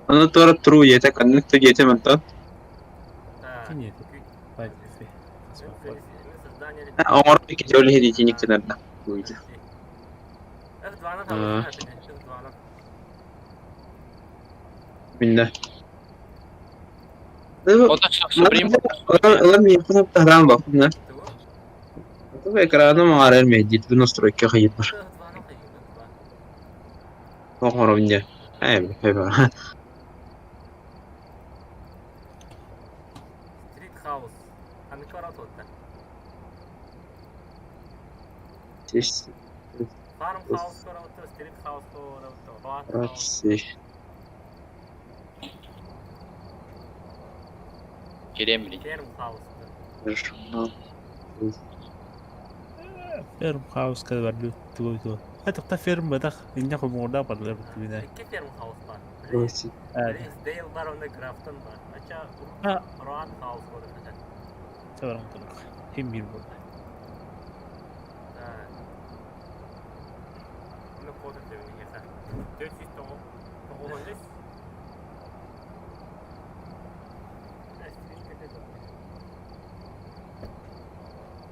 Ону туора туруу ийэтэ ханнык да диэтим онтон оҥорон иккитэ ол иһин итинник гынарда Миннэ Ылан миэхэ таһараан баппына. Экраны маҥаарар мэйдиит настройка хайыппар. Оҥоробун дьэ. Ээ, Street House. Farm House Street House Рации. Кремль. Ферм хауска барбыт тугуй тугу. Хатыкта ферм бадах инне хомуурдаах бардылар бүттүгүнэ. Икки ферм хаус бар. Дейл бар, онно Графтон бар. Ача Роан хаус бар. Сабарам турак. Хим бир болды. Ну, код это 493.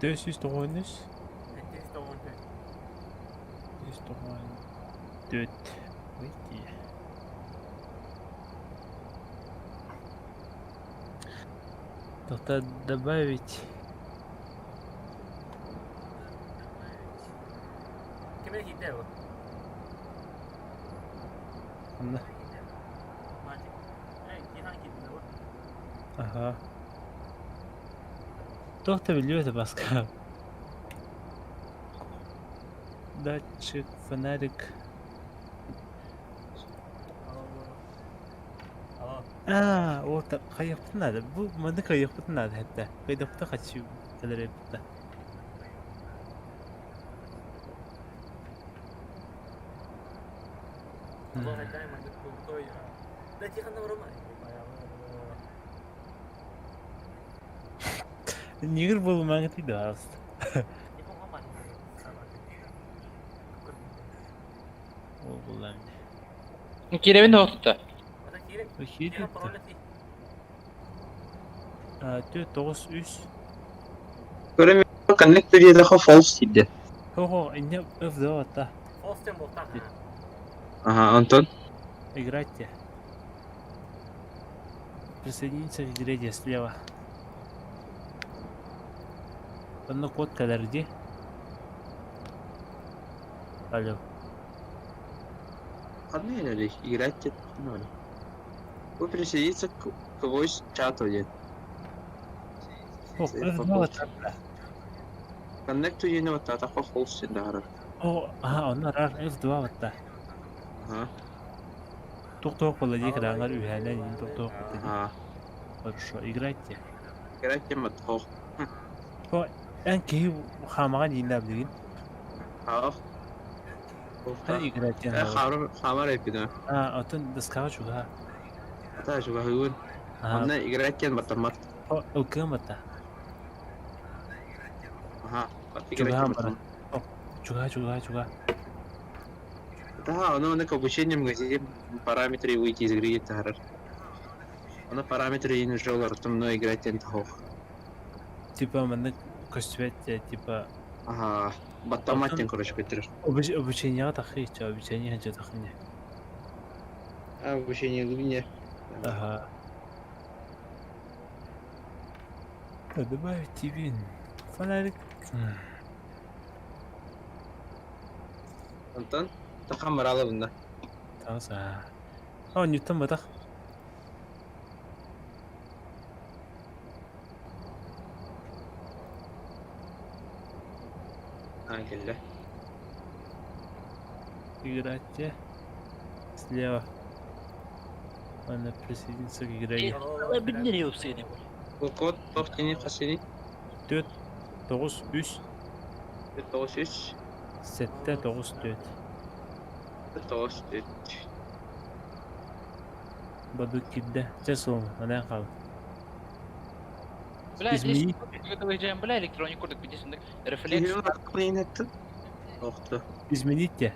493. 494. Выйти. Тогда добавить. Онно. Аха. Туох да биллибэт Паскал. Датчик, фонарик. Аа, ол хайыахпытын наада. Бу маннык хайыахпытын наада этэ. Хайдахпыта хаччы кэлэр эбит. Нигер буолумаҥ этий да Ол буллаан. Кирэбин тоҕо Киирбит. 4 9 3 Көрө Connect диэтэхэ false диде. Хо-хо, инне F2 атта. Ага, Антон. Играйте. Присоединиться к игре слева. Онно код кэлэр дии. Алло. Ханна эрэ играть деп Вы присоединиться к voice чату диэн. О, F2 атта. Connect to диэни баттаатахха false диэн таһаарар. О, аха, онно араар F2 атта. Ага. Туох-туох буолла дии кырааңар үһээнэн иин туох-туох буолла дии. Ага. Хорошо, играйте. Играть диэн баттах. О, эн киһи хаамаҕа дииллээ билигин. Хаах. Эн играть диэн Э, хаалар. хаамар хаамар эппин А, оттон доскаҕа чугаһа. Ата чугаһыгын. Аха, Онно играть диэн баттаммат. о, ылкыам батта. Аха. Играть Чугаһаан диэн баран. баттаммат. О, чугаһа, чугаһа, чугаһа. Да, оно на обучение магазине параметры выйти из игры таһаарар. Оно параметры уже олортум, но играть диэн тахох. Типа маннык көстүбэт типа Ага. Баттаммат Оттон диэн короче көтүрэр. Обучениеҕа тахыы ча, обучение дьэ тахыне. А, обучение глубине. Ага. Добавить TV. Фонарик. Антон, тахан барала бunda. Таҕыс аа. Оонньууттан батах. А, кэллэ. Играть слева. Она присоединится к игре. Бу код туох диэни хасини? 4 9 3 9 3 7 9 4 9 4 Бадык киирдэ. Чэ суом, анаан хаал. Бля, Измени. здесь бля, электроник курдук бидесинник рефлекс. Киһи Охто. Измените.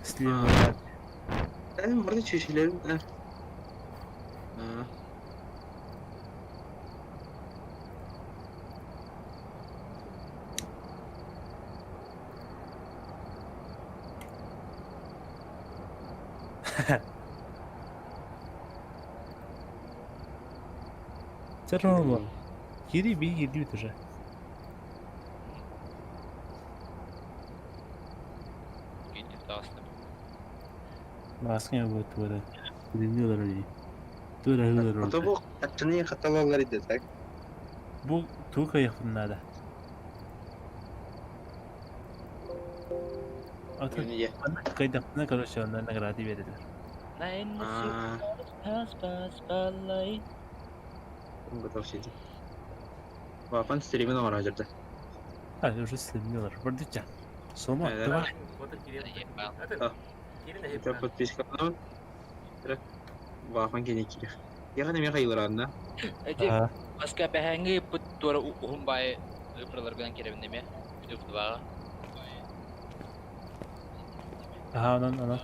Сливалар. Burada çeşitlerim. Ha. Все равно. Кири би кирдибит уже. Киирдим таҕыстым. Баскын будет туора. Билинни олорор дии. Туора олорор. А то бу хатчыны хаталалар иде, так? Бу тугу кыайыахпын наада. Атын кыайдахпына короче онно награды биэрэллэр. Аа. Готов сидим. Вапан стримин оҥоро дьырда. А, уже стримнилар. Бардыча. Сома, давай. Это подписка. Вапан кини кирих. Яҕын эмиэ хайыларанна. Эти маска бэһээҥҥи ыппыт туора уһун баайы ыпыраларгынан кирэбин эмиэ. Бүтүп Аха, онон, онон.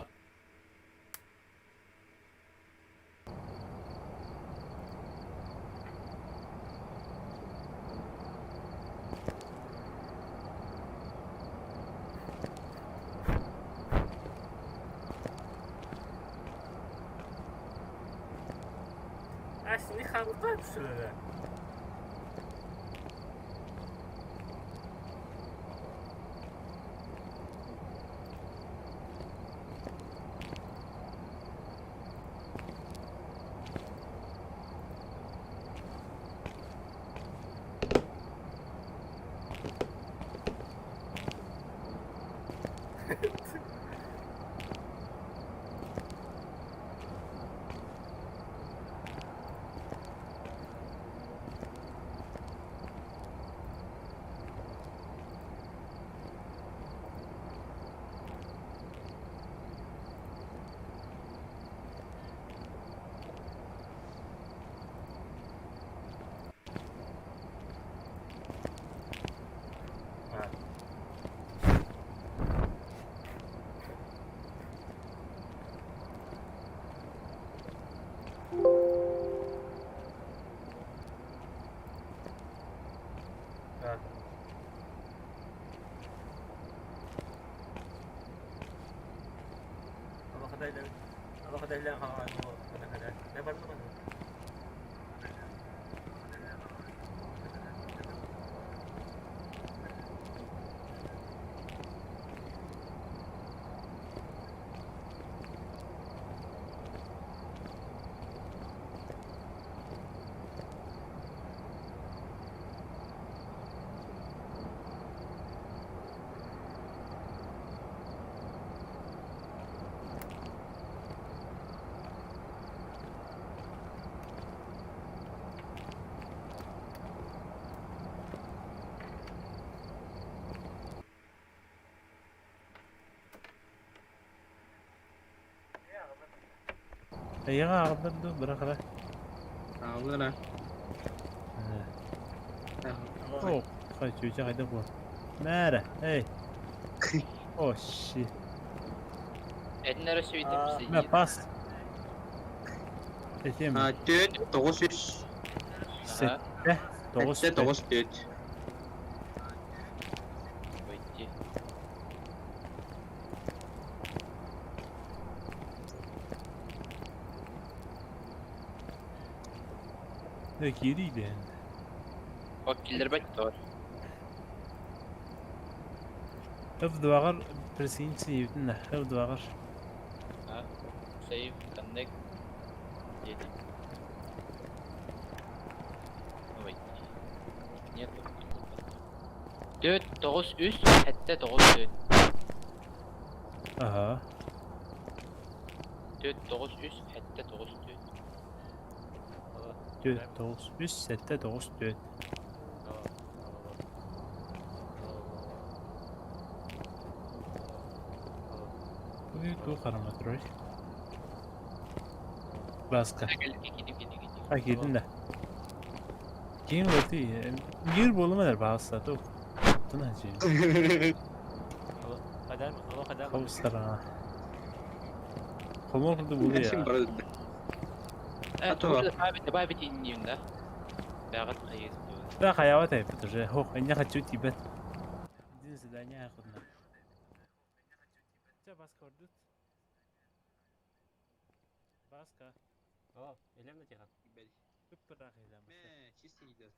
Aslında kaldılar bu sırada. Эйиэхэ аҕаллар дуу, бырах эрэ. Аҕаллар О, хай чүчэ хайда буол. Мээрэ, эй. О, shit. Этин эрэ сүүйдим Мэ, пас. Этим. Төрт, тоҕус үс. Сэттэ, тоҕус, Сэттэ, тоҕус, төрт. Войти. Дэ киирий диэн. Ок киллэрбэт тор. F2-ҕар присоединиться F2-ҕар. Save, connect. Едем. Войти. Нет. Төрт, тоҕус, үс, сэттэ, тоҕус, төрт. Аха. Төрт, тоҕус, үс, сэттэ, тоҕус, төрт. Төрт, тоҕус, үс, сэттэ, тоҕус, төрт. Бу туох хараҥа турар? Баска. А киирдим да. Киин олорду. Биир буолума эрэ баҕаста туох. Тун хачыы. Хабыстараҥа. Хомур курдук булуя. Син барады. Э, добавить иннин, да? Бәҕит хайыс. Да, хаябат айпыт уже. Хох, инне хочу тибет. Один задание ходно. Ча баска ордут. Баска. О, элем на тихан. Ыппыраах илем. Мэ, чисто идет.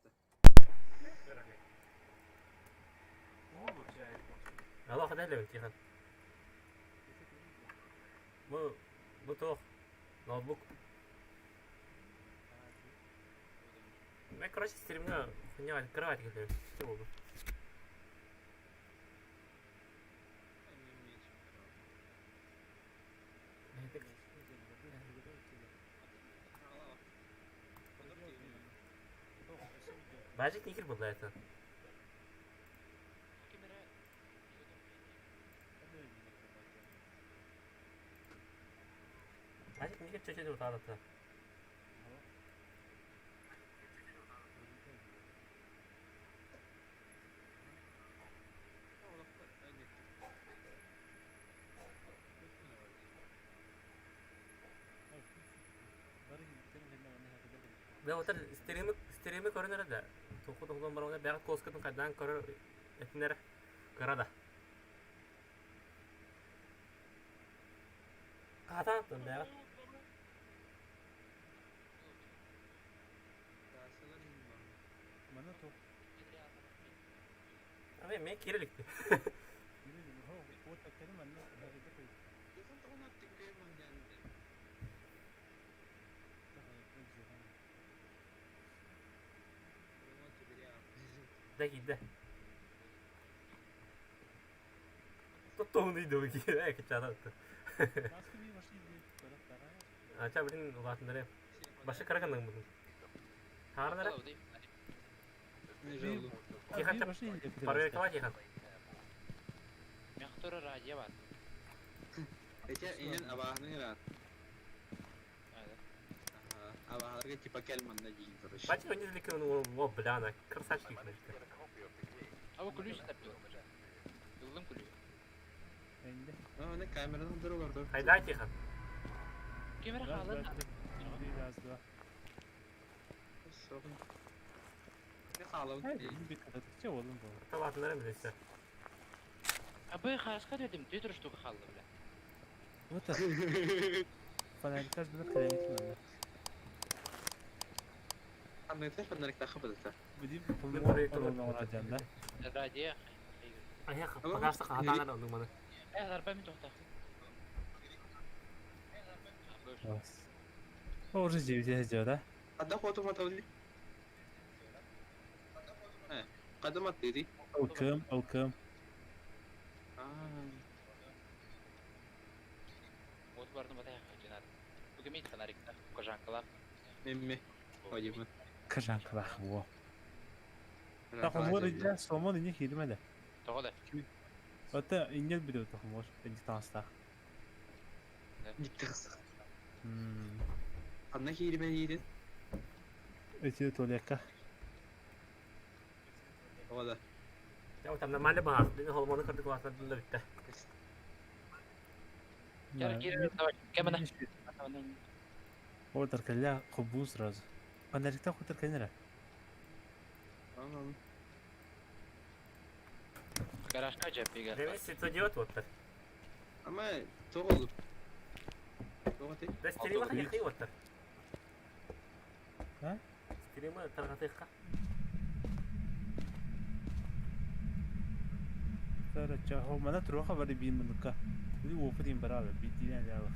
Алло, хада элем тихан. Бу бу туох ноутбук. Мен, короче, стримҥа хуйня кровать кэлэр. Что буолду? Бажик никер буолла это. Бажик никер чөчө утаадата. Да отар стримы стримы көрөнөр да. Току тоғлон бар оны бәгат коскатын кайдан көрөр этинер кыра да. Катан бәгат. Мана тоқ. Ами мен кириликти. Да киде. Тоттоғын үйді өге, әй кычадатты. Ача билин улаатындары. Башы караганның бұдың. Хаарнара? Тихан Проверкала тихан. Мехтора радио бар. Хотя инен абаһаны рад. Абаһаларга типа кельман на дин, короче. Бачы өнез лекен о бля, ана красавчик. А вы ключ тапил. Ыллым ключ. А, аны камераны дырылар. Хайда тихан. Кемер халын. Раз, два. Халым. Талатындары билесе. А бы хаска дедим, 2 штука халды, бля. Вот так. Фонарик билер кэлэн. Анныгы фонарик тахы быдыта. Будем Мен проектор радио, да? Радио. Ая, пока хатанар онның маны. Э, арба мен тоқта. О, уже 9 идет, да? Ада хоту матавли. Кадам аттыри. Алкым, алкым. Вот бардым батая жанар. Бүгін мен фонарикта, кожанкалар. Мемме. Ходим. Кожанкалар, во. Тахомор идя, сомон не хилмеде. Тоғыда. Это инел бидео тахомор, инди таста. Диктас. Анна хилме дейdi. Эти туалетка. Ода. Я там нормально бар. Мен холмоны кырдык классно дында битте. Кер кер давай, кемена. О, таркаля хобу сразу. Фонарикта хоть таркалера. Анан. Гаражка жапига. Деме светодиод оттар. Ама тоғолу. Тоғаты. Да стрима хай оттар. А? Стрима таргатыйка. Тара хо мана труха бары бин мунука. Били опытын баралы, бидинен яла.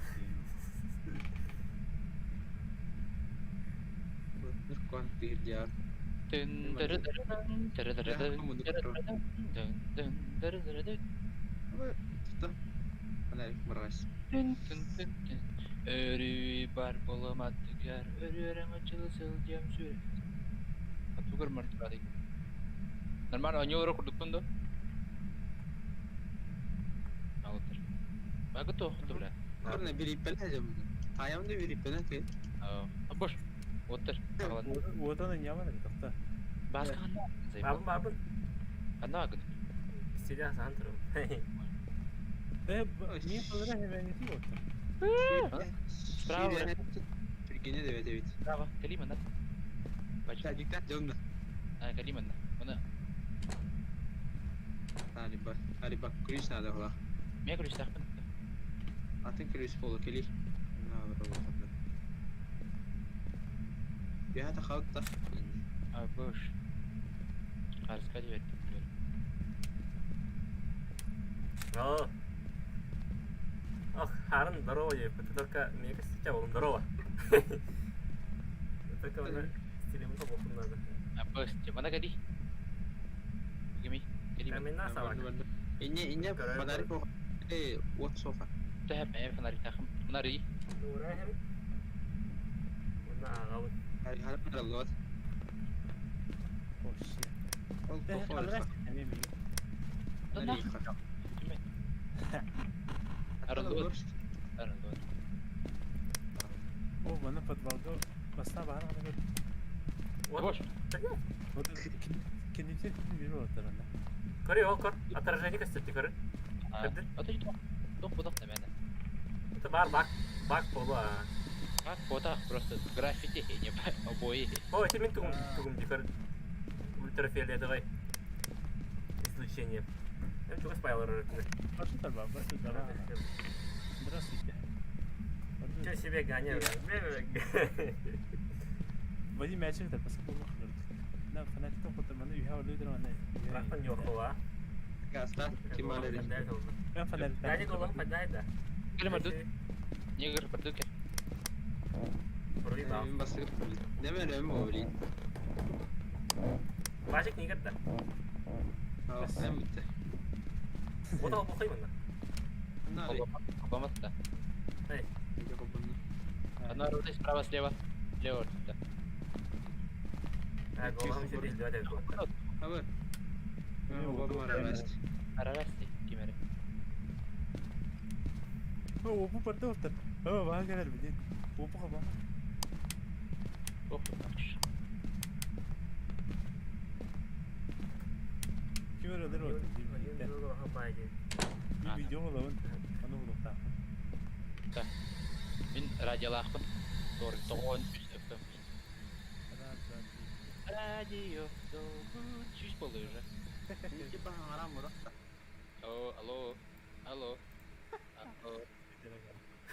Нуркан тирдяр. Тын дыры дыры дыры дыры дын дын дыры дыры дын. Тута. Фонарик мразь. Тын тын тын тын. Өрүү бар боломаттыгар, өрүөрөң ачылы сылдьям сүрэ. Атугар мартырады. Нормально, они урок курдукпун да? Алытыр. Багы тоқту, бля. Көрнө бириппен хәҗәм. Таямды бириппен әке. А бош. Оттыр. Отаны не аман тохта. Баска ханна. Бабын бабын. Ханна агын. Сидя сан туру. Э, не поздравляю, не ты вот. Справа. Түргэнэ да эбит эбит. Справа. Кэлиим манна. Бачка. Диктант дьонно. А, кэлиим манна. Маны. Алиба. Алиба. Ключ надо было. Мен ключтаахпын. Атын ключ буолу кэлий. Бэһэ тахалта. А, бош. Харыска диэбэттим. О. Ох, Харан, здорово, я это только мне кажется, тебя здорово. Только уже стилем побохун надо. А, бош. Мана кэлий. Кими? Кэлиим. Камена собака. Инне инне фонарик по э вот софа. Тэһэ мэ фонариктаахым. Фонари. Нураһым. Уна ағабын. Хараллот. Oh shit. Ол Алрас эмиэ миигин. Араллот. Араллот. О, маны подвалга бастаан баһан гына көр. Вот. Бош. Вот кэннитин биир олордор онно. Көрү, ол көр. Отражение көстөттү көрү. А то туох туох будах да мээнэ. Это бар бак бак болу. Бак ботах просто граффити не обои. О, это мен тугум тугум ди көр. Ультрафиолетовый излучение. Эм чугас паялар өрөтүнэ. Барсы бар, барсы бар. Здравствуйте. Че себе гоняю? Вадим мячик да пас болух. На фонарик тоқотор маны үйһэ олуйдыр маны. Рахман нёхула. Гаста ким алери. Мен фонарик. Гадик олох падай да. Кэлэ мардык. Негр бардык. Вроде да. Мен басып. Неме неме болин. Бажик негр да. Аа, мен битте. Вот ол бухай мына. Нари. Обаматта. Эй. Одна рота справа, слева. Слева, да. А, голам же бил да да. Абы. Мен араласт. Араласти, кимере. О, бу барда олтор. О, баһан кэлэр билин. Опу хаба. Ох, наш. Ким өрөдөр олтор. Видео олабын. Аны булуктаа. Мин радиолаахпын. Тор тоҕон үс FM. Радио тоҕон сүүс буолла уже. Типа харам муракта. О, алло. Алло. Алло.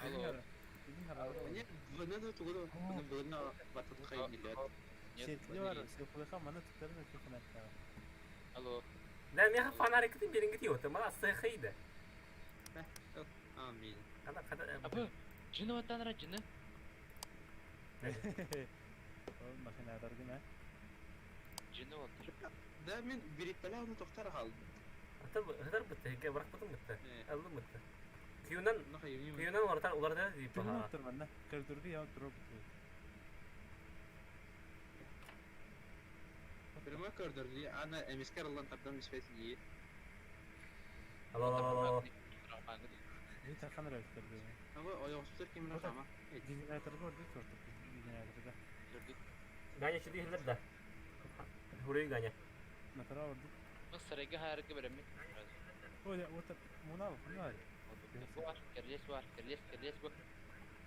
Алло. Не, надо тугуду. Bunu bunu батат кайын Нет, Сетли бар, селфлыха маны туттарын өтө фонарик. Алло. Да, меха фонарик бериңги тиоты, мала сыхыйды. Амин. Када када. Абы, жыны ваттанра жыны. Ол машиналар гына. Жыны оттыр. Да мен бирикпеле аны токтор халды. Ата хыдар битте, ке барак бытын битте. Алды битте. Күйүнөн Күйүнөн күйүнөн улардар уларда дип Ким баха. оттор манна? Коридорга я туруп. Прямой коридор ли ана эмискер аллан тардан бишпес ли. Алло алло алло. Би тархан рәвештер. Абы оёксуздор ким рахама. Генераторга орду тортук. Генераторга. Ганя чүдү хилер да. Хуруй Ганя. Натара орду. Бу сарайга харыгы беремин. Ой, вот муна, муна. Бар, керлес бар, керлес, керлес бу.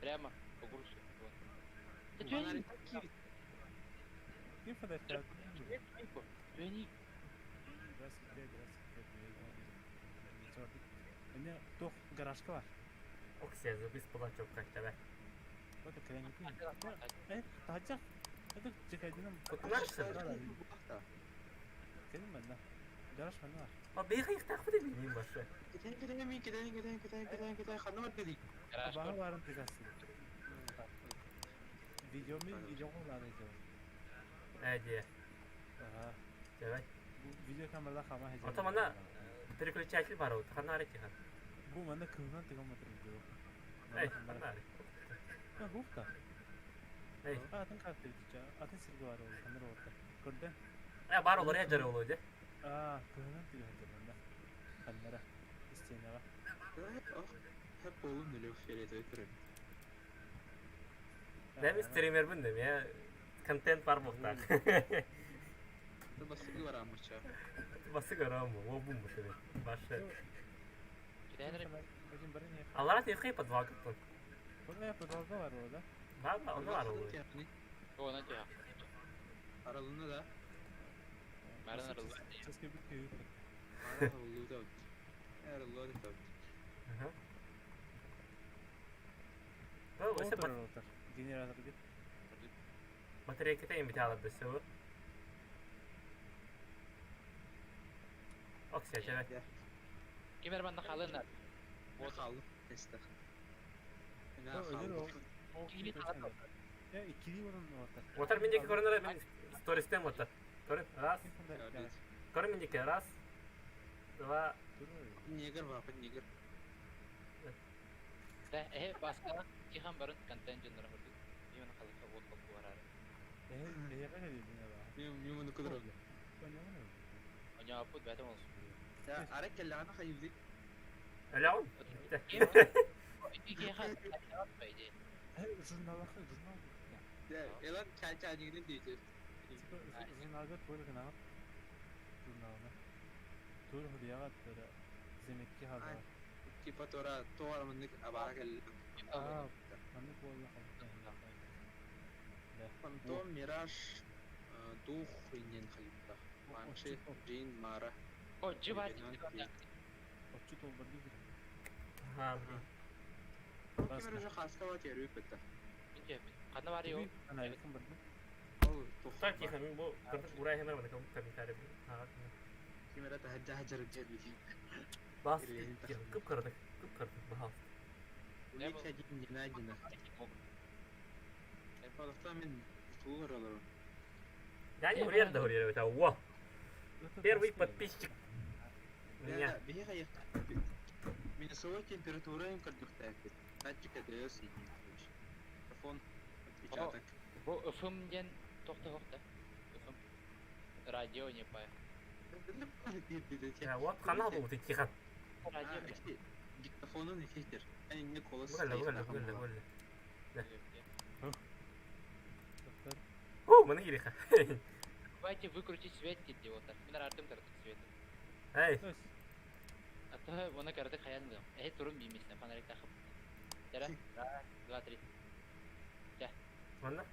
Прямо по курсу. Вот. Да тюни. Ким фонарик? Тюни. Здравствуйте, здравствуйте. Эне тох гаражка бар. Оксия, запис палачок как тебе. Вот крайне. Э, тачак. Это чекайдыным. Кутунарсың. Келин манна. Гараж манна бар. А бейха ихтах бит билмейм башы. Китен китен ми китен китен китен китен китен ханна бар деди. Гараж. Баҕа барын тыгасы. Видео ми видео кулланы жо. Әде. Ага. Давай. Бу видео камерада хама хеже. Ата мана переключатель бар ул. Ханна тиха. Бу мана кымнан тыган матыр видео. Эй, ханна. Ха, гуфта. Эй. Атын картты битча. Атын сирге бар ул. Ханнар орта. Көрдө? Э, бар олар яжар ул өйдө. Аа, кымнан тыган хеже манда. Ханнара. Стенага. Хеп болум нөлө фиолетовый көрөм. Дәм стример бин дем, я контент бар бухта. Басыгы бар амырча. Басы көрөм, о бум бу Башы. Китен Один бар не. Алар тихи подвал кыптын. Подвалда бар да? Бар ба, onu var oluyor. Ona cevap. Аралыны да. Марын арылла. Чески бит күйүп. Мара арыллы да. Арыллы да. Ага. Отыр отыр. Генератор деп. Батарейката им биталар да сө. Оксия, чеве. Кимер манна халына. Вот алды. Тесте. Өлөр ол. Я ikili vurun отыр. Отар миндеки көрүнөр мен стористен отар. Көрүн, раз. Көрүн миндеки, раз. Два. Негр бар, негр. Да, э, баска кихан барын контент жоннор көрдүк. Именно халыка вот калып барар. Э, э, Мен мен муну көдөрөм. Оня апут бәтем olsun. Я арак келләгән хайылды. Өлөөн. Ики кихан по идее. Журналга журнал. Я элан чай-чай нигден дейте. Журналга только на журналына. Тур худияга тура земекки хазар. Типа тора тора мындык абара кел. Аа, маны болла Фантом, Мираж, Дух инен халипта. Банши, Джин, Мара. О, жибар. Отчет ол бир дигир. Ага, блин. Кемер уже хаскава терүп бетте. Кана бар йо. Ана якын бир. Ол Та тихо, мен бу кырдык урай хемер мына комментарий. Ага. Кемер ата хаджа хаджар жер бит. Бас, кып кырдык, кып кырдык, бахал. Улик один не найдено. Балыкта мен тулар аларым. Я не урер да урер, это во. Первый подписчик. Меня. Бега Минусовая температура им кырдык Датчик ДС и Микрофон отпечаток. Бу ФМ ден тохта хохта. ФМ. Радио не па. Вот канал был ты тихо. Радио. Диктофонун эффектер. Они не голос. Гөлле, гөлле, гөлле, гөлле. О, маны кириха. Давайте выкрутить свет диде отар. Мен артым кырдык свет. Эй. А то оны кырдык хаянды. Эй, турун биймесине фонарик тахып. Раз, два, три. Да. Манна?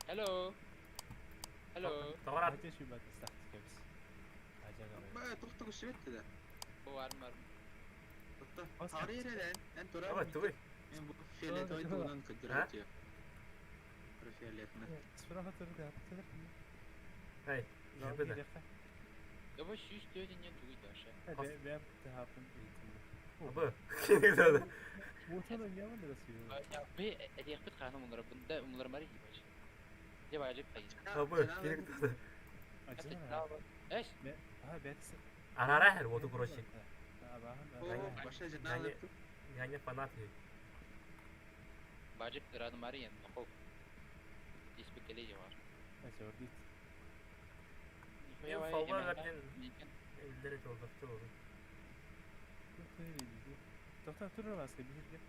Hello. Hello. Тоғырат. Хатя шүбәт стахты кебис. Ба, тоқтығы свет деді. Бу арм арм. Тоқта. Тары ерелен, ән тура. Ава, туй. Мен бу фиолетовый туынан көдірәт. Фиолетны. Сфера турды хатты. Эй, жібіді. Давай сүүс төтеннен тугуй даша. Бәм тахапын. Абы. Кинегдеді. Отан яман да сүйө. Бе, әдияқпет қаным олар, бұнда умлар мари дибач. Деп ажып қайын. Абы, кинегдеді. Эш. Ага, бәтсі. Арара хер, воду короче. Баша жиналы. Я не фанат. Бажып рады мари ен, нохол. Испекеле бар. Әсә, ордит. Мен фалға әбден элдер жолдақты болду. Тоқта тур баска бирге.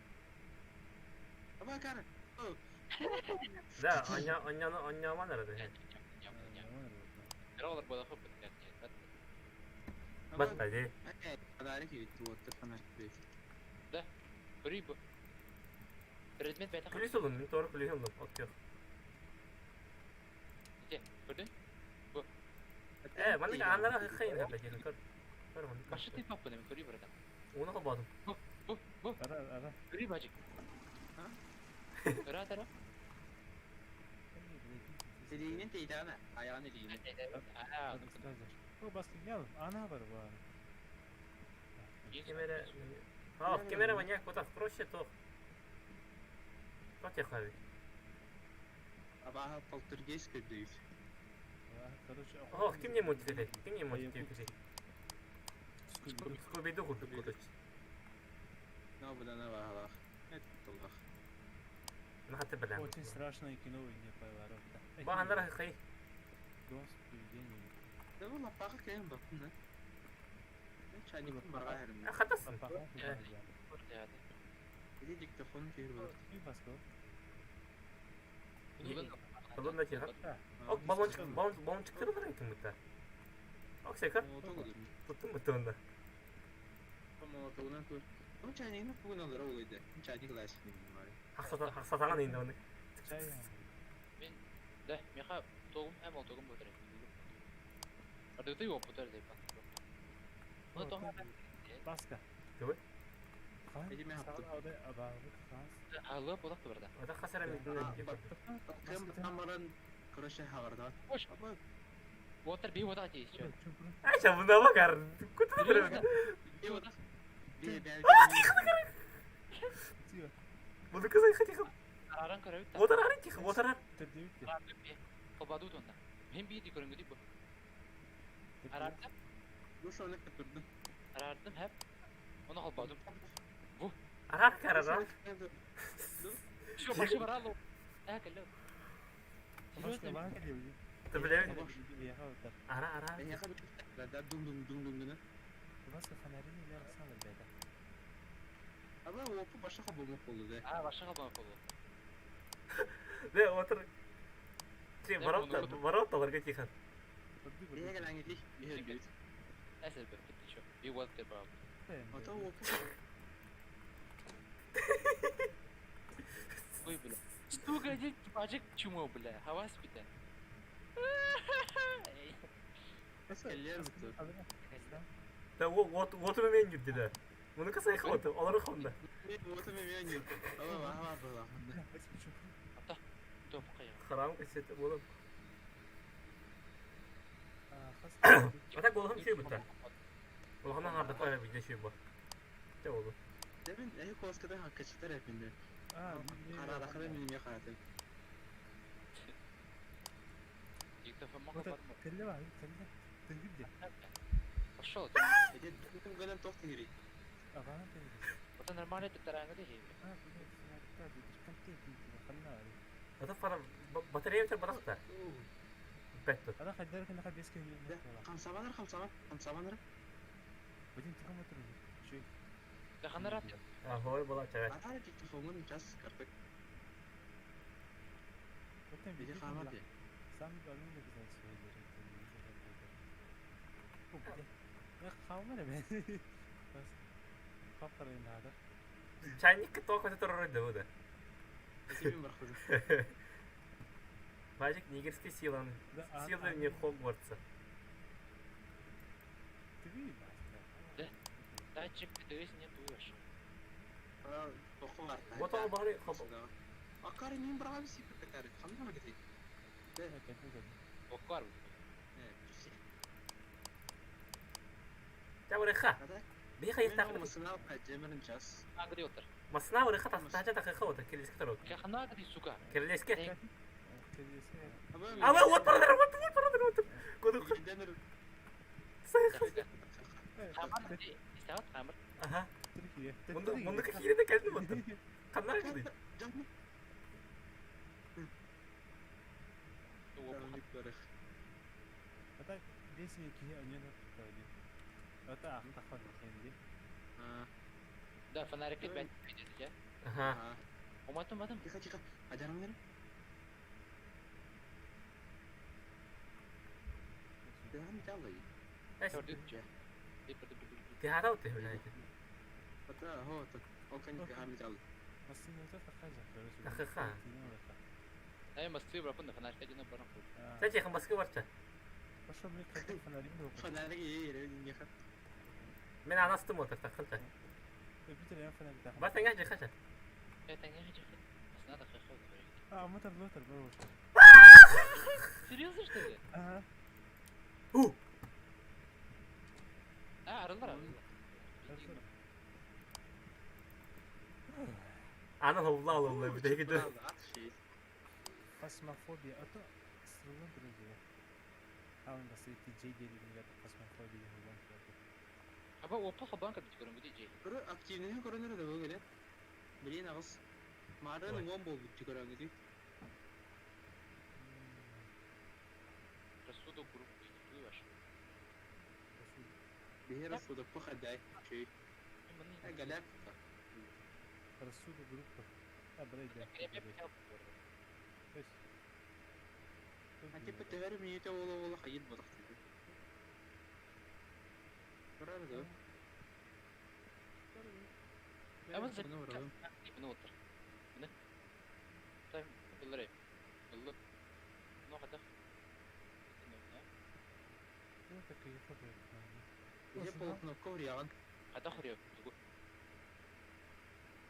Аба кар. Да, аня аняны аняман арады. Олар бола хоп бит. Бат бәде. Адарик бит вот фонарик бит. Да. Көрүй бу. Предмет бәтә. Плюс olun, мен doğru плюс oldum. Ок yok. Ите, көрдің? Бу. Э, маны анара хыйын хәбә җир көр. Көр моны. Башы тип бап мен көрүй братан. Оны кылбадым. Бу, бу, бу. Ара, ара. Көрүй бажык. Ха? Ара, ара. Илиинен тейдана, аяғын илиинен. Аа, Бу баска гел, ана бар бу. Кемере. А, кемере маньяк вот проще то. Тот я хави. Абаха полтергейст көдүйүс. Короче, Ох, ким не мультик Ким не мультик Скуби-Ду курдук короче. Но будан абахалах. Это толгах. Ну хаты беләм. Очень страшное кино не поворот. Ба анара хый. Дом с привидениями. Да бу лапаха кем бакын. Чайник барга херим. Хатасын. Лапаха. Иди диктофон кер бар. И баска. Баллон да тиха. Ок, баллончик, баллон, баллончик тырылыр екен бұта. Ок, секар. Туттум бұта онда. Молотогунан көр. Ну, чайник бүгүн алара олойду. Чайник лайсың бар. Хахсатаҕын иһин даҕаны. Чай. Мин да, миэхэ тогум эм ол тогум бутар. Ардыгыты yok бутар деп. Оны тоҕо Баска. Тугуй? Эти мен хаптым. Алып болак барда. Ата хасара мидин Кым тамырын короче хагарда. Ош, Апа, Отар би вода ти еще. Айша бұнда bakar. Kutu Серьезно? би вот. Би би. Bunu kız ay тихо. Араран көрөбүт. Отар ары тихо, отар ары. Холбаду тонда. Мен би ди көрөнгө дип. Арардым, Ну что, оны көтүрдүм. арардым хеп. Оны холбадым. Арар карара. Что, башы баралы. Ә, кэлле. Серьезно? Ты билебин. Ара ара. Мен яка да дум дум дум дум гына. Аба, опу баша хабылмак болду да. А, башы холбамак болду. Не, отар. Че, барап барап таларга тихо. Беге лаңы би. Әсел бер бит еще. Би вот деп баралы. Ата опу. Ой, бля. Сука, иди пачек чмо, бля. Хавас бите. Келлер буту. Да, вот вот мен жүрдү да. Муну кыз ay хоты, алар хонда. Мен оту мен мен. Аба, аба, аба. Ата. Топ кайга. Харам кесет болом. Ата голхам şey бутта. Улахана харды коя бит şey бу. Те болду. Дебин, эки коскада хаккачытар эпинде. Кара рахара мен эме каратым. Диктофон Пошел. Эти дум гынан токтун ири. Это нормально, ты таранга дехи. Ата фара батарея битер баракта. Бетти. انا خدرك انا خد بيسكي Камсабанар, камсабан, камсабанар. بدين تكون متر شوي Да ханарат. А, хой бола чават. Атара диктофонун час картык. وتم Бири хамады. سامي قالوا لك زي خاومنا بس خفر ان هذا Чайник тоқ өтө турар да бу да. Эти мен бархуду. Мажик нигерский силаны. Силы не Хогвартса. تبي Да. Датчик ты не дуешь. Току бар. Вот ал бары хоп. Акари мен барга биси петари. Хамна гити. Окар. Жабырыха. Ата. Биха ихтак. Масына жемерин час. Агри отыр. Масына вырыха тастача тахыха ота келеске турат. Ханага ты сука. Келеске. Ама вот парадар, вот вот парадар, вот. Коду. Сайха. Хамар ты. Истават хамар. Аха. Мунду мунду кихире келдим вот. Каннар гиди. هذا بيسي كي انينا هذا اخطر كندي Да, фонарик бен видите. Аха. Уматым батым. Тихо, тихо. Адарам Даган жалай. Көрдүк. Тихара оте блядь. Ата, хо, та. Окан гам жалай. Тахыха. Ай, Москве брапын фонарик один барам. Сәче хам Москва барча. Пошел мне хотел фонарик Фонарик е, не хат. Мен анастым отыр тахынта. Бас аңа жихаша. Это не хочу. Надо хохот. А, мы там лотер был. Серьезно, что ли? Ага. У! А, арылар, арылар. Аны ховла алла бит гиде. Фасмофобия. А то срывын друзья. А он бас эти джей дели мне фасмофобия ховлан. Аба опа хабанка бит көрөнгө дижей. Көрө активный көрөнөр да бөгөле. Билин агыс. Марын он бол бит көрөнгө ди. Рассудок группы не ваш. Бихер рассудок похадай. Чүй. Галяк. Рассудок группа. А, блядь, А типа тегер минуте ола ола хайыр бодак диди. Көрөр да. А Мен вот за оны урабым. минутр. Міне. Тайм ылларай. Ыллы. Ну хата. Это кайфа блядь. Иһэ полукнопка уруйаҕын. Хата хурьё. Тугу.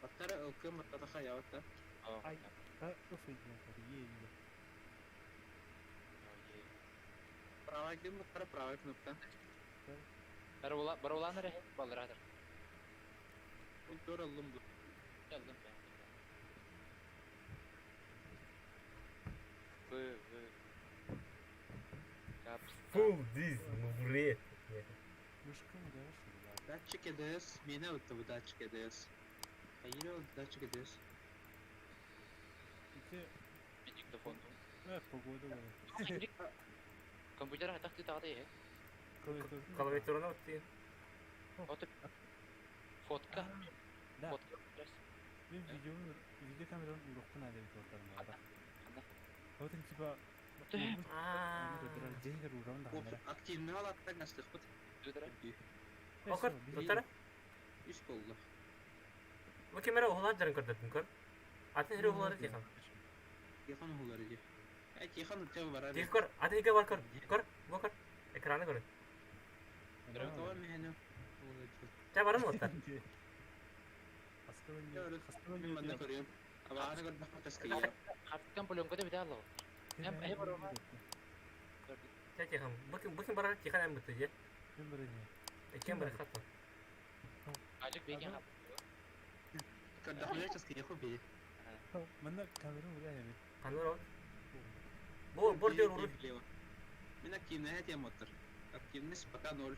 Баттара ылкыам баттатаха хайаабат да. Ай. Ы, Правай ким баттара правай кнопка. Барулан эрэ балларатар. Ол туор ыллым бу. Яллым бэ. В В. Капс. Фу, диз, ну бред. Мышка ударишь. Датчик ЭДС. Миэнэ ытта бу датчик ЭДС. Хайыра ол датчик ЭДС. Ити Диктофон. погода буолар. Компьютер хатах ты тағды е. Клавиатураны оттыйын. Фото. Фотка. Да. Фотка. Мен видеону видеокамераны урокпун ада бит ортарым бара. Ханна? Вот типа Аа. Деньги уран да ханара. Активный алаттан астықпыт. Дүдірі. Окор, туттара. Үс болду. Бу камера уһулар дьарын көрдөттүн көр. Атын сири уһулары тихан. Тихон уһулар иди. Э, Тихон утя барар. Тих көр, атын сирге бар көр. Көр, бу көр. Экраны көр. Това миэнэ. Ча баран оттар. Мен манна көрүөм. Абааны көрдөхпө таскыйа. Хаттан пленкада бите аллы. Ча тихан. Бу ким бу ким барар тихан эм бутты же. Экен бар хатта. Ажык бекен хат. Көрдөхпө таскыйа ху би. Манна камера уран эми. Каныр ол. Бу бор диyor урут. Мен активный этем оттор. Активность пока ноль.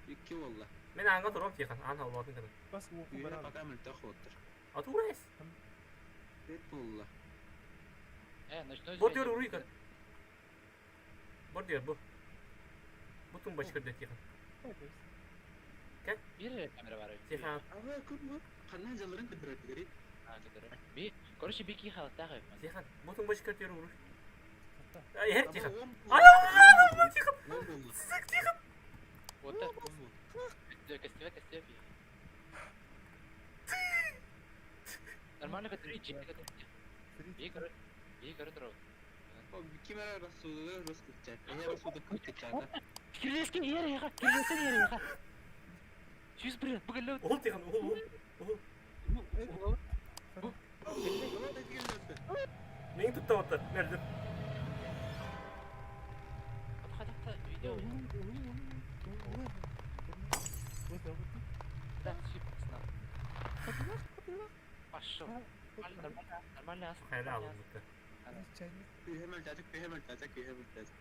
Икки болла. Мен аңга турам тихан. Ан халбатын кана. Бас уоку Үйе барар. пока мөлтөх оттор. Атурес. Бет болла. Э, ночной Бор диyor уруй көр. Бор диyor бу. Бу тумбач көрдө тихан. Bir kamera var. Тихан. Ага, көп бу. Канна жаларын көтөрөт герит. Би, короче, би ки халатта гай. Тихан. Бу тумбач көрдө диyor уруй. Эр тихан. Ай, тихан. Сык тихан. Вот костюм, костюм. Нормально көтөрү, жеке көтөрү. Би көрө, би көрө турабы. Кимера рассудыгы рус кытча. Эһэ рассудык кытча. Кирлескен ер яга, кирлескен ер яга. Жүз бір, бүгін Ол тихан. Ол ол. Ол. Мен туттам оттар. Мердим. Видео. Да, Пошел. Нормально, нормально. Хайда алым бутты. Күйе мөлтәтик, күйе мөлтәтик, күйе мөлтәтик.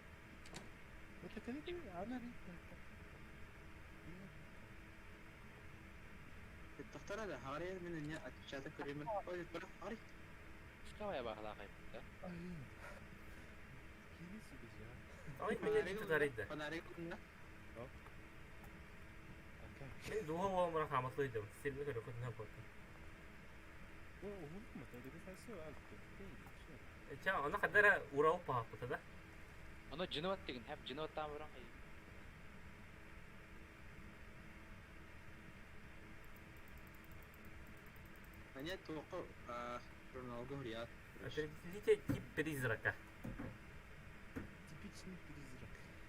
Тохтора да, хария мен не отпечаток көрөмүн. Ой, бір хари. Скавая бахла кайып. Ай, мен тутар иди. Фонарик унна. Мен духа болам хаматлы идем. Силми көрө көтүнө болду. Ча, аны кадара урау пахапыта да. Аны жинават деген, хәп жинават тамыран кай. Ане тоқо журналга хурият. Определите тип призрака. Типичный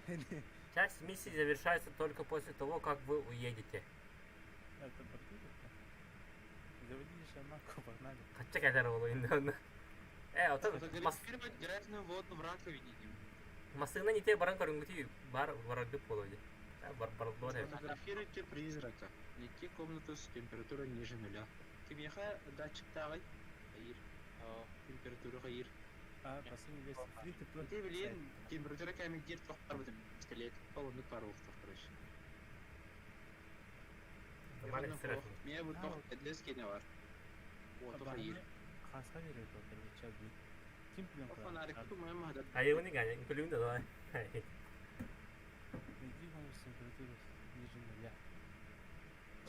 призрак. Часть миссии завершается только после того, как вы уедете. Это бордюр? Заводили шаманку, погнали. Кача кадара болу инде оны. Э, ото мас Фотографировать грязную воду в раковине. масына не баран көрүнгүти бар барагып болду. Бар бар бар. Фотографируйте призрака. Найти комнату с температурой ниже нуля. Кимеха датчик тагай. Хайыр. Температура хайыр. А, последний вес. Три тепло. Ты блин, температура кәмегдер тоқтар бітім. Пистолет. Ол онды пар оқтақ, короче. Нормально страшно. Мен бұл тоқ әділес кене бар. О, тоқ хайыр. Хаска берет отыр, ча бит. Ким пленка? Фонарик тумай махда. Айыбыны ганя, күлүн да давай. Найди комнату с температурой ниже нуля.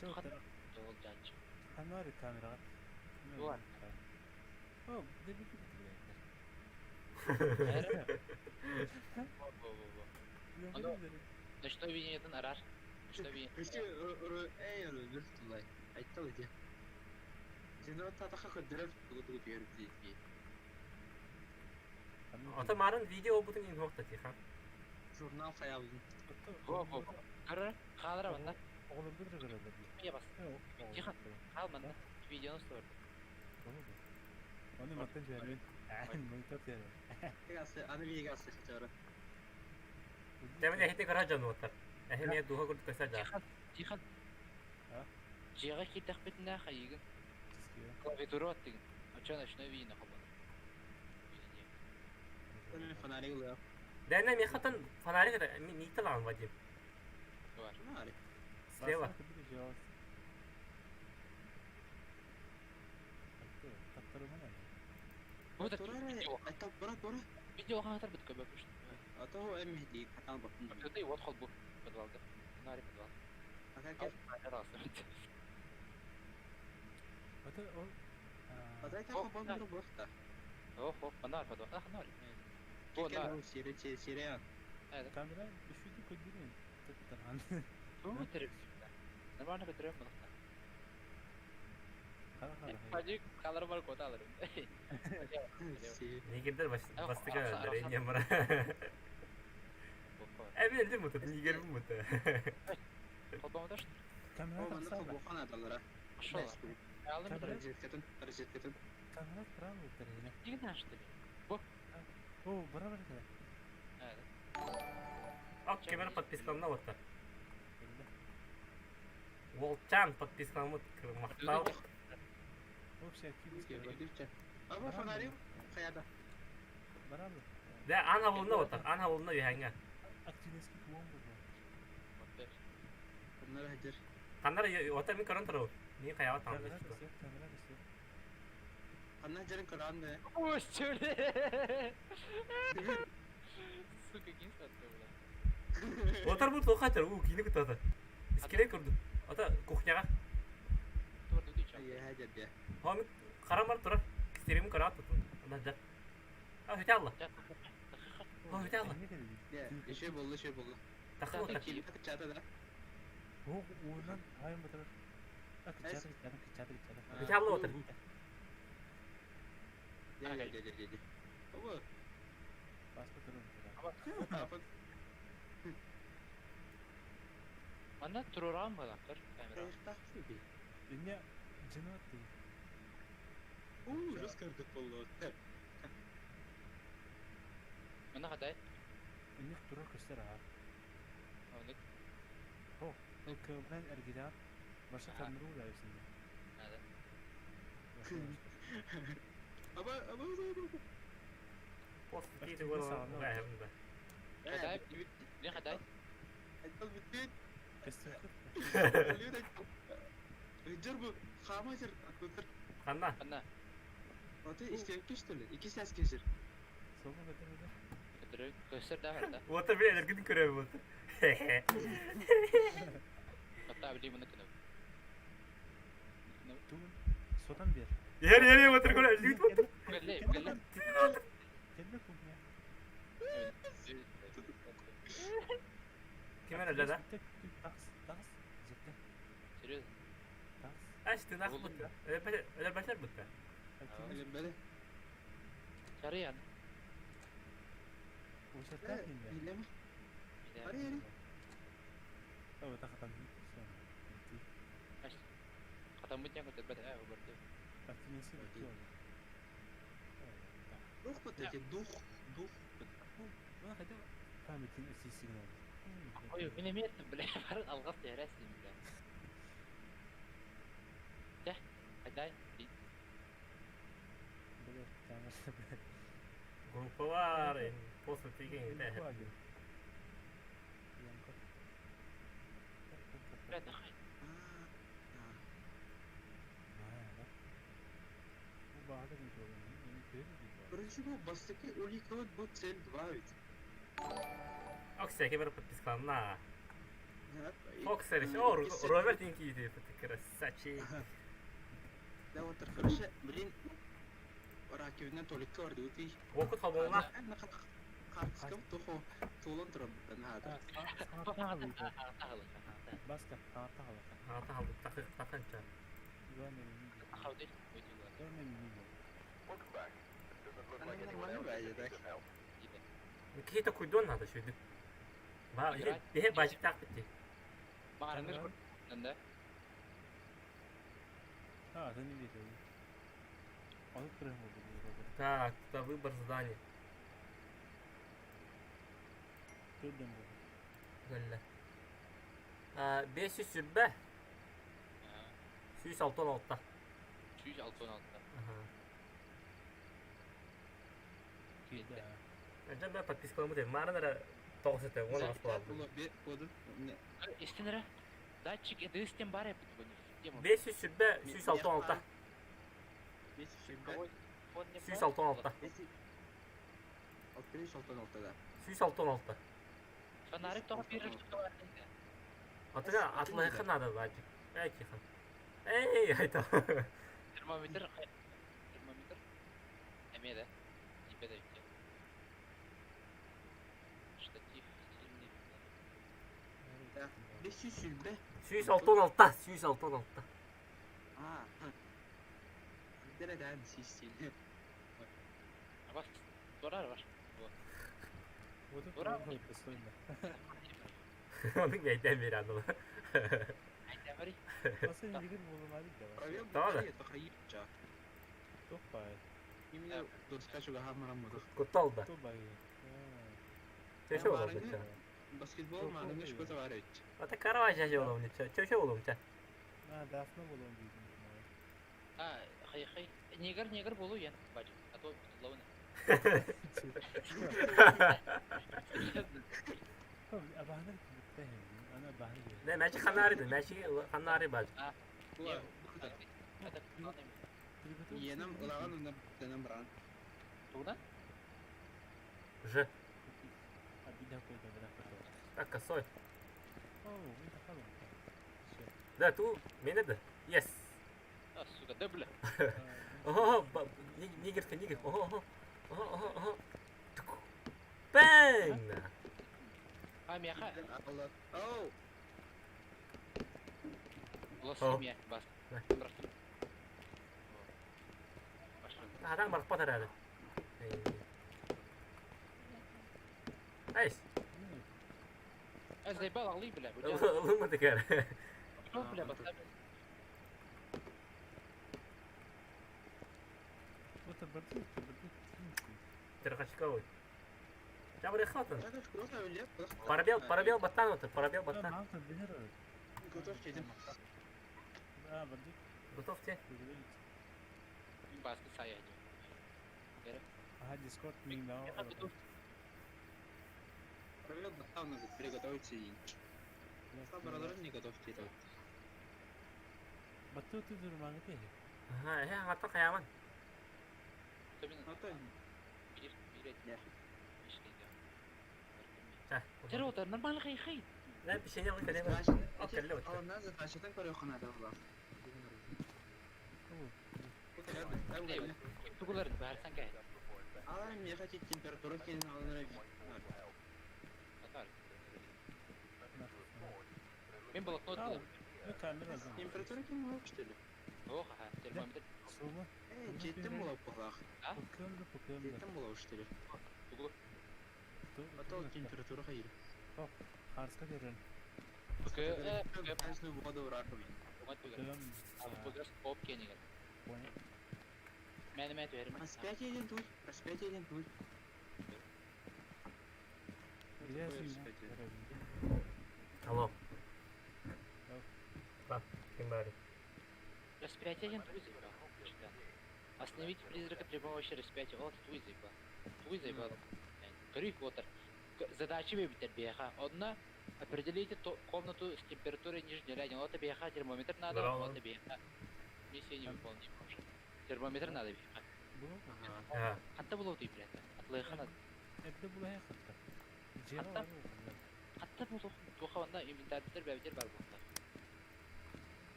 Ча отыр? Жол жач. Анвар камера. Бар. О, да беги, блядь. Во во во. Ночной видениеден арар. Ночной видение. Өсте эй, өр тулай. Айттал иде. Дьино татаха көрдөрөр тугу-тугу түһэр дии. Ата марын видео обутун инхохта тиха. Журнал хаялын. Во, во, во. Көрөр, хаалара манна. Оҕолорго да көрөллөр дии. Я бас. Тихо. Хаал манна. Видеону устар. Оны мантан түһэрбин. Монитор түһэрбин. Гасы, аны вегасы хачары. Тэмин эһити кыра дьон уоттар. Эһи миэ духа курдук көсө дьаа. Тихон, Тихон. А? Дьиэҕэ киирдэхпитинэ хайыгын? Клавиатура аттыгын. Оччо ночной видео холбоно. Мен фонарик ылыа. Дэнэ мехатан фонарик это миитте лаан Вадим. Бар. Фонарик. Слева. Вот это Тура видео. это бара тура. Видео хатар бит көбө күш. А то эм дии хатан баттын. Это вот холбу. Подвалда. Фонарик подвал. Ака кел. Раз. Ата ол Атай та хабан бу бахта. Ох, ох, фонарь подвал. А, фонарик. Бу, Кел на. бу сире сире. Это. камера үшүдү көдүрүн. Таттархан. Бу өтөрүк. Нормально көтөрөм була. Хара хара. Хажы калар бар кота алырым. Си. Нигердер бастыга дәрен мара. Эми элдим мута, нигер мута. Холбамадаш. Камера О, маны тахсаба. хабу адалара. Шола. Алым Камера? Розеткатын, розеткатын. Камера туран буттар. Дигин ашты. О, бара бара кара. Ак кемер подпискалана отта. Волчан подпискаламыт мактал. Вообще активность. Аба фонарик хаяда. Бара Да, ан хабылна отта, ан хабылна юханга. Активность куон бу. Bunlar hacer. Каннар ота мен көрөн туру. Мен каяга Камера таң. көсө, камера көсө. Анна жерин көрөн да. Ой, чөле. Сука, кин сатты була. Отар бу тоқатыр, у кини күтөтө. Искеле көрдүм. Ата кухняга. Турду дича. Ай hacer де. Хом карамар турар. Кистерим карат tutun. Ана жа. А хөтә алла. О, хөтә алла. Де, еще болду, еще болду. Тахыл отар. Кил чата да. О, уунан хайын батырар. А, кычаты, кычаты, кычаты, кычаты. Хөтә алла отар. Де, де, де, де, де. Оба. Бас батырар. батырар. Апа. Манна турурам була, көр камера. Тахсы би. Эне жынат ти. У, жестко болду. Манна хадай. Эне турар көстөр а. Оны О, ол кылдан эргидан баша камера улайсың. Надо. Аба, аба, аба. Пост кити гора. Да. Хадай. Не хадай. Айтал битти. Көстөр. Жыр бу хама жыр. Көтөр. Канна. Манна. Аты истеп кештеле. Ики сәс кешир. Солы батыр батыр. Көтөрөк көстөр да бар да. Отар бир элергин көрөм отар. Хатта били муну күнү. Тугун сотан бер. Ер ер отар көрө элгин отар. Келе, келе. Келбе кухня. Кемер эле да? Такс, такс. Жетти. Серьезно? Такс. Аш тынак бутта. Эле башар бутта. Элем беле. Чарыян. Ушаттан инде. Билем. Ари, ари. О, тахатан. Катамыт яңы төбәт, ә, барды. Активность битти. Дух бит, дух, дух. Мына кайда памятин сигнал. Ой, мин эме бля, бар алгап терәсин бля. Тә, хадай. Бля, камера. Группа бар, пост деген да. Бля, тахай. Короче, бу бастыки уликовать бу цель 2 ведь. Окся кемер подпискалана. Фоксер, Фоксер, о, Роберт Инки ты красавчик. Да вот, короче, блин, раковина только орду ты. Окут хабылна. Картском тухо тулон турам нада. Баска, Ата хабыл тахы тахынча. Хавдый. Выйдила. Она нормально вроде, так? Киһи куйдуон надо шүйдүк. Ба, иһэ бачыктаах битти. Маарынгыр да. А, это не видел. А тут прыгнул. Так, это выбор задания. Тут дем был. Гэллэ. А, 5 сүрбэ. 166. 166. Ага. Да. Жа бә подпискаламы деп. Марын тоғыз ете, он аспалады. Коду. Истинere. Датчик эдистен бар эбит. 5 сүрбэ, 166. 5 сүрбэ. 166. 5 6 6 да. 166. Фонарик тоҕо биэрэр бар. Атыга атлайха надо бачик. Эй, тихо. Эй, айта. Термометр. Термометр. Эме да. Типа да бит. Штатив сильный. 5 сүрбэ. 166, 166. А. Дерeden сиссин. А вас турар бар. Вот это Ура! достойно. Оның әйтәм бер аны. Айта бери. Последний игры был на видео. Провел Да, да. это хаича. Топай. Именно доска чуга хамарам модох. Кутал да. Топай. Чөшө болом ча. Баскетбол маныгы шкота бар эт. Ата каравай жажы болом ча. Чөшө болом ча. А, дафна был он видно. А, хай хай. Негр негр болу ян. Бачы. А то лауна. أبهنك بتفهم أنا أبهنك. Не, мәчи ханари да, мәчи ханари бач. Иенем ылаган унда тенем бран. Тугда? Ж. Обида какой-то, да, какой-то. Так, косой. О, это халом. Да, ту, мене да. Yes. А, сука, да бля. Ого, нигерка, нигер. Ого, ого. Ого, ого, ого. Бэнг! А, мяха. Алла. Оу. Лос мя, бас. Да. Адам барып батар әлі. Айс. А заебал алы, бля. Лымы декер. Бля, бас. Вот обратите, обратите. Терхачка ой. Жабыр хатын. Это школа или? Парабел, парабел баттан оты, парабел баттан. Мамка бер. Готов едем. Да, бардик. Готов те. Бас сая. Ага, Дискорд не дал. Парабел баттан надо приготовить сидеть. Баралар не готов тебе. Бату ты дурманы ты. Ага, э, ата каяман. Ата. Бир, бир. Та. Терота, нормально хай хай. Не, печенье алып келем. Алып келе өттү. Алла задачадан көрө ханада була. Тугулар барсан кай. Алар мне хотеть температуру кен алар. Мен блокнот булам. Ну камера. Температура кен алып что ли? Ох, ха, термометр. Сума. Э, жеттим була булах. Покемда, покемда. Жеттим була что ли? Тугу. А то температура хайыр. Харска берен. П Каждую воду в раковине. Покем. Скоп кенигер. Понял. Мен мен түһәрем. Распятие один тут, распятие один тут. Где Распятие. Алло. Да, ким бары? Распятие один туй заебал. Остановить призрака при помощи распятия. Ол туй заебал. Туй заебал. Крик отыр. Задача бибитер беха. Одна определите комнату с температурой ниже нуля. Вот беха термометр надо, Здорово. вот беха. Миссия не выполнима уже. Термометр надо беха. Бу. Ага. Хатта булу ты, блядь. Атлайхана. Эбде була хатта. Хатта? Хатта булу. Туха ванда инвентарьдер бәбитер бар булды.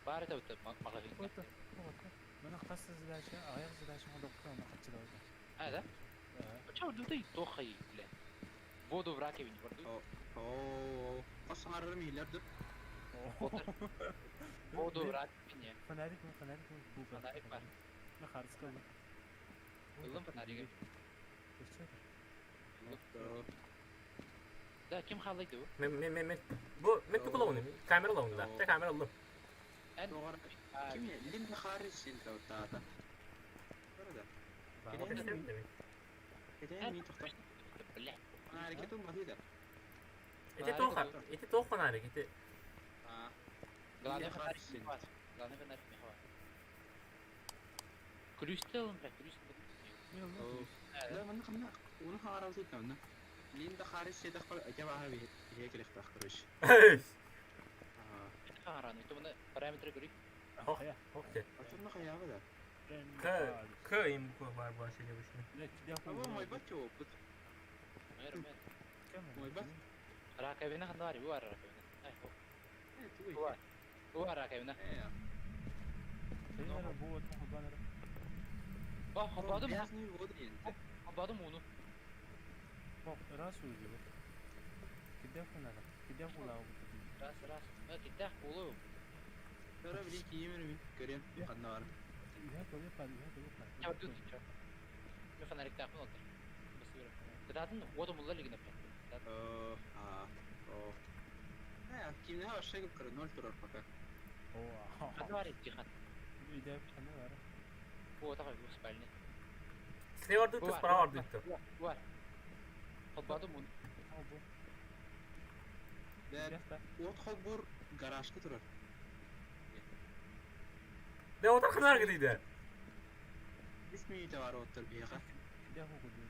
Бар это вот магазин. Вот. Вот. Мен хас задача, аяк задача доктор ана качыда. А, да? Чау, ну ты тоха и, бля. Воду в раковине, О, о, о, саңарыр милердир. Отыр. Воду раковине. Фонарик, ну, фонарик, ну, буба. Фонарик бар. На харска был. Ыллым фонаригы. Да. Да, ким халайды бу? Мен мен мен мен. Бу мен тук олоҕун, камера олоҕун да. Те камера оллум. Эн Доҕор, ким Линда Харрис син таата. Барада. Кэтээн мин тохтор. Бля. Фонарикетин батыйда. Ити тоха, ити тоох фонарик, ити. А. Главный Линда фонарик Харрис не син. хватит. Главный фонарик не хватит. Күлүүстэ ылын, бля, күлүүс. Да, манна ханна уну хаарал тыйта манна. Линда Харрис сетах эте баха би хе келехтах, короче. А. Хараны, то мына параметры көрүй. Хох, хох те. Атынна хаяба да. К, К им бу бар бу асыны бу. Аба мойбат опыт. Мэр, мэр. Мойбат. Раковина ханна бар, бу бар раковина. Ай, хо. Э, тугуй. Бу бар. Бу бар раковина. Э. О, хобадым, Грязные воды енді. хобадым уну. Раз уже. Киде фонарик? Киде хула? Раз, раз. Э, киттах болу. Тора билин кийимер мин көрем ханна бар. Я тоже пан, я тоже пан. Я тут чё. Мен фонарик тақпын отыр. Басы бер. Кытатын воду мулла лигин аппа. О, а. О. Э, кимне вообще көрө ноль турар пока. О. Ханна бар дихан. Иде ханна бар. Бу отаға бу спальня. Слева ордуйт, справа ордуйт. Бу бар. Хобадым уну. О, бу. Да, от холбур гаражка турар. Да отар фонарик дейди. 5 минут бар оттор бияга. Киде ху гуду.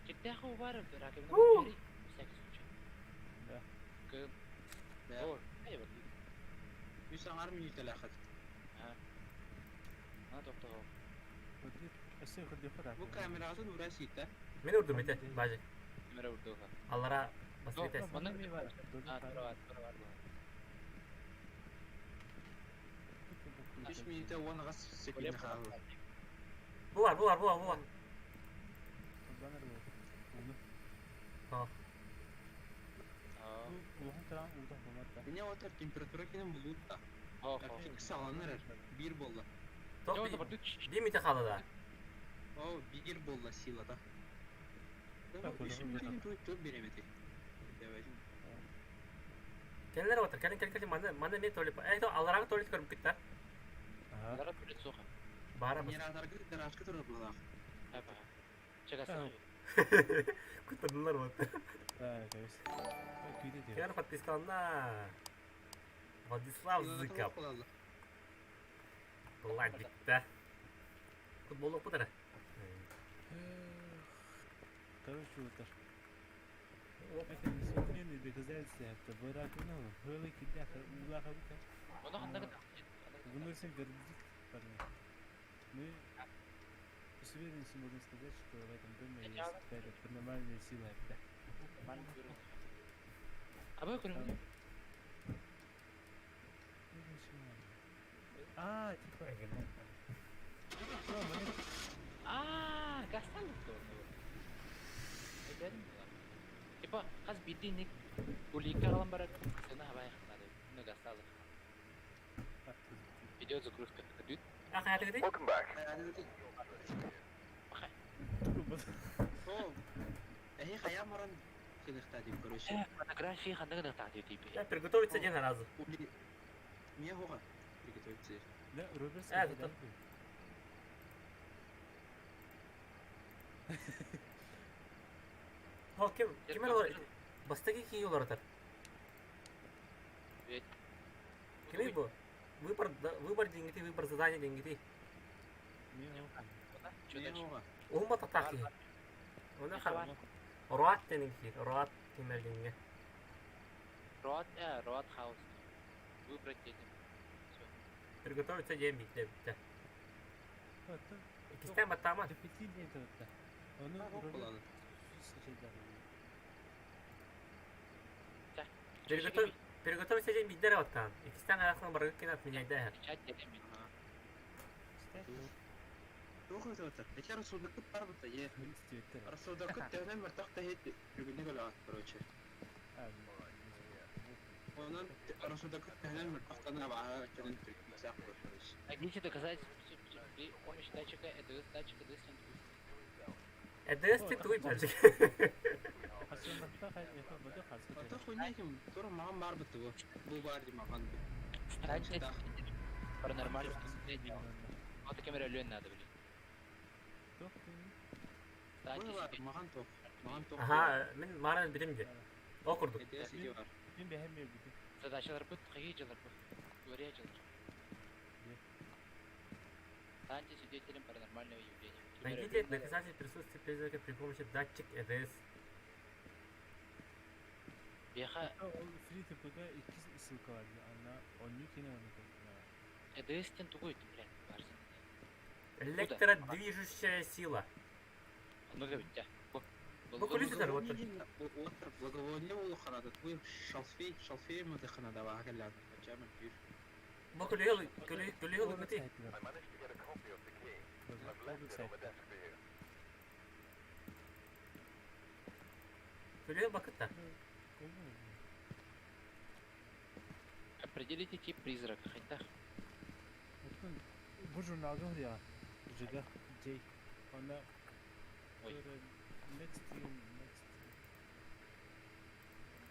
Киттах бу бар раковина. У. Всякий случай. Да. Кым. Да. О, ай вот. Үс аңар минут лахат. А, тоқтоо. Ходи, эсе ходи хода. Бу камератын ура сита. Мен урдум ити, бажы. Камера урдуға. Аллара басып Жоқ, кетесиң. Мана ми бар. А, тура бар, тура бар. 3 минутта 10 гас секунд халы. Бу бар, бу бар, бу бар, бу бар. Баннер бу. Уну. Хо. А, Улахан тран удах болмат. Меня отар температура кинем булутта. хо, хо. Саланыр бир болла. Тоқ Жо, бар би мите хала да. О, бир болла силата. Так, Үш ула, минут тут тут беремети. Давай. Келлер отыр, келин келин келин мана мана мен туалет. Эй, то алларага туалет көрүп кетти. Ага. Лара туалет соға. Бара бас. Генераторга гаражка турар булак. Апа. Чагасы. Кутадылар вот. Да, кайс. Күйде де. Кер подпискалана. Владислав Зыков. Владик, да. Футбол окутара. Короче, вот так. Это несмотренные доказательства, это барак, ну, хылы кидах, улаха бука. Оны ханна Выносим вердикт, парни. Мы с уверенностью можем сказать, что в этом доме есть какая-то паранормальная сила. Да. Абай көрүм. Ну, начинаем. А, типа... Что, мы- А, гасталык оны. Эден. Типа, хаз бидиник улика алан барат. Сена хабай ханады. Ну гасталык. А, Идет загрузка. Дүт. А кая ты? Welcome back. О, эй, хая маран хинахта дип короче. Фотографии ханна гына тады типа. Да, приготовиться один раз. Ули Мне хога приготовиться. Да, Роберт Э, сказал, это- да? Хо, ким ким олар? Бастаги ки олар атар. Ведь. Кими бу? Выбор выбор деньги, выбор задание деньги. Не, охуй. Что Мне дальше? хога. Ума татаки. Она хар. Роат деньги, роат кимер деньги. Рот, рот хаус. Выбрать этим. Все. Приготовиться день битте битте. Вот, то- Кистен баттама. до пяти дней это вот, да. Он, Хог Роберт, булады. встречает, да. Приготовь приготовиться день битте роаттан. Кистен аяқын баргы кинат меняйда. Чат этим. Ага. Кстати, Туох өтөр. Эти рассудокыт бар бутта, е. Твиттер. Рассудокыт тәнен мартак та хет бүгүнне көлөт, короче. А, ну, Онон Росудакы төһөнөн мөлтөхтөн абааһы өттүнэн түргүсээх көрдөрүс. Найдите доказательства при помощи датчика ЭДС датчик ЭДС диэн тугуй? ЭДС диэн тугуй датчик? Ото хуйня ким, тура маған бар бытты бу. Бу бар ди маған бу. Станьте паранормальным Вот камера өлүөн надо, блин. Станьте Бу бар, себе. маған тох. Маған тох. Аха, мин мааран билим дии. Ол курдук. ЭДС иди бар. Мин бэһэм биэрбитим. Задачаларбыт хайыы дьыларбыт. Говоря дьылар. Станьте свидетелем паранормального явления. Найдите доказательства присутствия призрака при помощи датчик ЭДС. Беха Ол Free TP-га иккис ссылка бар. Анна онню кини оны ЭДС диэн тугуй, блядь, барсын. Электродвижущая сила. Онно бүттэ. Бу. Бу күлүс вот. Отыр благовоние улуханада твой шалфей, шалфей мадыханада баа кэллээн. Жаман бир. Бу күлүһүл күлүһүл күлүһүл үгүтүй. Күлүһүл бакытта. Определите тип призрака. Хайдах. Бу журналга я Жига Джей. Она Ой. Next team, next team.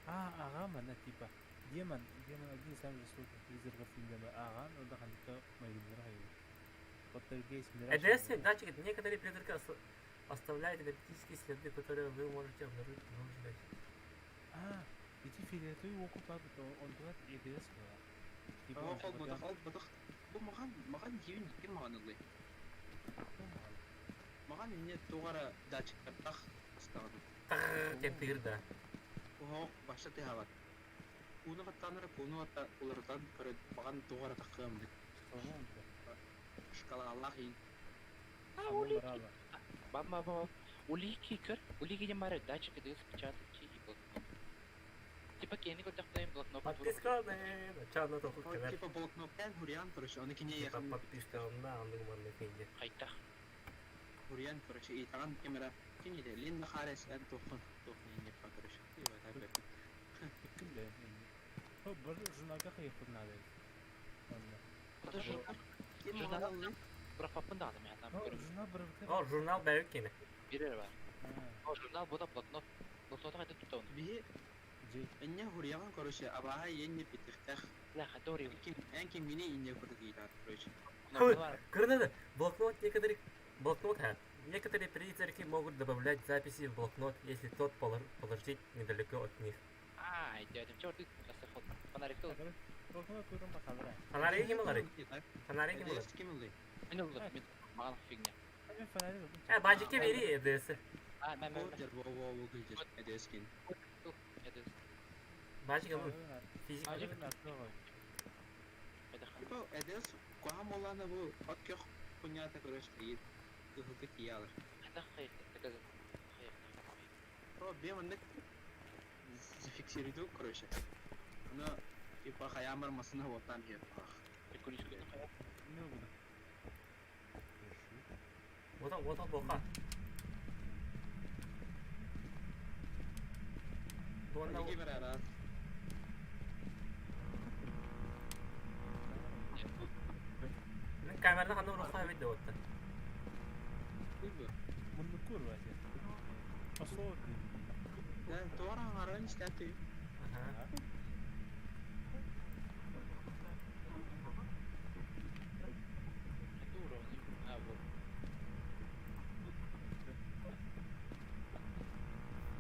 А, ага, мана типа. Демон, демон один из самых жестоких призраков Индианы. Ага, ну да, ханика мои Полтергейст, мираж. ЭДС датчик некоторые призраки оставляют энергетические следы, которые вы можете обнаружить при помощи датчика. А, ити фиолетовый окупа, он туда ЭДС была. Типа, О, хол бадах, хол бадах. Бу маған, маған дивин ким маған ылый. Маған эмне тугара датчиктар астаган. Тағ, диэн тыырда. Оһо, баша тыһабат. Уну баттанара, куну батта уларытан көрөт, маған тугара такыам деп. Шкала Аллах ин. Бам бам бам. Улики көр. Улики диэн бары датчик ЭДС печатки и блокнот. Типа кени көрдөхтөйм блокнот. Подписка начало тоқу кэлэр. Типа блокноттан хуриан, короче, оны кине Типа яхан подписка онна оннук маннык инде. Хайдах. хуриан, короче, и таган камера кине де Линда Харрис эн тохун тохун инне па, короче. Типа так. Бу журналга хайыппын надо. Это журнал. Ким Журнал. маған ылый? Бұраппын да адам я там Журнал бір О, журнал бәйік кені. Бирер бар. О, журнал буда блокнот. Блокноту қайда тұтауын. Биһи Джей. энне хуриан, короче, абаха енне питихтэх. Бля, хатори. Ким эн ким мине инне курдиитар, короче. Көрнеді, блокнот некоторых... Блокнот, а? Некоторые призраки могут добавлять записи в блокнот, если тот положить недалеко от них. А, дядям, чё ты? Фонарик тыл. Блокнот көрін бақалыра. Фонарик ким алар? Фонарик ким алар? Ким ылый? Мен олдым, мен маған фигня. Мен фонарик алдым. Э, бажикке бери ЭДС. А, мен мен Во, во, во, во, ЭДС кин. ЭДС. Бажик алын. Физик. Бажик. Типа ЭДС куам олана бу от көх понята, короче, и кыһылгы тиялар. Хайдах хайдах доказать. Про беманнык зафиксируйду, короче. Но типа хаямар масына вот там же. Не буду. Вот он, вот он, бока. Буонна Неге бер арас. Мен камераны ханна урухха бит отта. Бу. Мұны көр вәзе. Асо. Да, тора аран истәти. Аха.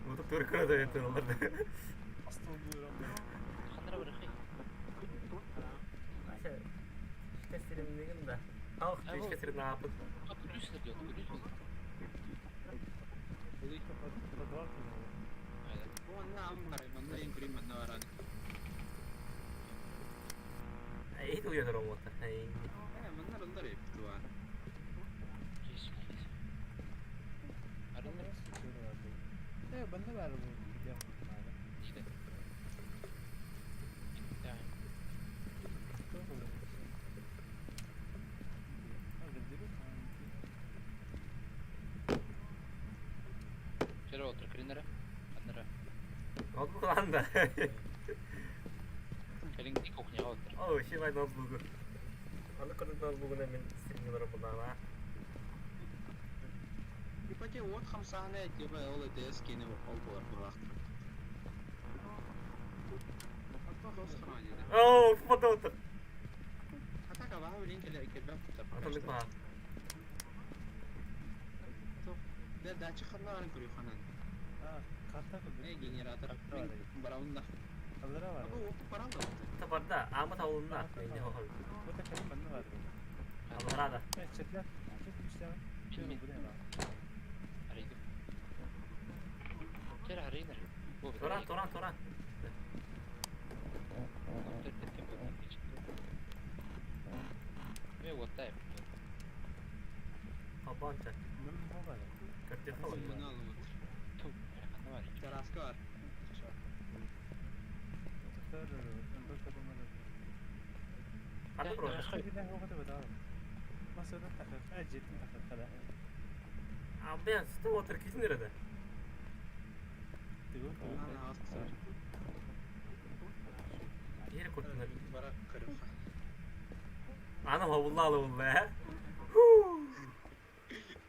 Вот тур көрөдө это оларды. Астон буйрам. Ханара барахай. Ася. Кесиримнигин да. Ах, кесирин апыт. Плюс делал, плюс. Подвал. Бу анна ам карай, манна ин күрим манна баран. Эйт уйдыр омота. Эй. Э, манна рындар эптуа. Э, банда бар бу. Вчера утро кринера. Однара. Ол бу кыланда. Кэлиҥҥи кухняҕа отыр. Оо, сибай ноутбугу. Аны кырдык ноутбугунан мин стримнилары булаама. Типа те уот хамсааһына типа ол ЭТС киэнэ ол буолар быһаахтар. Оо, фото А так абаһа билин кэлэ кэлбэх Атылык баа. Да датчик ханна барын көрү ханан. А, карта Э генератор. Барауна. Аллара бар. Абы опу барал да. Табарда, ама тавулна. Менде хохол. Вот это манна бар. Аллара да. Э, четлер. Чет күчтәге. Билмин. Бу не Арыйдым. Кер арыйнар. Бу Туран, туран, туран. Мен оттайм. Хабанча. Мин бу бар. Кырдык хол. Мына алып. Ту, ханна бар. Тараска бар. Төр, бер кадымы. Ханна бро. Масада тахыр, әҗетин тахыр кала. Абен, сты отыр кисин эрede. Тигү, тигү. Ана астыр. Yeri kurtulur. Бара көрү. Аны хобулла алыбылла.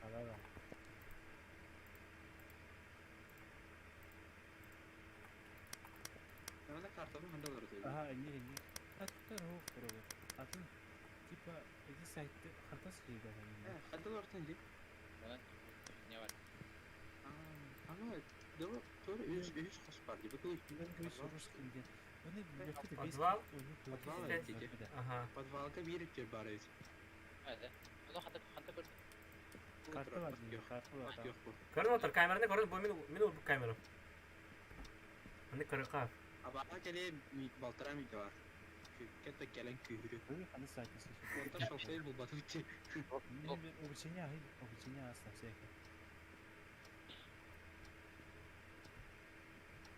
Ала. Ана картаны ханда бар. Аха, не, не. Аттар хо көрөбө. Атын типа эти сайтты картасы кийде. Э, ханда бар тенди. Онан не бар. Ана дөө төр үс үс хос бар дип. Бу Мен көз русский ден. Оны библиотека Подвал? Подвал эти. Аха. Подвалга берип жер бар эти. Әдә. Оны ханда ханда көр. Карта бар, карта бар. Yok bu. Көрүн отыр камераны көрүн бу мен мен бу камера. Аны көрөкка. Абаға келе балтыра миде бар. Кете келен күйүрү. Бу каны сайты слушай. Онта шалтай бул батып чи. Мен бир обучение ай, обучение аста всякий.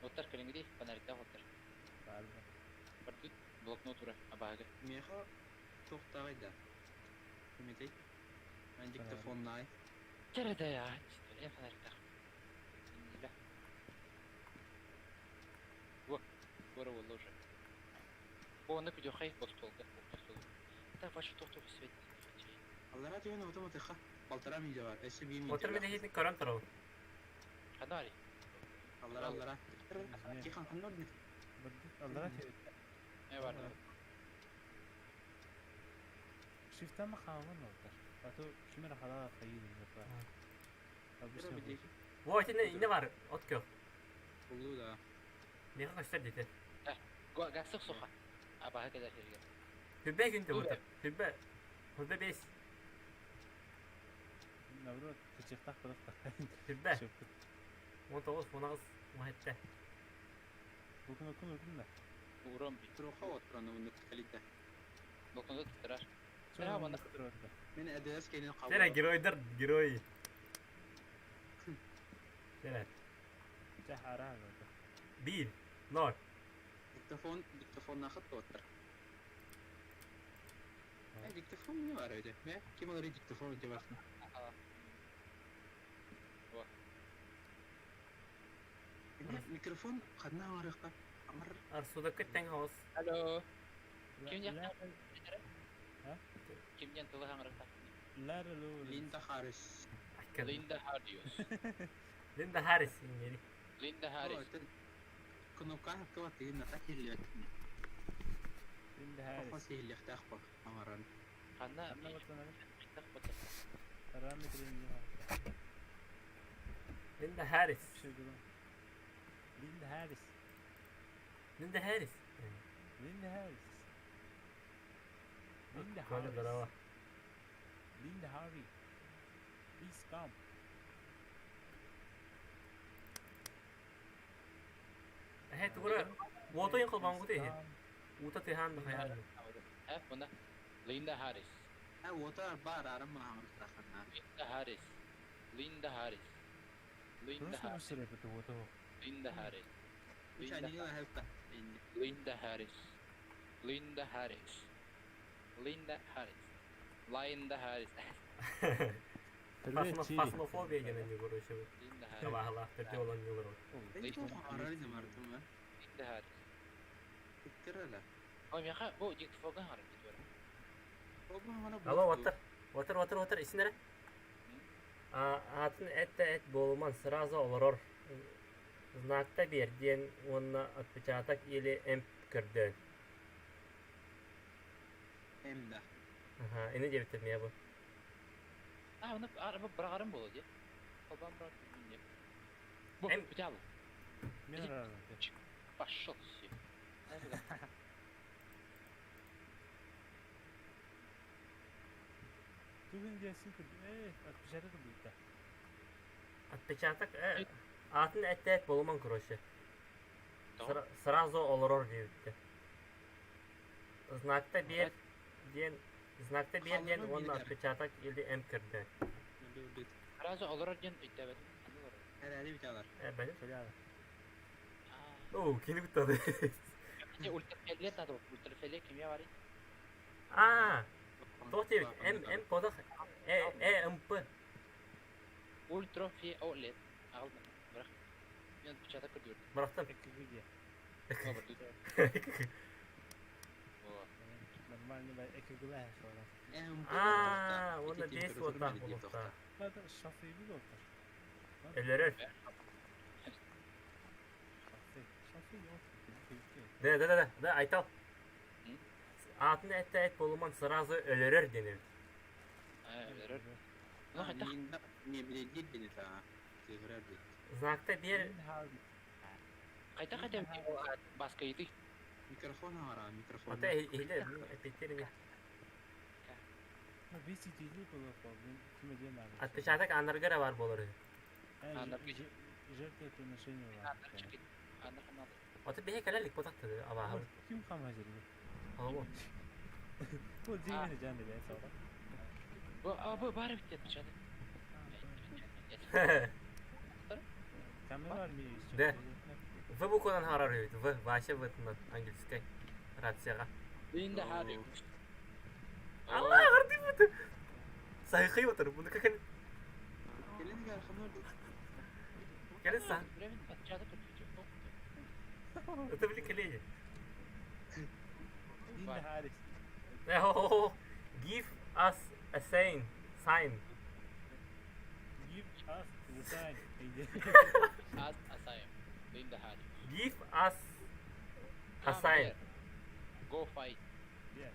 Оттар кэлиҥҥи фонарикта оттар. Бар. Бардыт блокнот ура абаага. Меха тоқтағайда. Кеметей. Мен диктофоннай. Кэрэ да я. Э фонарикта. Инниле. Во, скоро болла уже. О, оны күдөхэй бостолга. Бостолга. Так, ваш тоқтоқ свет. Аллара деген автоматыха. Балтыра миде бар. Эсі би миде Отыр мен бар. хитин көрөн турабын. Ханна Аллара аллара. Тихан ханнар не? Аллара тебе. Не бар. Шифтама хааман олдар. Ато кимер халаа хайын ба. Обычно. Во, итинне инне бар. От көр. Улу да. Меха көстөр дете. Гаксык суха. Абаага кэлэр хирге. Хүббэ күнтө отыр. Хүббэ. Хүббэ бес. Наоборот, кычыктак кылык. Хүббэ. 19, 19, 17. Букун окун окун да. Уром би. Троха отураны уну калите. Блокноту туттарар. Бра, мана. Мен әдәс кейнен кабыл. Сера геройдар герой. Сера. Жахара. 1 0 Диктофон, диктофон нахат оттар. Э, диктофон не бар өйдө. Ме ким олар диктофон деп басын. Микрофон хадна барыкка. Амар Арсуда көттен хаос. Алло. Ким яқта? Кимден тылы хаңырықта? Лара лу. Линда Харрис. Линда Хардиус. Линда Харрис ингери. Линда Харрис. Кнопка хакка тигин ата киллет. Линда Харрис. Папа сийлек тахпа. Амаран. Ханна Анна батана. Ханна батана. Параметры не. Линда Харрис. Линда Харрис. Линда Харрис. Линда Харрис. Линда Коля Харрис. здорово. Линда Харри. Please come. Э, тугура. Уотойн кылбан гути. Ута тыхан да хаян. Ха, мына. Линда Харрис. Э, ота бар арым амар тахана. Линда Харрис. Линда Харрис. Линда Просто Харрис. мусор это вот его. Линда Харрис. Линда Харрис. Линда Харрис. Линда Харрис. Линда Харрис. Линда Харрис. Фасмофобия деген не короче. Линда Харрис. Табахала, төртө olan не короче. Линда Харрис. Линда Харрис. Тирала. О, миэхэ бу диктофонга хаҥарар дии Алло, Уоттар. Уоттар, Уоттар, Уоттар, истин эрэ. Аатын эт да эт буолуман, сразу олорор. Знакта биэр диэн уонна отпечаток или эмп көрдөөн. Эм да. Аха, ини диэбиттэр миэ бу. А, оны бу быраҕарым буолуо дии. Холбоон быраҕар дии. Бу, Эм. бүтэ алын. Мен араарым. Пошел все. Тугун диэн син көрдүм. Ээ, отпечаток ылбыта. Отпечаток аатын эт да эт буолуман, короче. Сразу олорор диэбиттэр. Знакта биэр диэн знакта биэр диэн уонна отпечаток или эмп көрдөөн. Сразу олорор диэн өйдөөбөтүм. Ханна олорор? Эрээли бүтэлэр. Э, бэлэ. Чөлөөр. Оо, кини куттады. Ити ультрафиолет надо, ультрафиолет кимиэ барый? Аа, туох диэбит? М, М подох Э, Э, МП. Ультрафиолет. Аҕалма. Бырах. Мен отпечаток көрдүбүт. Бырахтым. Эккиги диэ. О. Нормально бай эккигэлээ шола. Аа, уонна биэс уоттаах буолуохтаах. Надо шафы болтар. Өлөрөр. Шафы. Шафы yok. Да, да, да, да, да, Айтал. Аатын эт да эт буолуман сразу өлөрөр диэн эбит. Өлөрөр. Ну хайдах Не билдир бини та. Тыгырар бит. Знакта биэр хайдах этем баскайды. Микрофон ара, микрофон. Ата иһиле эпиттерин. Ну, BCTD было мен киме диэн надо. Отпечаток анарга бар болор. Жертвоприношение бар. Анна канал. Ата биһи кэлэлик ботакты абааһы. Ким хамажыр? Алло. Бу дигени жан деп сора. Бу а бу бары бит отпечаток. Камера бар ми еще. Да. В букванан харар эбит. В вообще в английской рацияга. Линда Хари. Алла гарды бут. Сайхай отыр. Буну как Келин гар хамар. Келеса. Временно отпечаток Это блин колени. Линда Харрис. Give us a sign. Sign. Give us the sign. As a sign. Linda Harris. Give us a sign. Go fight. Yeah.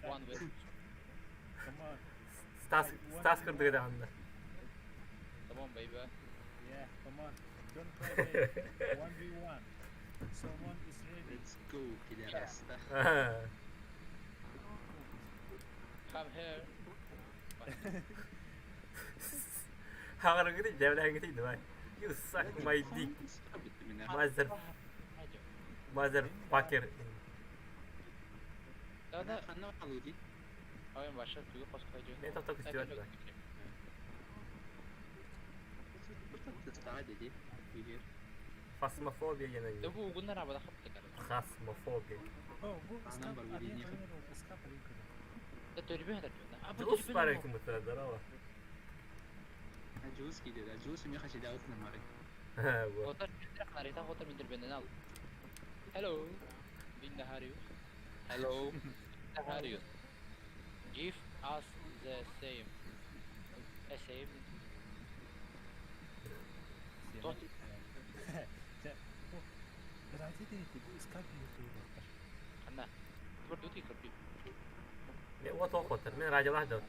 One way. Come on. Стас Стас кырдыгы даҕанна. Come on, baby. Yeah, come on. Don't play baby. 1v1. Someone is ready. Let's go, пидораста. Come here. Хаҕарыгыты дьэбэлээҥҥитий давай. You suck my dick, mother motherfucker. Да, да. Ханна алуди. Ой, ваша тугу хоскойдю. Мен тоқтап күстүбэт да. Фасмофобия Да диэн бу угуннар абада хаптыгар. Хасмофобия. О, бу Анам скап бар, один видение. камера, скап один камера. Да төрбө хатар. А бу Дьулус баар кымыта, здорово. Джуус киде, да, Джуус мне хочу дать на море. Вот. Отар харита хотар миндер бенен ал. Hello. Linda Harius. Hello. Linda Harius. Give us the same. A same. Тот. Ради дети, бу скап один. Ханна. Тур дути кырби. Мен вот охотер, мен радиолах дон.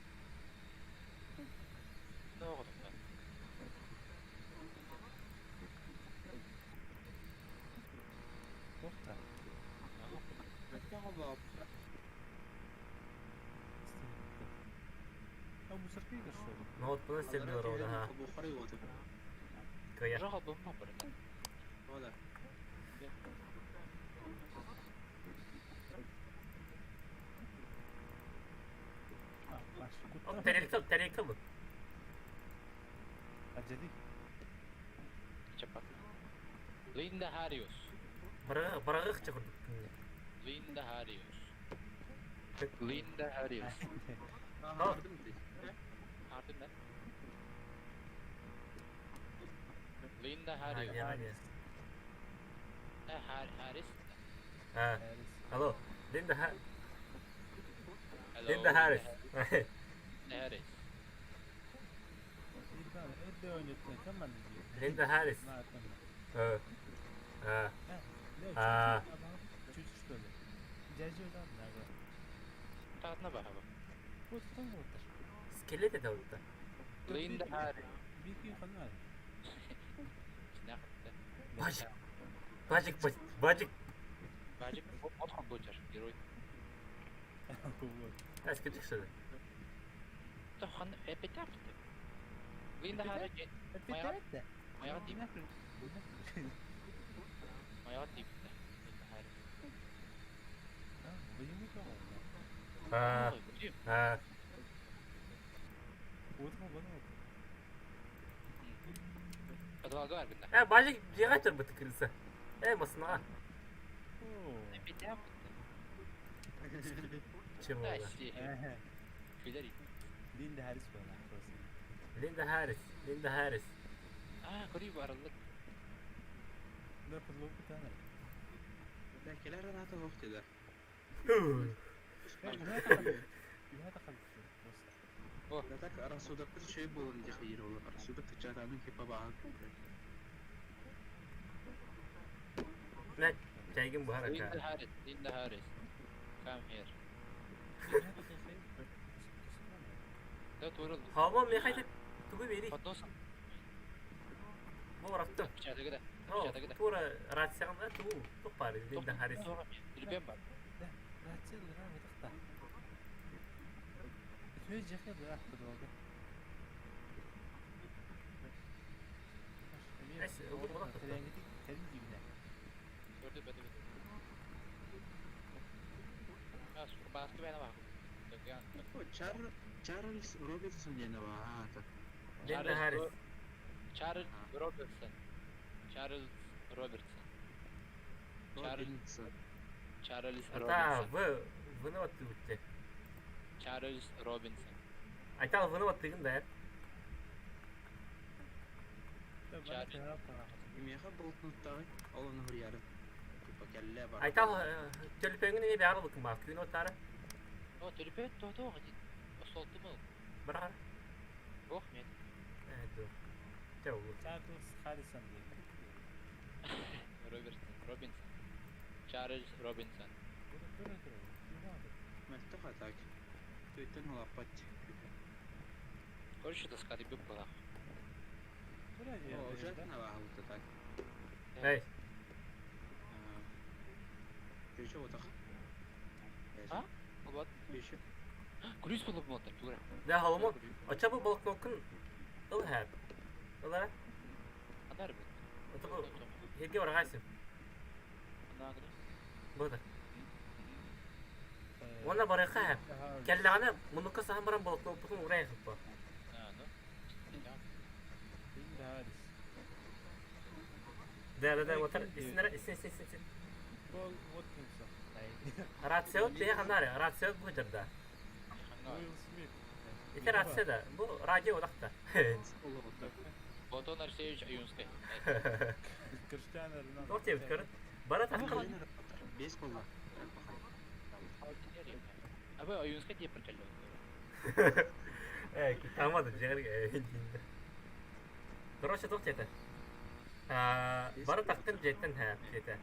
No готов. Тоқта. А мусорка что ли? Ну вот пына стердилер ода, ха. Кая. Жага бу ма бар. А, баш, О, кутта. тарелка, тарелка бу. А жеди. Чапат. Linda Harius. Барагы, барагы чыгырдык. Linda Harius. Linda Harius. Ардын да. Linda Harius. Радио. Э, Харис. А, алло. Линда Линда Харрис. Harris. Линда Харрис. А. Скелет это вот. Линда Харрис. Бажик. Бажик, бажик. Бажик, вот он бучер, герой. Эскетик что ли? Линда Харрис. Моя тип. Моя тип. А, а. Э, бажик дьиэҕэ турбут крыса. Э, масына. Чего? Линда Харрис Линда Харрис. Линда Харрис. А, көрүй барылык. Да, подлог Кэлэр аната суох диилэр. Так рассудокпут үчүгэй буолан диэхийир ол рассудок кыччаатаҕын кипа бааһын Мэ, чайгын буһар Линда ака. Харрис, Линда Харрис. Come here. Да, турул. Хаба мехайте тугу бери. Подносом. Бу барахтым. Печатыгы да. О, Печатыгы да. тура рацияҕын тугу туппары Линда Харрис. Дүрбен бар. Көрдү бөтө бөтө. Баскы бэна бар. Чарльз Робинсон диэн аата. Линда Харрис. Чарльз Робертсон. Чарльз Робертсон. Робинсон. Чарльз Ата, Робинсон. вы выныват ты Чарльз Робинсон. Айтал выныват тыгын да. Миэхэ болтунуттаҕый ол ону хуруйарын. Типа кэллэ бар. Айтал төлпөңүн эми бары букун баа күн отары. О, төлөпөт то-то Осолту му? Бар. Ох, мен. Э, ду. Те улу. Робертсон, Робинсон. Чарльз Робинсон. Мөлтөх атак. Төйтөн улаппат. Короче, доска ты была. О, уже наваһабыт так. Эй, Күчө отах. А? Вот. Күчө. Күрүс булып мотор, тура. да холомо. Оча бу блокнокун ыл хэп. Ылара. Анар бит. Ото бу хеге баргайсың. Анагы. Бу да. Она барыха хэп. Келләгәнә мунука саһан баран блокнокун урай хыппа. А, ну. Да, да, да, отар исинер исин исин исин. Рация те ханары, рация бу жерде. Ите рация да. Бу радио одакта. Платон Арсеевич Аюнский. Тор тебит көрүн. Бара таккан. Бес болла. Абы Аюнский деп бір кәлі. Э, тамады жерге. Короче, тох жете. А, бара тактын жеттен ха, жете.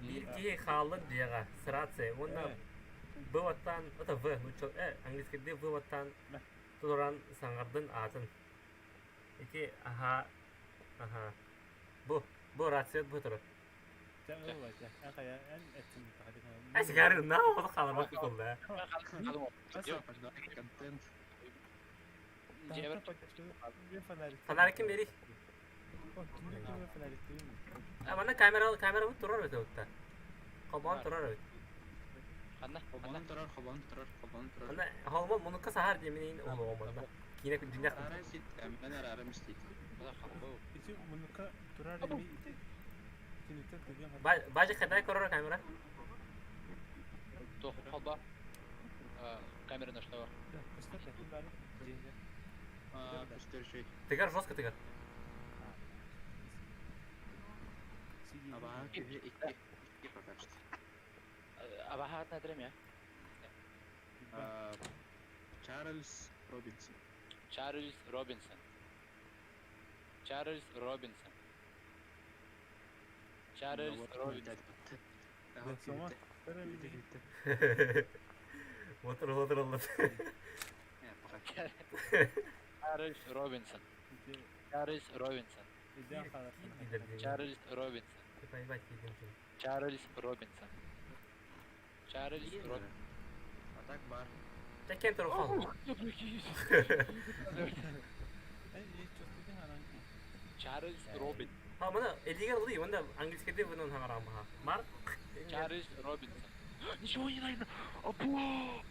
Бир киһи хааллын дьиэҕэ, сырация уонна бываттан, это в, ну чё, английскийде вываттан туран саҥардын аатын. Ити, аха, аха. Бу, бу рация бу турар. Эс гары на ол халарбак болду. Контент. Фонарик ким бери? А манна камера камера бу турар өтө утта. Кобон турар өт. Ханна, Хобон турар, хобон турар, хобон турар. Манна холмо мунукка сахар деминин олу манна. Кине күн Ара сит, мен арарым истейт. Бажы хадай корор камера. Тох, холба. Камера нашла. А, көстөр шөй. Тыгар жестко тыгар. Абаһа күһэ икки, икки пока что. Абаһаатын этэрим я. Чарльз Робинсон. Чарльз Робинсон. Чарльз Робинсон. Чарльз Робинсон. Отыр отыр оллар. Чарльз Робинсон. Чарльз Робинсон. Чарльз Робинсон. Чарльз Робинсон. Чарльз Робинсон. А так бар. Кем турхан? Чарльз Робин. Ha мына элигер улый, онда английскийде вынын хаҥараамаха. Марк. Чарльз Робинсон. Ничего не найдено. Або!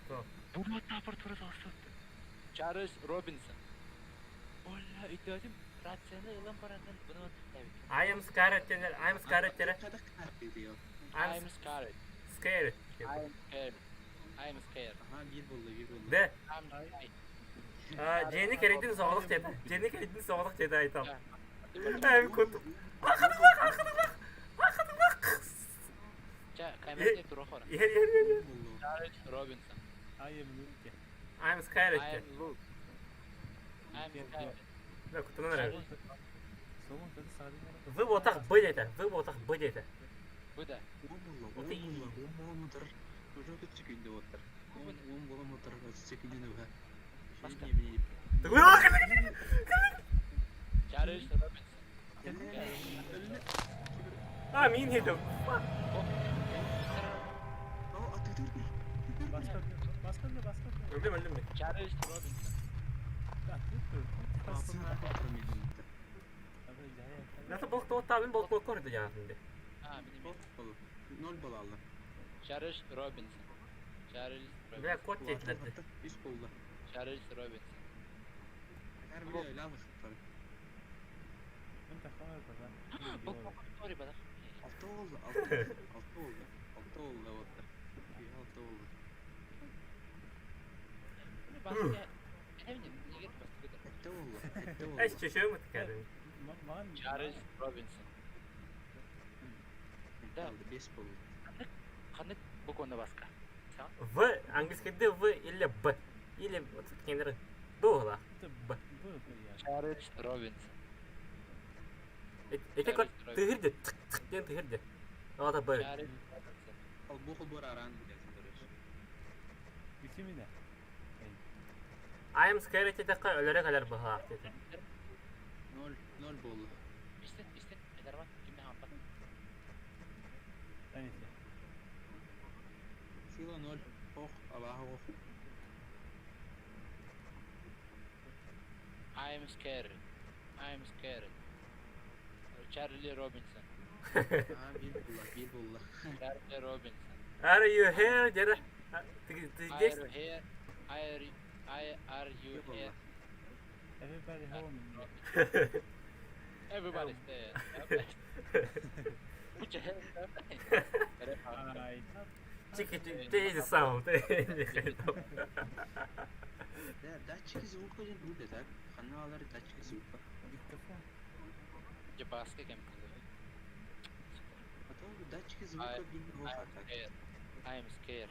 Что? Бурматна аппаратура салсатты. Чарльз Робинсон. Оля, өйдөтүм рацияны ылан баранын бұны I am scared денер, I am scared дере. I am scared. Scared. I am scared. I am scared. Ага, биир болду, биир болду. Де. I'm scared. Жени керейдин соғылық деді. Жени керейдин соғылық деді айтам. Әм кут. Ақыдылақ, ақыдылақ. Ақыдылақ. Камера тура Ер, ер, ер, ер. Чарльз Робинсон. I am Luke. I am scared. I am Luke. I am scared. Да, кутунан эрэ. Вы В отах Б деді. В отах Б деді. Бу да. Он болду, он болду, он болмутар. Уже 30 секунды оттар. Он болмутар, 30 секунды уха. Чарльз Робинсон. А, мин хедем. Өлдüm, өлдüm мен. Чарльз Робинсон. Nasıl balık da abim balık balık koruydu yani şimdi. А, мини Ноль балалы. Чарльз Робинсон. Чарльз Робинсон. Бля, кот dediler. Үс болду. Чарльз Робинсон. Her biri öyle alır. Бұл Тори бадах. Алты oldu, altı, altı oldu. Altı oldu оттар. Altı oldu. Этте oldu, этте oldu. Эч чөшөө мөт кәдим. Чарльз Робинсон. Да. Алды, бес болду. Қанық букваны басқа. В английскийде В или Б. Или вот кендер Б ола. Б. Чарльз Робинсон. Эти кот тыгырды, тык тык ден тыгырды. Ада Б. Чарльз Робинсон. Ал бу хол аран билесин дөрөш. I am scared дедек өлөрө калар бу dedi. Ноль, ноль болду. Истин, истин. Эдерман, кимне хампат? Сила ноль. Ох, абаха ох. I am scared. I am scared. Чарли Робинсон. Ага, бир болду, бир болду. Чарли Робинсон. Are you here? Дere. Ты здесь? Are you here? I are you here? Everybody home. Everybody's there. Put your hands up. Чики, ты сам, ты не хотел. Да, датчики звука ден буде, так? Хана алар датчики звука. Диктофон. Баска кем. А то датчики звука бин I'm оха так. scared. I'm scared.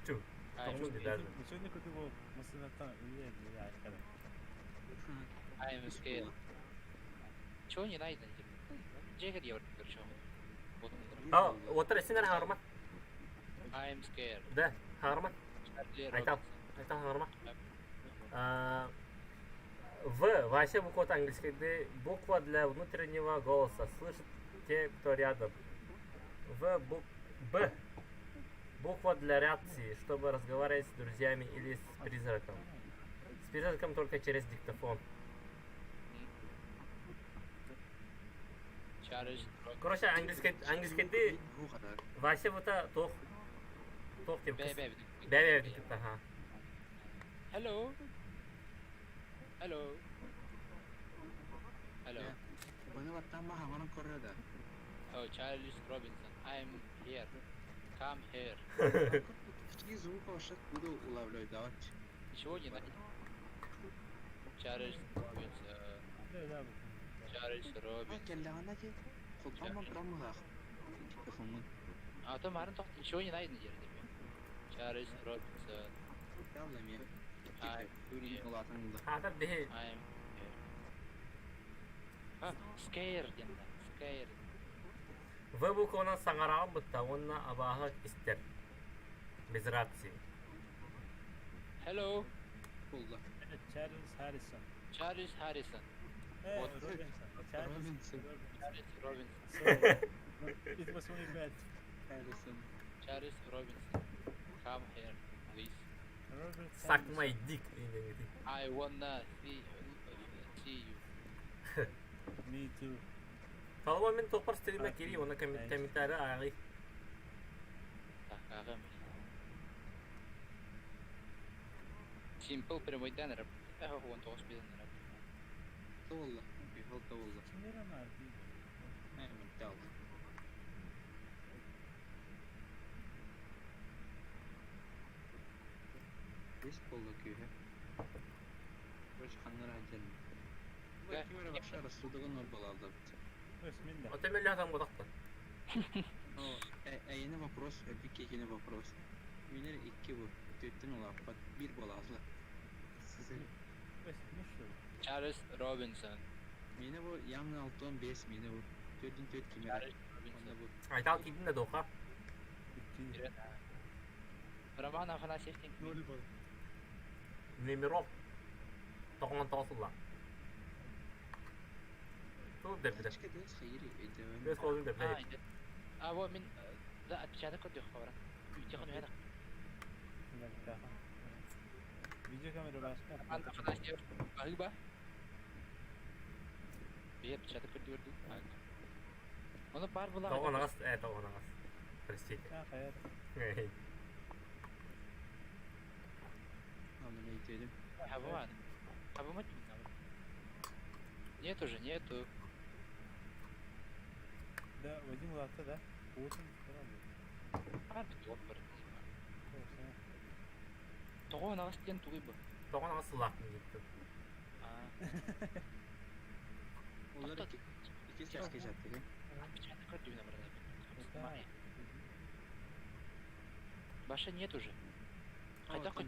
Чу. I'm scared. I'm scared. Чего не найден? Жегер евр көрчө. А, отыр сенер харма. I'm scared. Да, харма. Чарли Айтам. Робинсон. Айтам харма. А, В, вообще буква английской Д, буква для внутреннего голоса. Слышат те, кто рядом. В, бук, Б, буква для реакции, чтобы разговаривать с друзьями или с призраком. С призраком только через диктофон. Чарльз Робинсон. Короче, английский, английский Д, вообще вот это тох, тох тем. Бе бе. Б, б, ага. Hello. Hello. Hello. Bunu battан махаманын көрөдө. Oh, Charles Robinson. I'm here. Come here. Датчики звука вообще буду улавливать, давайте. Ничего не найдено. Чарльз Робинсон. Чарльз А Робинсон. келлегана ки, холбан брамыгах. Диктофонун. А то марын тохт ничего не найдено диир этим. Чарльз Робинсон. Ялла эмиэ. I'm here. Улаатан ылла. Хаатар биһи I'm here. А, Scare диэн да. Scare. В букванан саҥараҕын бытта уонна абааһы истэр. Без рации. Hello, Булла. Чарльз Харрисон. Charles Harrison. Э, Вот. Робинсон. Чарльз Робинсон. Робинсон. Charles Robinson. Sorry. It was only bad. Harrison. Charles Robinson. Come here, please. Роберт Suck Сандерсон. my dick. I wanna see you. Me too. Толума мин туохпар стриме А, кири уонна nice. комментарий ааҕый. Так, ага. Simple прямойдан рэп. Эхо, он тоҕус билэн рэп. Туолла. Бихал туолла. Кимнэр ама дии. Мэн талла. Бес болла күүһэ. Короче, ханнара хадьан. Да. Ким эрэ бахша рассудогун ор балалда. Өс мин да. Отой мөллөөх ботахта. О, эйene вопрос, эпик екene вопрос. Минер икки бу. Төттен улааппат бир болаазла. Сизе. Өс ну что? Charles Robinson. Мені бу явно алтон бес мені бу. Төрдүн төрт кимер. Charles Robinson. Онда бу. Айтал киирдин да дуоха. Икки. Роман Афанасьев диэн ким? Ноль бол. Немиров. Тоҕон тоҕус Тугу дэппитэ. Тачка дэс хайыри эдевен. Бэс холун А, дэппитэ. иде. А, во, мин да, отпечаток көрдүөх хабара. Үтехан үһэ Мөлтөх. Видеокамера башка. Роман Афанасьев. Баһыба. Бие отпечаток көрдүөрдү. Оны бар була. Тоҕон аҕас, тоҕон аҕас. Простите. А, хайар. Аны эйтедим. Хабыма. Хабыма. Нет уже, нету. Да, Вадим улаатта да. Уутун туран. Бар бит оп бар. Тоҕон аҕас диэн тугуй бу? Тоҕон аҕас сыллаахпын диттим. А, Олар ики ики часка жатты. отпечаток көрдүгүнэ баран. Баша нет уже. Хотя хоть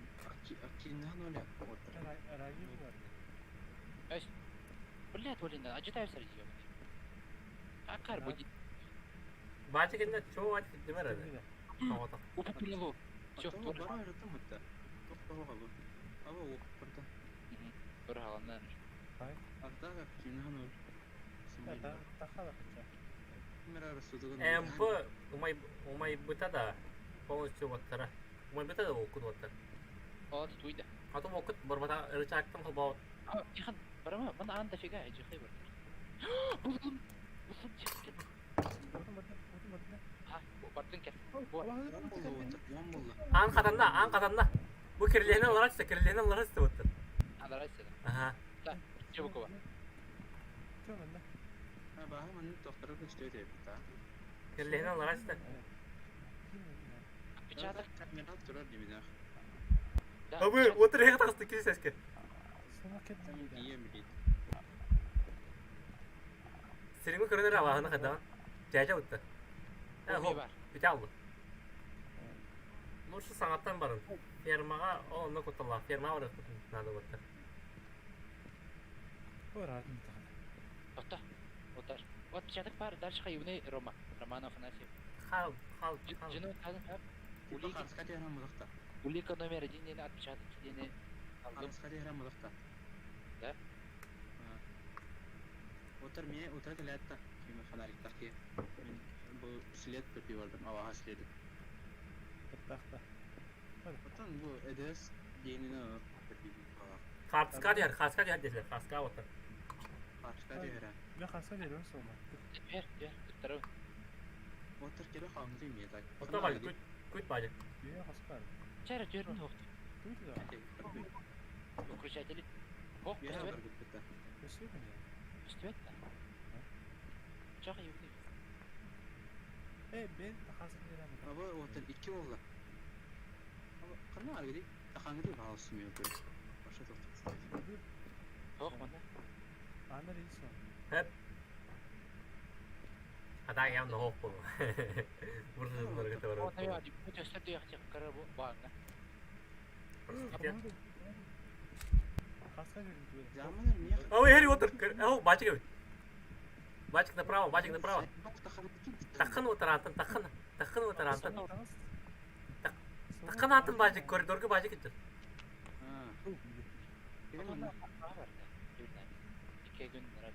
Акинна ноля. Отыр. Рави бар. Блядь, блин, а читаю среди ёбаный. Акар будет. Баача кэннэ чоо ат димэр эрэ. Тоҕото. Упупило. Все, Все, тоже. бара ырытым хатта. Тоқтауға бу. Аба оқып барды. Бір халаннан. Артага акинна ноль. Да, тахала хотя. Кимер рассудогун. МП умай умайбыта да полностью оттара. Умайбыта да окут оттар. Ол туйда. А то окут барбата рычагтан холбаут. А, ихан, барама, ман ан дофига, эжи хай бар. Булдум. Булдум чеккен. Бардым бардым, бардым бардым. А, бардын кел. Он болла отыр. Он болла. Аан хатанна, аан хатанна. Бу кирлиһинэ олораччы, кирлиһинэ олораччы оттар. Адарайсы. Аха. Чебукова. Чё манна? Ha баха манны тоқтары көстө деп та. Кирлиһинэ олораччы. Отпечаток. Камера турар деминах. Да. Абы, отыр эҕэ таҕыста кири сэске. Сама кеттим да. Ие билет. Сириҥи көрөнөр абааһыны хайдаҕын. Дьээдьэ утта. Э, хоп, бар. бүтэ алла. Лучше саҥаттан барын. Фермаҕа, ол онно кутталлаах. Фермаҕа барыахпытын наада буолта. Оратым тахала. Отта. Отар. Отпечаток бар, дальше хайуны Рома. Роман Афанасьев. Хал, хал, хал. Жену тазын хап. Улика, Хараска дияра мудақта. улика номер один дені отпечаток дені алдым. Хараска дияра мудақта. Да? Отыр мне отыр келетта. Киме фонарик таки. Мен бу след көпи бардым, аваха следи. Тахта. Отон бу эдес дейнине көпи бала. Хаска диэр, хаска диэр диэтилэр, хаска оттар. Хараска дияра. Мен хаска берем сома. Бер, бер, туттарым. Отыр келе хаңды ме так. Отто баҕайы, күт, күт баҕайы. Бүйе хаска. Чара төрін тоқты. Туйду да. Выключатели. Ох, Бера көстүбэт, бар битте. Өсүө мен. көстүбэт да. Чах югны. Э, мен хаска берем. Аба отыр икки болла. Аба кана аргиди? Тахаңды баалсы ме өтөр. Баша тоқтар. Ох, мана. Анар исон. Хэп. Хата. так явно хоох буолуо. Бурдук кытта О, наверное, бу төстөр диэхтик кыра бу баанна. Простите. Хаска көрүн түгэн. Заманар мех. Ау, Harry отыр. Ау, бачик эбит. Бачик направо, бачик направо. Таххын отыр антын, таххын. Таххын отыр антын. Таххын антын бачик, коридорга бачик итир. Икки күн нарад.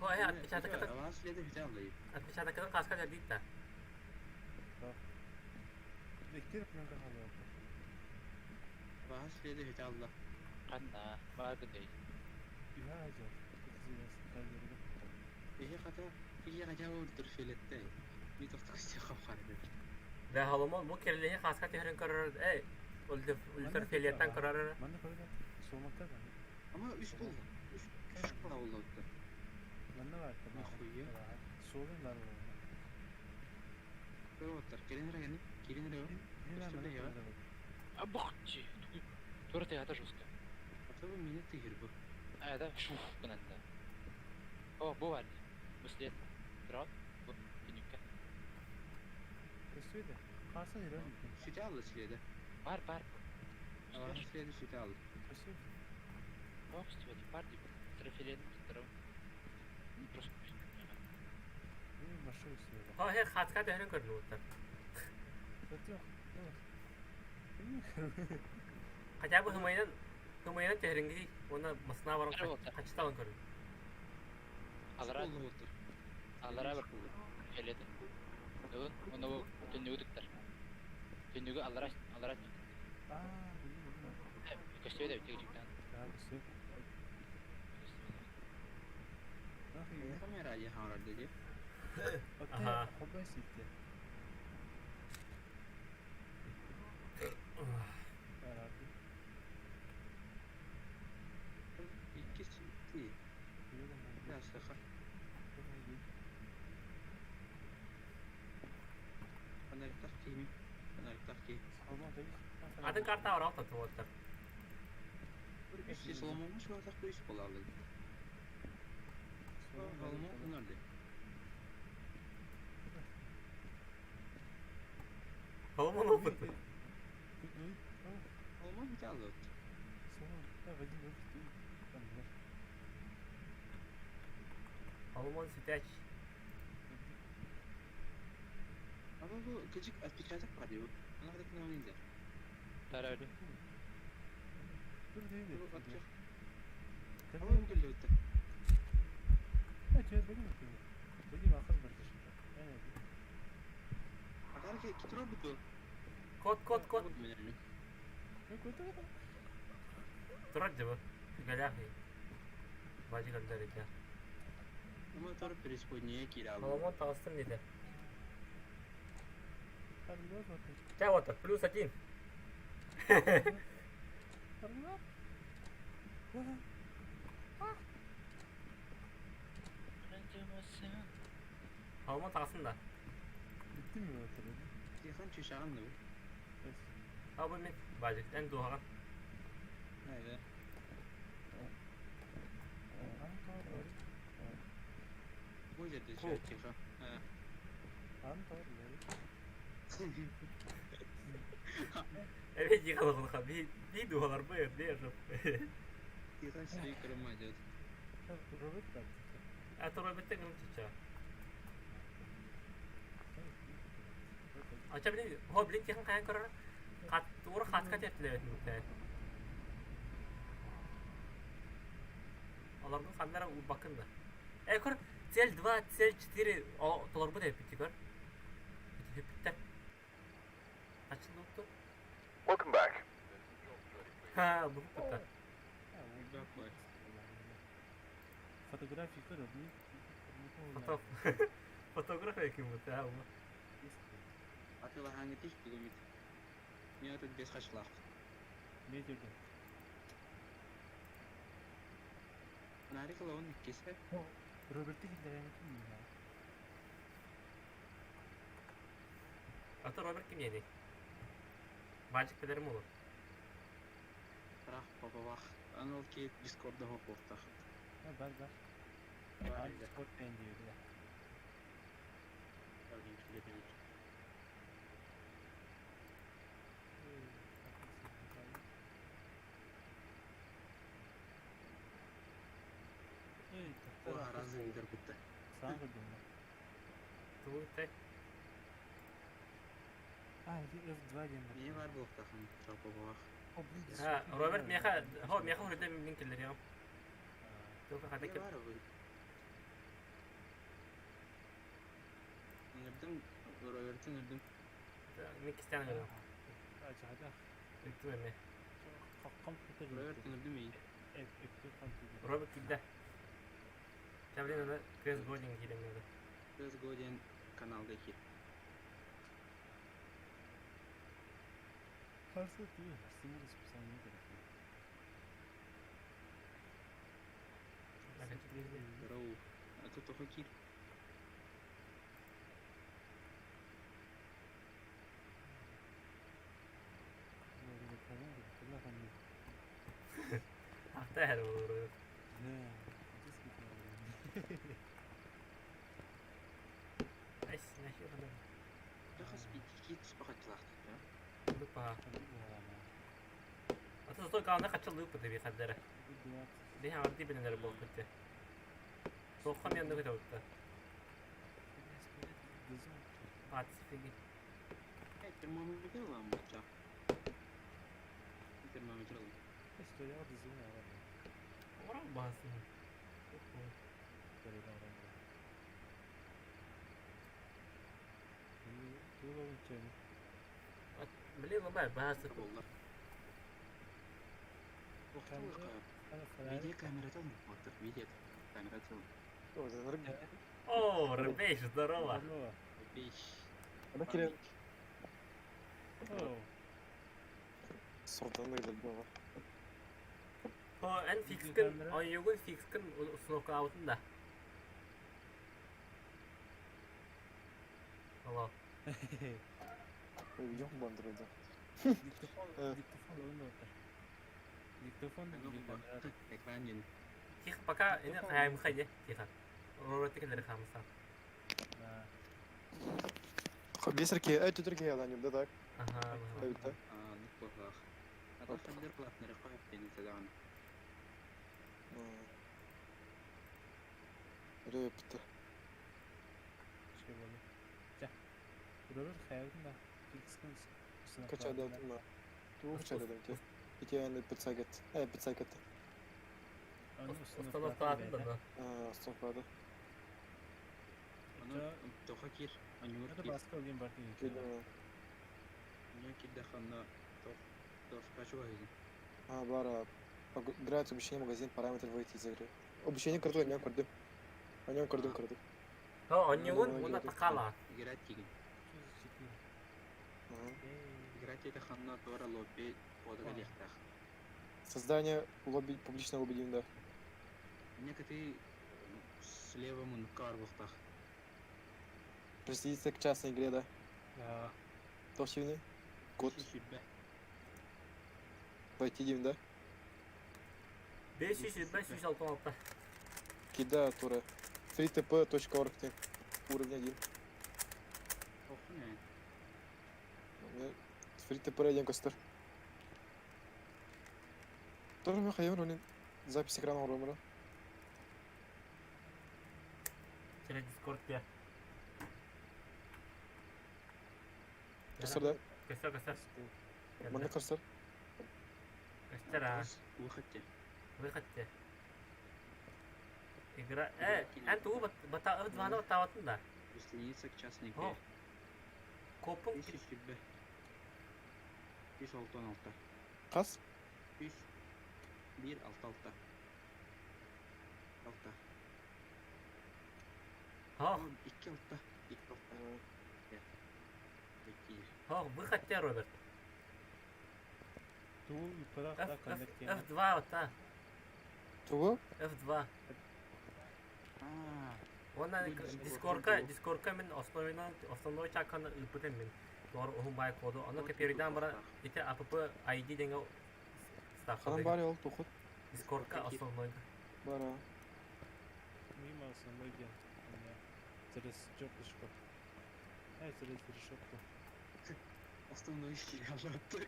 Хо, э, отпечаток это, Аванс следы взял да. отпечаток это хаска дядит да. Икки пленка халыа. Аванс следы взял да. Ханна, баады дей. Үһэ ажар. Эһи хата, киһи хата ультрафиолетте. Не тохток сихап харбы. Да, холомон бу керлеһи хаска түһэрин көрөр, эй, ультрафиолеттан көрөр. Манна көрөр. Суомакка да. Ama üç bul. Üç üç bul oldu. Манна бар. Нахуя? Суолун бар болуна. Көрөттөр. Келин районы, келин район. А бахчи. Тура ты это жестко. А то меня ты герб. А это шух гынанда. О, бу бар. Бу след. Брат, бу түнүккэ. Көстүөдө. Хаска жүрөр. Sütü aldı следы. Бар, бар. Аванс следы sütü aldı. Көстүөдө. Ох, стивет, бар дип. Трафилет туттарым. Просто Башы көстүөдө. Хо, э, хаска түһэрин көрдүн уттар. Өтө. Хотя бы хымайынан, хымайынан түһэринги, оны масына барып качталын көрдүм. Алара, Oldu otur. алара бір фиолет. Бүгін оны бу түннүгү түктөр. Түннүгү алара, алара Аа, билим. көстүбөт эбит тигиктен. Аа, көстүө. Нахуя? Камера я харар dedi. Аха. Оте, хоббай ситте. Арады. İki sütü. Ya sıfır. Фонарик кими. Фонарик ки. Атын карта орал татып оттар. Үс Соломонмуш var tak üç bul aldı. Solomon nerede? Холомон опыт. Solomon bir aldı. Холомон ситяч. Ama bu küçük отпечаток var diyor. Onlar da ne oynayacak? Тарар. Bu atacak. Ama bu gülü öttü. Akar ki kitur bu. Кот, кот, кот. Турар жыбы. Галяхи. Бажы калдар ите. Ama tor преисподняя кирал. Холомон тағыстым дейді. Ча вот, плюс один. Холомон тағысын да. Тихан чешаған да bu. Абы мен бажы. Ән дуһаған. Hayır. Bu yerde şey Tihan. Ha. Evet yıkalı Bir, bir duhalar bu ya. Bir yarım. Тихан сири kırma ediyor. Ә тура бітті кім чича. Ача билин, хо билин тихан каян көрөр. Кат тура хатка тертилебет мүмкүн. Алардын ханнара бакын да. Э көр, цель 2, цель 4 о толор бу деп бити көр. Бити Ачылды укту. Welcome back. Ха, бу бутта. Bak bak. Фотографии көрөр, не? Фото. Фотография ким бу та. Атыла hangi тих бүгүн бит. Мен өтөт бес качлак. Медиа. Нари кылабын иккесе. Робертти киллерен ким? Ата Роберт ким ени? Бажык билерим olur. Рах баба бах. Анал ки Дискордда хоқуқтах. Бар бар. Бар Дискорд пен диyor. Эй, тоқтар. Разы видер бітті. Саған көрдім ба? Тугу тэй. А, это F2 диэн Не бар буолтахан чалпабаах. О, блин, А, Роберт меха, хо меха хүрдэ мин киллериэм. Туга хата Не кеп. бар ол. Нырдым, Робертин ырдым. Мин кистян гына. А, чахадах. Үттүм эме. Компьютер. Робертин ырдым ей. F2 компьютер. Роберт кидде. Чаблин аны Крес Годин кирем надо. Крес Годин каналда хир. Харса ты, сымыр расписание керек. Роу. А тут тоха кир. Ахта хэр ол Роберт. Айс, нахер аны. Тоха спикки туспахатлахты. Бу па. Ата стой кална качылды бу деби хаддара. Дехе арди бинелер бол күттэ. Тоққа мен нүгө таутта. Пацифиги. Термометр ламбача. Термометр лам. Ора басын. Блин, лабай басы. Боллар. Видео камера там вот видео камера там. О, Рыбейш, здорово. Беш. Ана кирен О, сордан да келді баға. О, эн фикскин, ойюгун фикскин установка аутын да. Алло. Видео бандырды. диктофон, диктофон ойын отыр. Диктофон видеокамера. Экран ден. Тихо, пока эне хайм хайде, тихо. Роберт келер хамса. Да. Бесерке, әй түтірке ядан да так. Ага. Әбітті. А, ну плохах. А то хандер платнер қойып ден задаған. Репті. Şey болды. Жа. Роберт хаябын да. Фикскин Качады ма? Ту качады те. Ите аны пиццагет. Э, пиццагет. Установка атын да. но. А, установкада. Аны тоха кир, анюр Это кир. басқа өлген бар деген. Келді. Анюр кирде ханна тох тох качуга деген. А, бара. Играет обучение магазин, параметр выйти из игры. Обучение крутой, о нем көрдім. О нем көрдім, көрдім. О, ойюгун уна такала. Играть деген. Ага. Играть это ханна тора лобби подага лехтах. Создание лобби, публичного лобби деймін да. Некоторые слева мункар бухтах. Присоединиться к частной игре, да. Да. Тохтивный. Код. Сүрбе. Войти деймін да. 505 566. Кида тура. 3tp.org деймін. Уровень 1. Охуна. FreeTP один костер. Тоже Михаил Рулин. Запись экрана Ромера. Через Discord те. Костер, да? Костер, костер. Мында костер. Костер, а. Выход те. Выход те. Игра... Эн тугу бата F2-ны баттаабатын да. Присоединиться к частной О. игре. Копун Үс сүрбе. Үс алты он алты. Қас? Үс. Бир алты алты. Алты. Хо, Икки алты. Икки алты. Икки. хо, выход те, Роберт. Ту пырақ F, да F, коннект F2 бата. Тугу? F2. А, Она Бу Discord дискорка, бу. дискорка мен основной основной чаканы ыпытым мен. Туар ухун бай коду. Аны копирдан бара ите app ID деген ставка. Ханым бар ол тухут. Дискордка основной. Бара. Мимо основной день. У меня через черточку. Ай, залезь в решетку. Основной хер.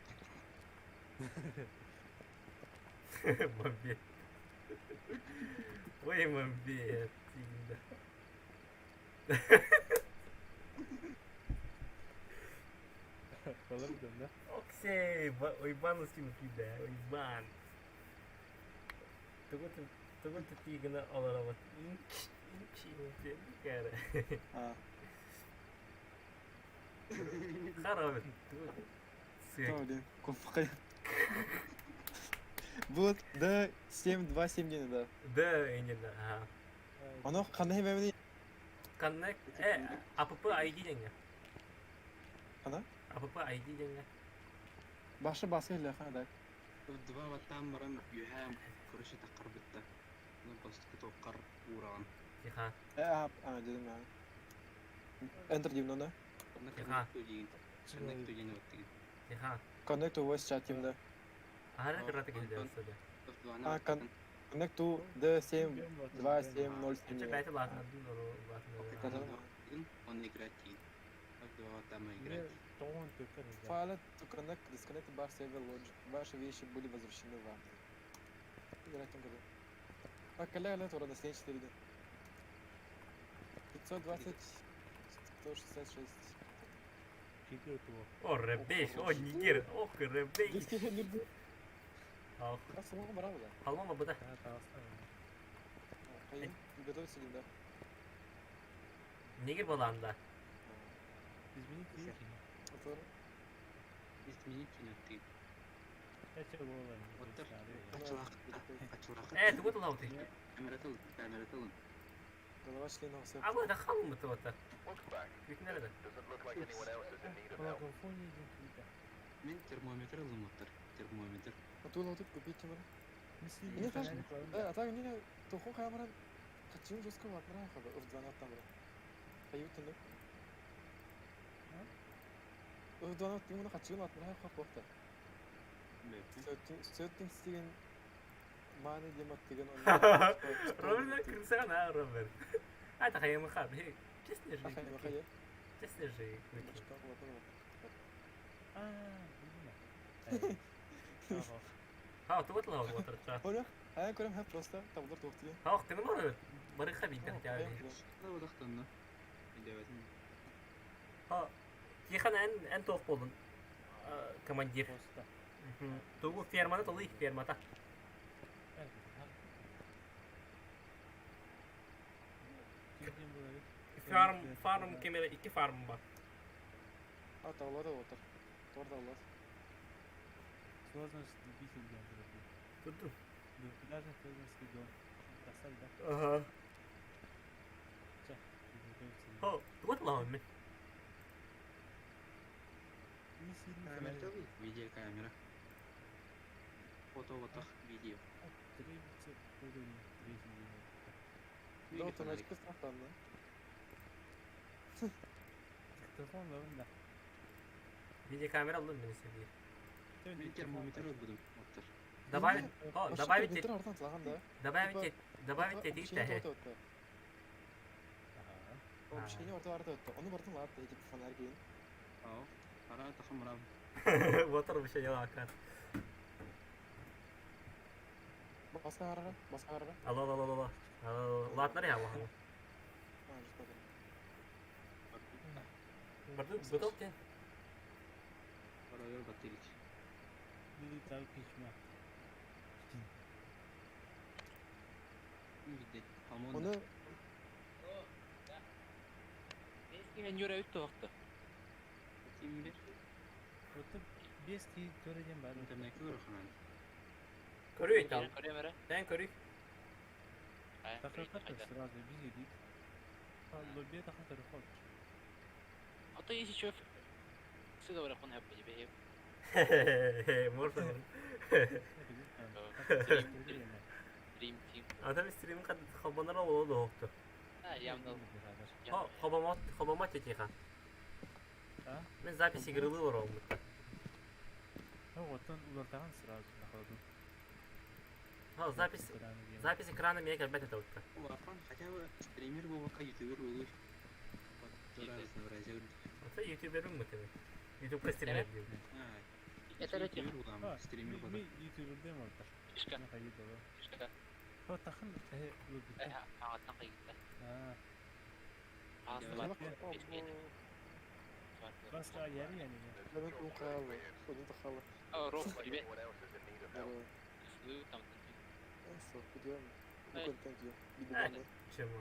Мамбет. Ой, мамбет. Балырдым, да? Оксей, уйбан киирдэ, уйбан. Тугу тугу тутии гына олоробут? Инч, инч, инч, кэрэ. А, Харобит. Тугу что, блин, куфхай. Вот, да, 7, 2, 7 день, да. Да, именно, ага. Оно ханна хэмэни Connect, АПП ID деньги. Хана? АПП ID деньги. Башы басы леха, да. Два ваттан баран үһәм короче таққар бітті. Ну просто тоққар ураған. Тихо. А, а, дедим я. Enter деймін оны. Онна Тихо. connect to деген. Connect to деген вот деген. Тихо. Connect to voice chat деймін да. Ага, кыраты келді осы. А, Connect to D7 2 7 0 7. Чэ бәйті латынадын, латынадын. Он играть дейін. F2 там играть. Тоғын төкір. Файл to connect, disconnect bar server logic. Ваши вещи были возвращены вам. Играть там году. А, коллега, лет, урона, 4 дня. 520, 166. Кигер туо. О, ребеш, о, нигер, ох, ребеш. Десять нурду. Ох, А, самого брал, да. халмама буда. Да, таастан. Хайын, готовься, да. Нигер боланда. Изменить имя. Отвор. Изменить не ты. Это было. Оттар. Ачылақ. Ачылақ. Тугу тулауты. Камера тыл, камера тылын. Голова членов всех. А вот это халмы то это. Күтнәрді. Благофония идентита. Мен термометр алым оттар. Термометр. А ту лотут купить тимур. Мисли Не так. Да, а так не туху камера. Хочу жестко ватмара хаба в 12 там. Хаю тыны. В 12 тимур хочу ватмара хаб бохта. Сөттің стеген маны демат деген Роберт кырсана, Роберт. А это хайымы хаб. Честно же. Ахай, Честно же. А, видно. Ха, тугу тулауты отырча. Оля, а я көрем хәп просто табылыр туқты. Ха, кыны бар. Барыха бит хотя бы. Да, одақтан, да. Ха, Тихан эн эн тоқ болдun. Командир. Просто. Тугу ферманы толы фермата. Фарм, фарм кемере iki farm бар. А, табылады отыр. Тор табылады. Сложность любитель дом. Турду. Двухэтажный фермерский дом. Достали, да? Ага. Приготовиться. Хо, тугу тулауты мен. Не сильно. Камера тылы. Видеокамера. Фото вот видео. Требуется уровень третий день. Да, вот он очки страхтан, да? Диктофон да. Видеокамера алdım мен себе. Мен термометр буду. Оттар. Добавить, о, добавить, Артан салған, да? добавить, добавить тетик тәһе. Ага. Общение орта арта өтті. Оны бартын ларты, типа фонарь кейін. Ау. Ара тахым рам. Вот вообще дела акат. Басқа қараға, басқа қараға. Алло, алло, алло, алло. Алло, ладно, я алло. А, жүз Барды готов тен. Параллель батырич. Или так письма. Видеть. Хамон. Оны Мен юра өтті оқты. Тимбер. Вот без ки төреден бар. Интернетке көрөхүнөн. Көрүй там. Көрөм эрэ. Тен көрүй. Тахрахат сразу бизи дейт. Лобби тахрахат ход. А то если чё, сюда барахун хэп тебе. Можно. Dream Team. Адам стрим кад хабанара болду хокту. А, явно. Хо, хобамат, хобамат тетиха. А? Мен запись игры бар Ну вот он улартаган сразу на ходу. Ха, запись запись экрана меня как бета Улархан хотя бы стример болбакка ютубер болуш. Вот разнообразие. Ата ютуберым мытыбы. Ютубка стример диибин. Это Ютубер улам, стример Ми ютубердем олтар. Фишка. На хайы дала. Фишка. О тахын лоббита. Ағаттан қайгытта. Аа. Ағасы Баска яри яни. Лебен ухалы, ходит хала. О, Ром, привет. Здорово. Слы там. Все, идем. Ну, контент я. Чему?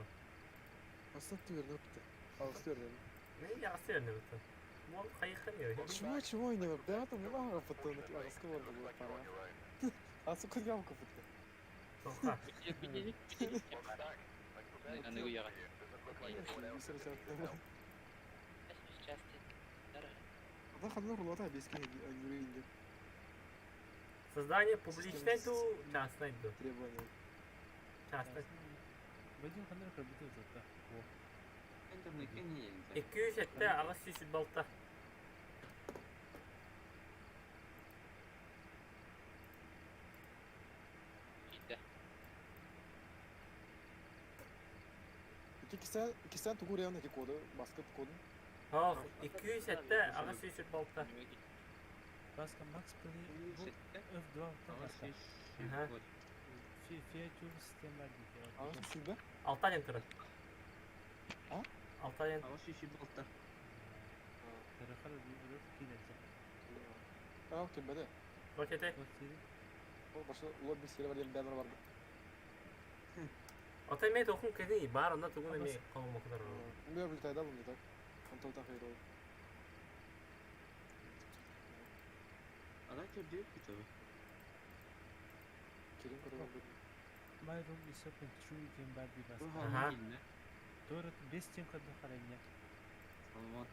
Аслан ты вернул-то. А, вернул. Не, я вернул-то. Мол, хайхан я. Чего, чего я не Да, там много потом, а разговор был пора. А сука, ямку потом. Тоха. Аны уяға. Создание публичной ту, частной ту. Требования. Частной. Вадим ханыр кырбыты зата. 207 аҕыс сүүс балта. Икки тугу реально эти коды, баскет кодун. Ох, 207 аҕыс сүүс балта. Баска Макс Плей F2 баска. Фиатюр система дейді. Аҕыс сүүрбэ? Алта ден турар. А? Алта ден. Аҕыс сүүс балта. Тарахар өрөк килерже. А, кимбеде. Рокете. Башы лобби сервер диэн бэнер бар. Ота эме тохун кени бар онда тугун эме колмокдар. Бу билтайда бу так. Антон тахайро. Ала көрдүк битабы. Кирин көрөр бу. My room is open true диэн бар ди Бу баска. халма килне. Doğru 5 тем кадды харайня. Саламат.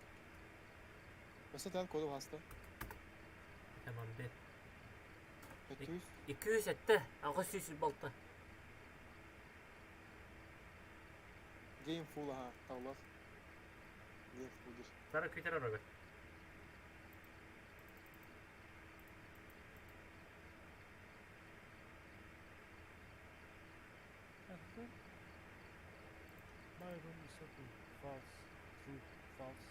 Mesela тен коду хаста. Tamam бет. 200 207 аҕыс сүүс балта. Game full аха тавлах. Game full дир. Сара күтер орога. My room is open. False. True. False.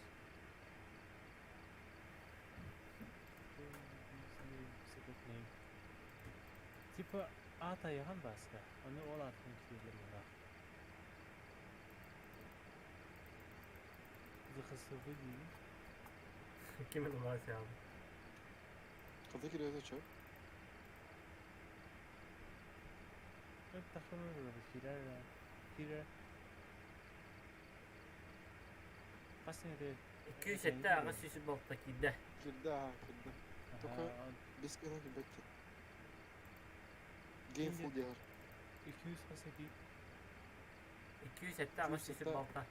Name, secret name. Типа ата яхан баска. Оны ол атын килер була. Захасывы дейін. Кимин улаас яабы. Када кирет чө? Öp тахымы было кирер. Кирер. Қасынеде 207 аҕыс сүүс балта киирдэ. Кирде аха кирде. Только бес кена кирбекки. Game full дияр. 200 қасаки 207 аҕыс сүүс балта.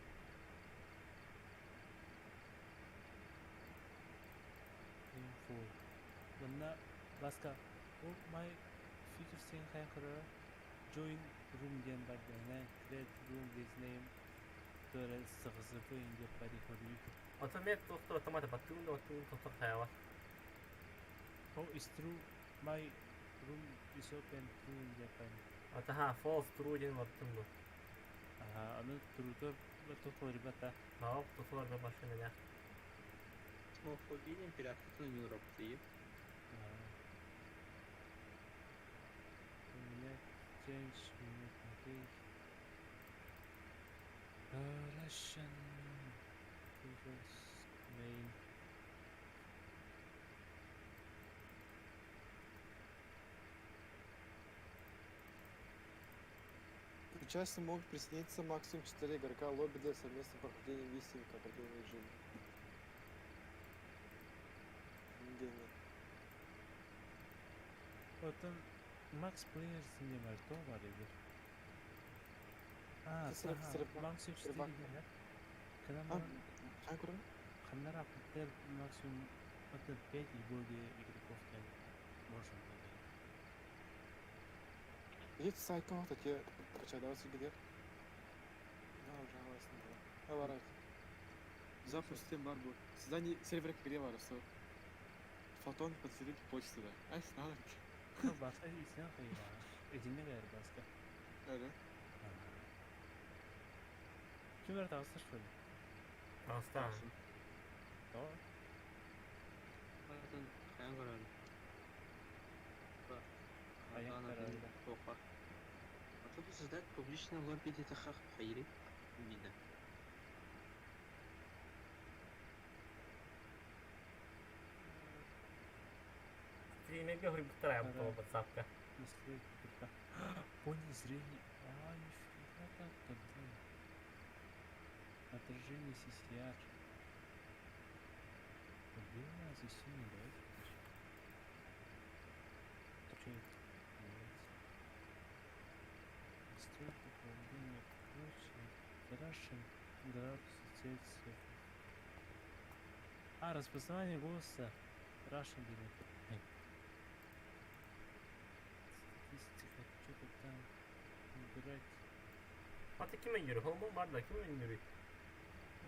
Info. Манна баска ол my feature сен қаян көрі join room диэн бар дэнэ create room with name төрө сығызыбы инде пари хорю. Ото ме тохто автомат баттуун да баттуун тохто хаява. Oh is true my room is open true инде пари. Ата ха false true ден баттун бу. Аха аны true тор тохто ребята. Баап тохтолар да башына я. Смофобия император Европы. У меня change minute окей. Russian people's name. К участию могут присоединиться максимум 4 игрока лобби для совместного прохождения миссии в кооперативном режиме. Гений. Потом Max Players не бар, то бар edi. А, максимум 4 игрок. Когда А, а, Ханнар аппеттер максимум это 5 и более игроков там можно было. Есть сайт такие качадавцы где? Да, уже А варать. Запуск бар бу. Создание сервера где бар, что Фотон подсоединить почту, да. Ай, надо. Баска исен кыйба. Эдине гайр баска. Öyle. Ким бар тагыстыр что ли? Таста. Тоҕо? Атын хайан көрөр. Хайан көрөр. Тоха. А тут создать публичное лобби где-то хайри. Видно. Стримерге хуйбуттар аябыт ол WhatsApp-ка. Настройки ПК. Поле зрения. А, нифига так-то, блин. Отражение CCR. Бля, засильно, давайте. Что это? Давайте. Настройки управления прочее. Russian градусы Цельсия. А, распознавание голоса. Russian или. Статистика, что-то там выбирать. Ата ким өйдүүр? Холмон бар да, ким өйдүүр?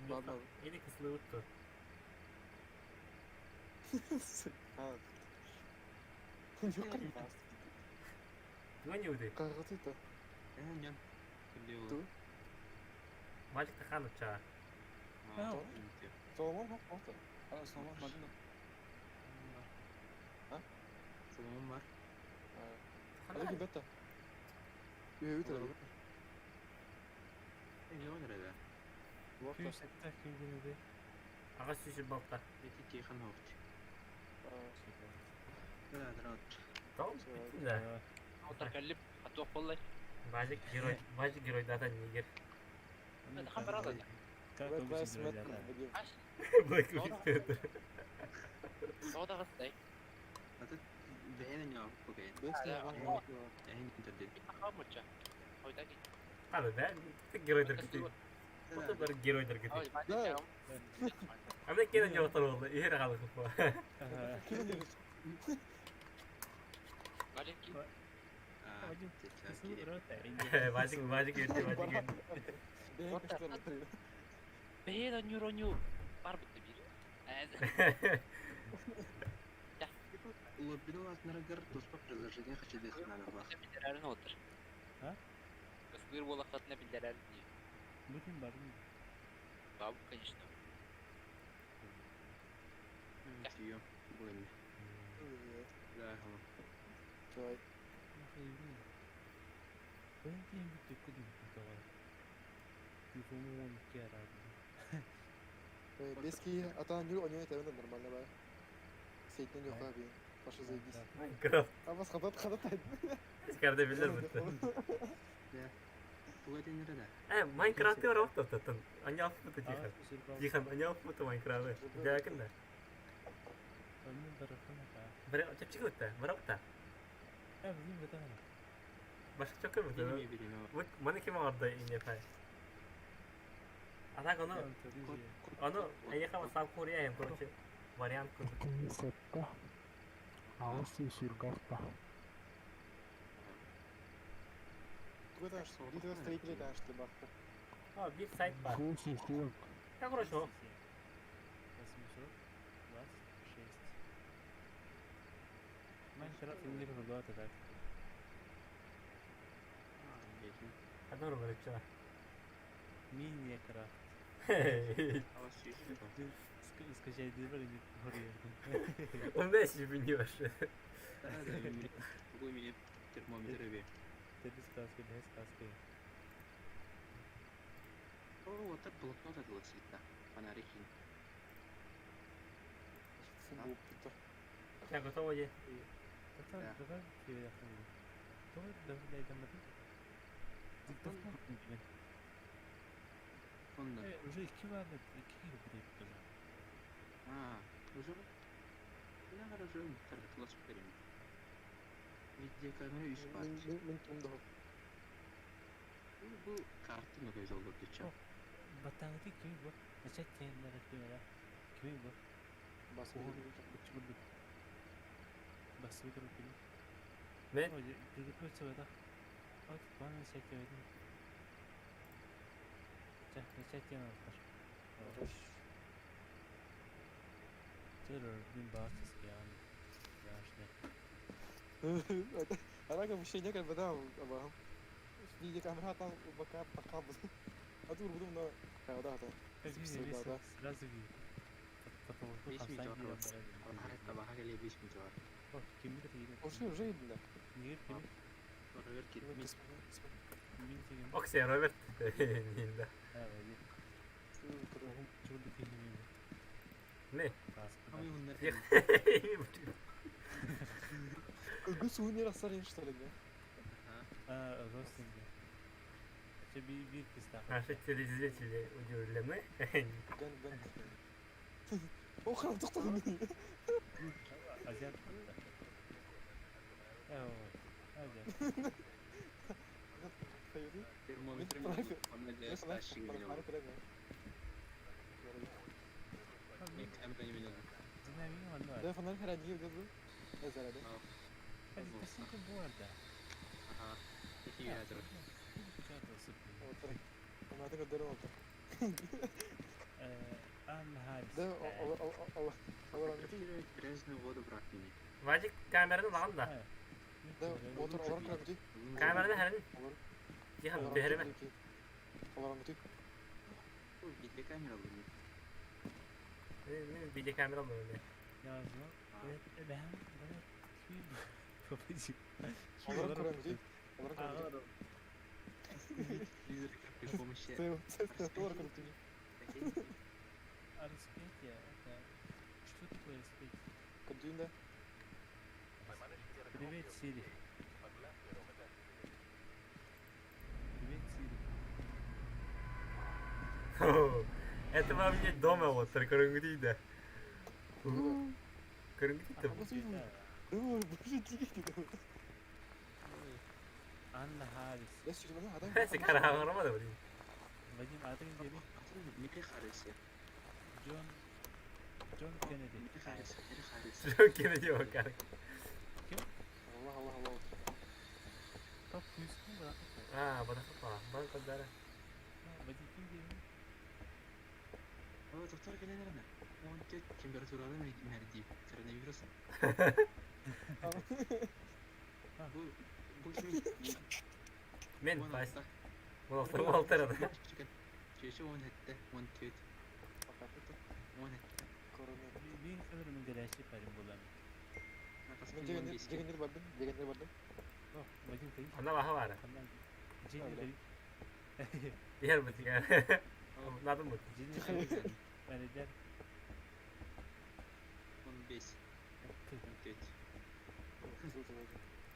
Бар, бар. Или кысылыбыт А. Yok bastı. Туга не Каргатыта. Э, нет. Ту. Мальчик тахан уча. Соломон хок хокта. А Соломон мадина. А? Соломон бар. Hadi бета. Үһү үтэ. Э, не nerede? Лофта. Күйс әттә килгәнедә. Ага сүсү балта. Эти Тихон Ховч. Да, да, Tamam bitti de. Отар кэллим. Атуох буоллай. Бажик герой, бажик герой дата нигер. Хаан баралар. Как Black обычно Lives геройдар. Matter. Вадим. Ас. Black Lives Matter. Тоҕо даҕастай. А тут бэйэн не окей. Бэс Да, не о. Эйн интернет. Хаамыча. Ойдаки. Hadi be. Геройдар кити. Отар геройдар кити. Ой, Да. Ама кенен жолтор болду. Ихер калык бу. Маленький. Вадим, Бажик, бажик ерте, бажик ерте. Бэйэн оньюр бар бытты бир. Э, Лоббину атнарагар туспа приложение хочу дехнарава. билдерәрин отыр. А? Кыслыр бола хатына билдерәрин дии. Бүтүн барын. Бабу, конечно. Тиё. Блин. Да, Давай. Бен кийин бүттү күдүм тоҕо. Телефону он iki арады. Бески, а то нюр онё это нормально ба. Сейтнен yok abi. Паша заебись. Майнкрафт. А вас хадат хадат. Скарда билер битти. Туга денерде. Э, Майнкрафтты бар оттан. Аня алып тихан. Тихан, аня алып Майнкрафты. Дәкин да. Онны барахана та. Бир чепчик өттө, бар опта. Э, билим бетана. Башка чөкө битти. Не берем. Вот маны ким алды ине пай. А так ону, ону эйха васап Корея им, короче, вариант курдук. Сетте. Аҕыс сүүс Туга этаж, где строители этаж ты бахта. А, бир сайт бар. Сүүс сүүс Я, короче, о. 826. Майнкрафт иннир хурдуата так. Одну рубричка. Миникрафт. Скачай дебер и хорьердин. Он весь не вообще. Тугу меня термометр бе. Теби сказки, бе сказки. О, вот так блокнот это цвета. Фонарики. Футбол пута. Я готова е. Давай, давай, тебе Давай, давай, дай там это. Диктофон билин. Онда. Э, уже iki var da iki gibi bir тоже. А, уже? Я уже класс берем. Видеокамера үс бар. Мен тумда. Бу карта ну көз олду дече. Батаңды kimi bu? Начать тенлere kimi Kimi bu? Басып. Чурду. Басып туруп kimi. Мен Ой, приготовиться вода. Вот, план начать один. Начать тенлер. Террор, блин, баатыс ян. Яшны. Арака вообще некогда вода абам. Видеокамера там пока пока. А тут буду на да да. Как Да, да. сразу видно. Потолокка 5 хамсаан метр киирэн бар. барар. Табаха кэлиэ 5 метр бар. О, киммит киирэн. Уже, уже видно. Нигер кими? Роберт китми. Мин тигин. Оксия, Роберт. Нинда. А, Вадим. Чугунду киһини. Не. Хамый хуннар. Кылгы сувенир асарин, что ли, да? А, родственники. Че бир киста. Наши телезрители удивлены. Гэн, гэн. О, храм, тоқтады. Азиат. Э, азиат. Термометр Да, фонарь хранил, да, да? Да, да. Ага. Грязную воду в раковине. Вадик камераны лаған да. Да, отыр, олар кірәмді. Камераны хәрін. Олар. Тихан, түһәріме. Олар аңгыты. Видеокамера был. Мен видеокамера алdım. Олар кірәмді. Олар кірәмді. Призрака при помощи Олар кірәмді. А распятие это... Что такое распятие? Кабдюнда. Привет, Сири. Привет, Сири. Это вам не дома вот, көрінгідейді. Көрінгідейді. Анна Харрис. Сен қарамады блин. Вадим, а ты где? Микки Харрис. Джон... Джон Кеннеди. Микки Харрис. Микки Харрис. Джон Кеннеди bakar. Allah Allah Allah. Топ күйіскін бірақ. А, бадақы па. Бан қыздары. Вадим, кім деймін? О, доктор келе Он тет температураны мерди. Коронавирус. Бу кими? Мен пас. 16 16 Чече он хетте, он тет. Он хетте. Мен sanırım горящий парень була. Мен дегендер бардым, дегендер бардым. О, Вадим, ты? Ана баха бары. Дженни Diğer bu diğer. Надо mı? Дженни Менеджер. 15. Он тет.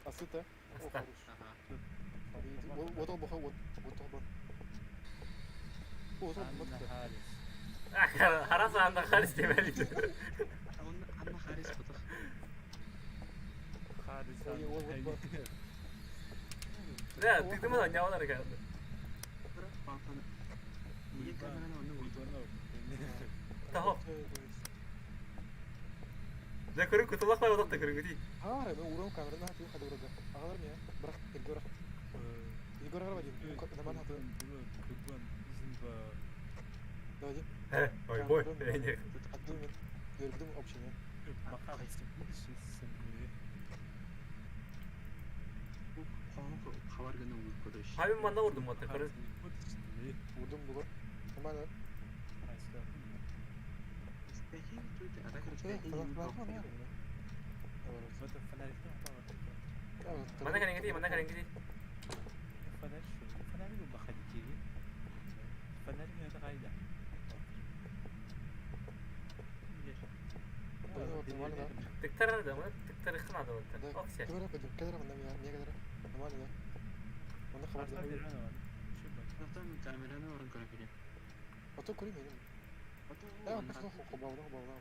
Асыта. Аста. Ага. Вот он баха, вот вот он бар. Вот он Анна Харрис. Харас Анна Харрис демелiydi. Он Анна Харрис потох. Харрис. Да, ты думал, не олар geldi. Niye kameranı onu vurdu? Tamam. Да көрүн кутулак бар одакта көрүнгү А, мен урам камераны хатып хады урада. Агалар мен, бірақ Егор. Егор Вадим, нормально хаты. Давай. Ой, бой. Хаты мен. Көрдүм общение. Abi манда vurdum ота көрүн. Урдум буга. Нормально. Манда кәреңгеди, манда кәреңгеди. Фонарь шо? Фонарь бу бахадики. Фонарь не кайда. Тыктар да, мына тыктар ханады вот. Оксе. Кадра пойдем, кадра мында не кадра. Нормально да. Онда хабар да. Камераны орын көрөпүлем. Ото көрүм мен. Да, бу хобау, хобау, хобау.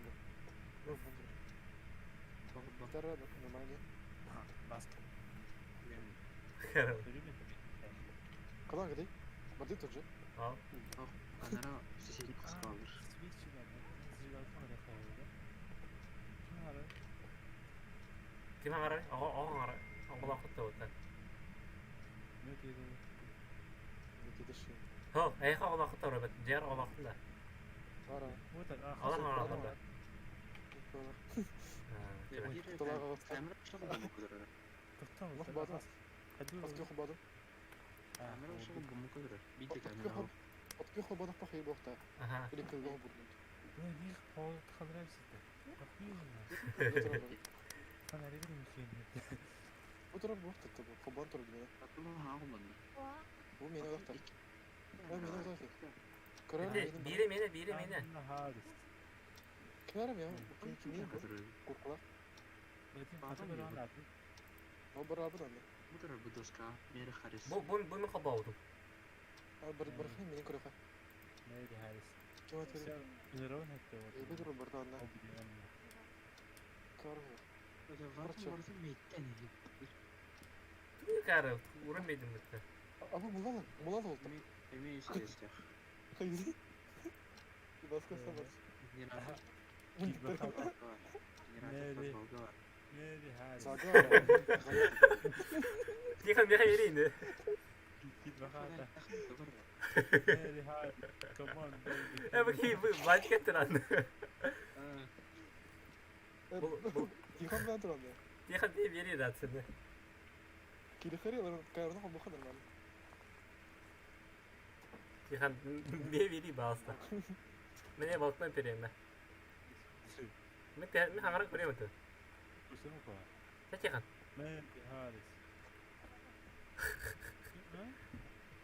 Кадра нормально. Баска. Кадан гыдай? Барды тоже. А. Анара соседний кыскалыр. Ким аңарай? Ого, ого аңарай. Огола кутта ота. Хо, эйха огола кутта Роберт. Жер огола кутта. Ара. Алар аңарай да. Бу биир холлара ситэ. Бу турар бу. Фонаригын михиэн. Бу турар бу tuttu бу. Хобон турар мені. Бу мені олохтор. Бу мені олохтор. Көрөр Ити мені. биире миэнэ, биире миэнэ. Анна Харрис. Көр мен. Бу кими бу? Куркулар. Вадим хата баран аты. Бу бар абы да. Бу бу бу мин холбообутум. Бір бір мені көрөхө. Мэри Харрис. Ким атыр? Нерон хэтте Бу турар бар да анда. Көр. Тугу кары уран бэйдим битте. Абы булалы. Булалы oldu. Hayır. Başka sabır. Мэри Харрис. Zaga. Тихон миэхэ биэрий ини. Кит бахата. Мэри Харрис. Come on baby. Э бу ки бу Владик эттер аны. Бу бу Тихон ben турам. Тихон би биэрий рацияны. Килихари бар карны хобу хадан. Тихон би биэрий баалста. Мене балтан переме. Мен те мен хаңара көрөм өтө. Усуну ко. Та Тихон. Мэри Харрис. Ха?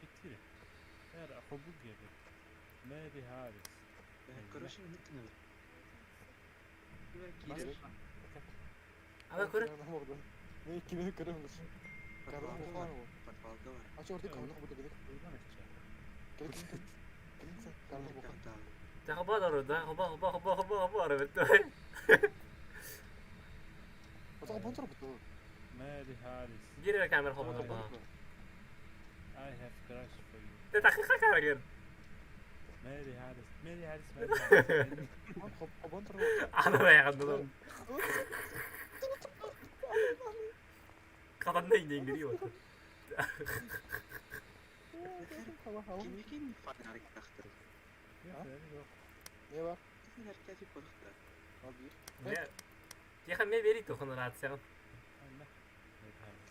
Китире. Эр хобу гебе. Мэри Харрис. Ага көрө. Ne kimi көрөм. Карны хобу хадан. Aç orada karnı хобу дедик. Келин келин карны хобу хадан. Та хоба дору да хоба хоба хоба хоба хоба ары битте. Ата хобу тур бу. Мэри Харрис. Биир эрэ камера хобу турба. I have crush for you. Тэ тахыха карагер. Мэри Харрис. Мэри Харрис. Мэри Харрис. Хобу тур. Аны баягы Катанна иңгири вот. Ne var? Al bir. Не Тихон мен биэрий тухон рацияҕын. Анна. Мэри Харрис.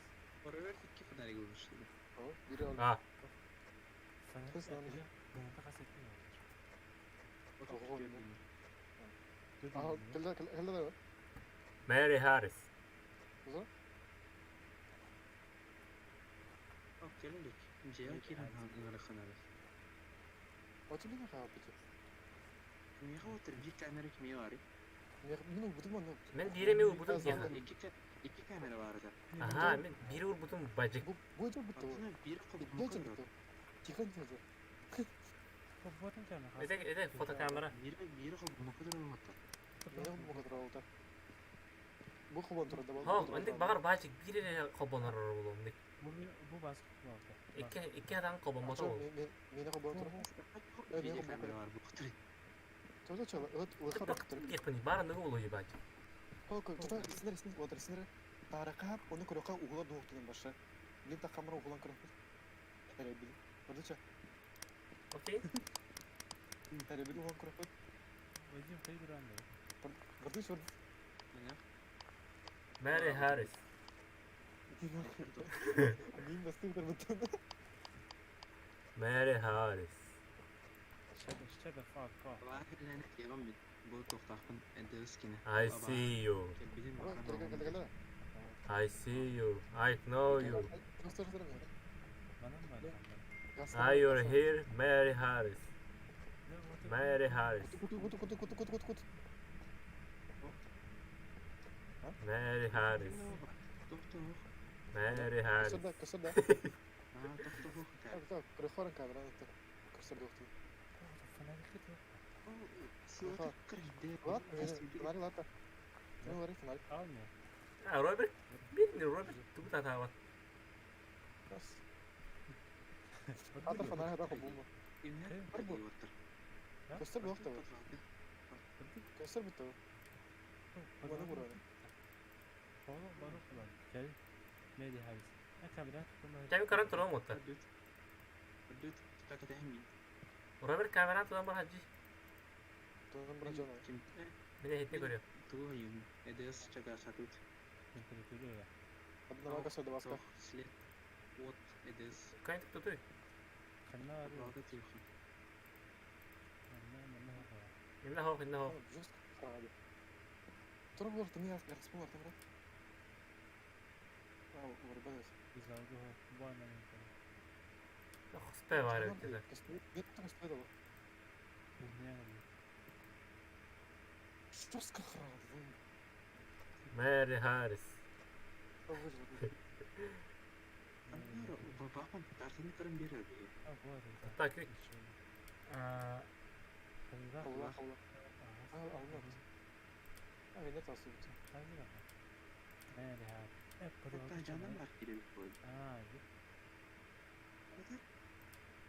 Tamam. Biri al. А, Kız lan. Al gel gel gel gel. Мэри Харрис. Uzun. Оту бина хаа бит. Мен урбутум аны. Мен биире мен урбутум Тихон. Аха, мен биире урбутум бажык. Бу бу жер бит. Бу жер бит. Тихон жер. Это это фотокамера. Мен бу кадar oldu. Бу хобон тур да. Хо, андык багар бажык биире эле хобонор болом. Бу басып болду. Икки икки адам хобомото бол. Мен хобон тур. Тоже чала. Вот вот Тик пани бара ныгы болу ебать. Хо, тута синер синер отыр синер. Тарака оны көрөкө угула дуктунун башы. Билин та камера угулан көрөк. Таре бил. Ордуча. Окей. Таре бил угулан көрөк. Вадим хайдыран. Ордуч ордуч. Мэри Харрис. Мин бастым көрбөттөн. Мэри Харрис. Shut the fuck up. I see you. Gel gel gel. I see you. I know you. Манан бар. Are you here, Mary Harris? Mary Harris. Кут кут кут кут кут кут кут. Mary Harris. Mary Harris. Кысырда кысырда. Так, көрөхөрөн камераны так. Кысырда укту. Лат, фонарь лата. Ну, говори фонарь. Алма. А, Роберт? Бедный Роберт. Тугу татаават. Бас. Ата фонарь хада хобума. Кысыр укту. Кысыр битте. Баны бураны. Оно бару кылан. Кел. Мэри Харрис. Камера Чами каран турам отта. Роберт камеран турам бар хаджи. Тонун бир жана. Мене хитне көрүө. Температура. Одного кысырда баска. Кайын тутуй. Канна. Манна манна. Инна хоох, инна хоох. Жестко хараҕа. Тура буолар тымныы ярас буолар брат. А, вырубай. Хоспе бар эбит. Жестко хараҕа. Мэри Харрис. Бабам тартаны көрөн биэрэр биһи. Так, а Allah Allah. Allah. А, не тасып. Жаным бар киребит буолла. Это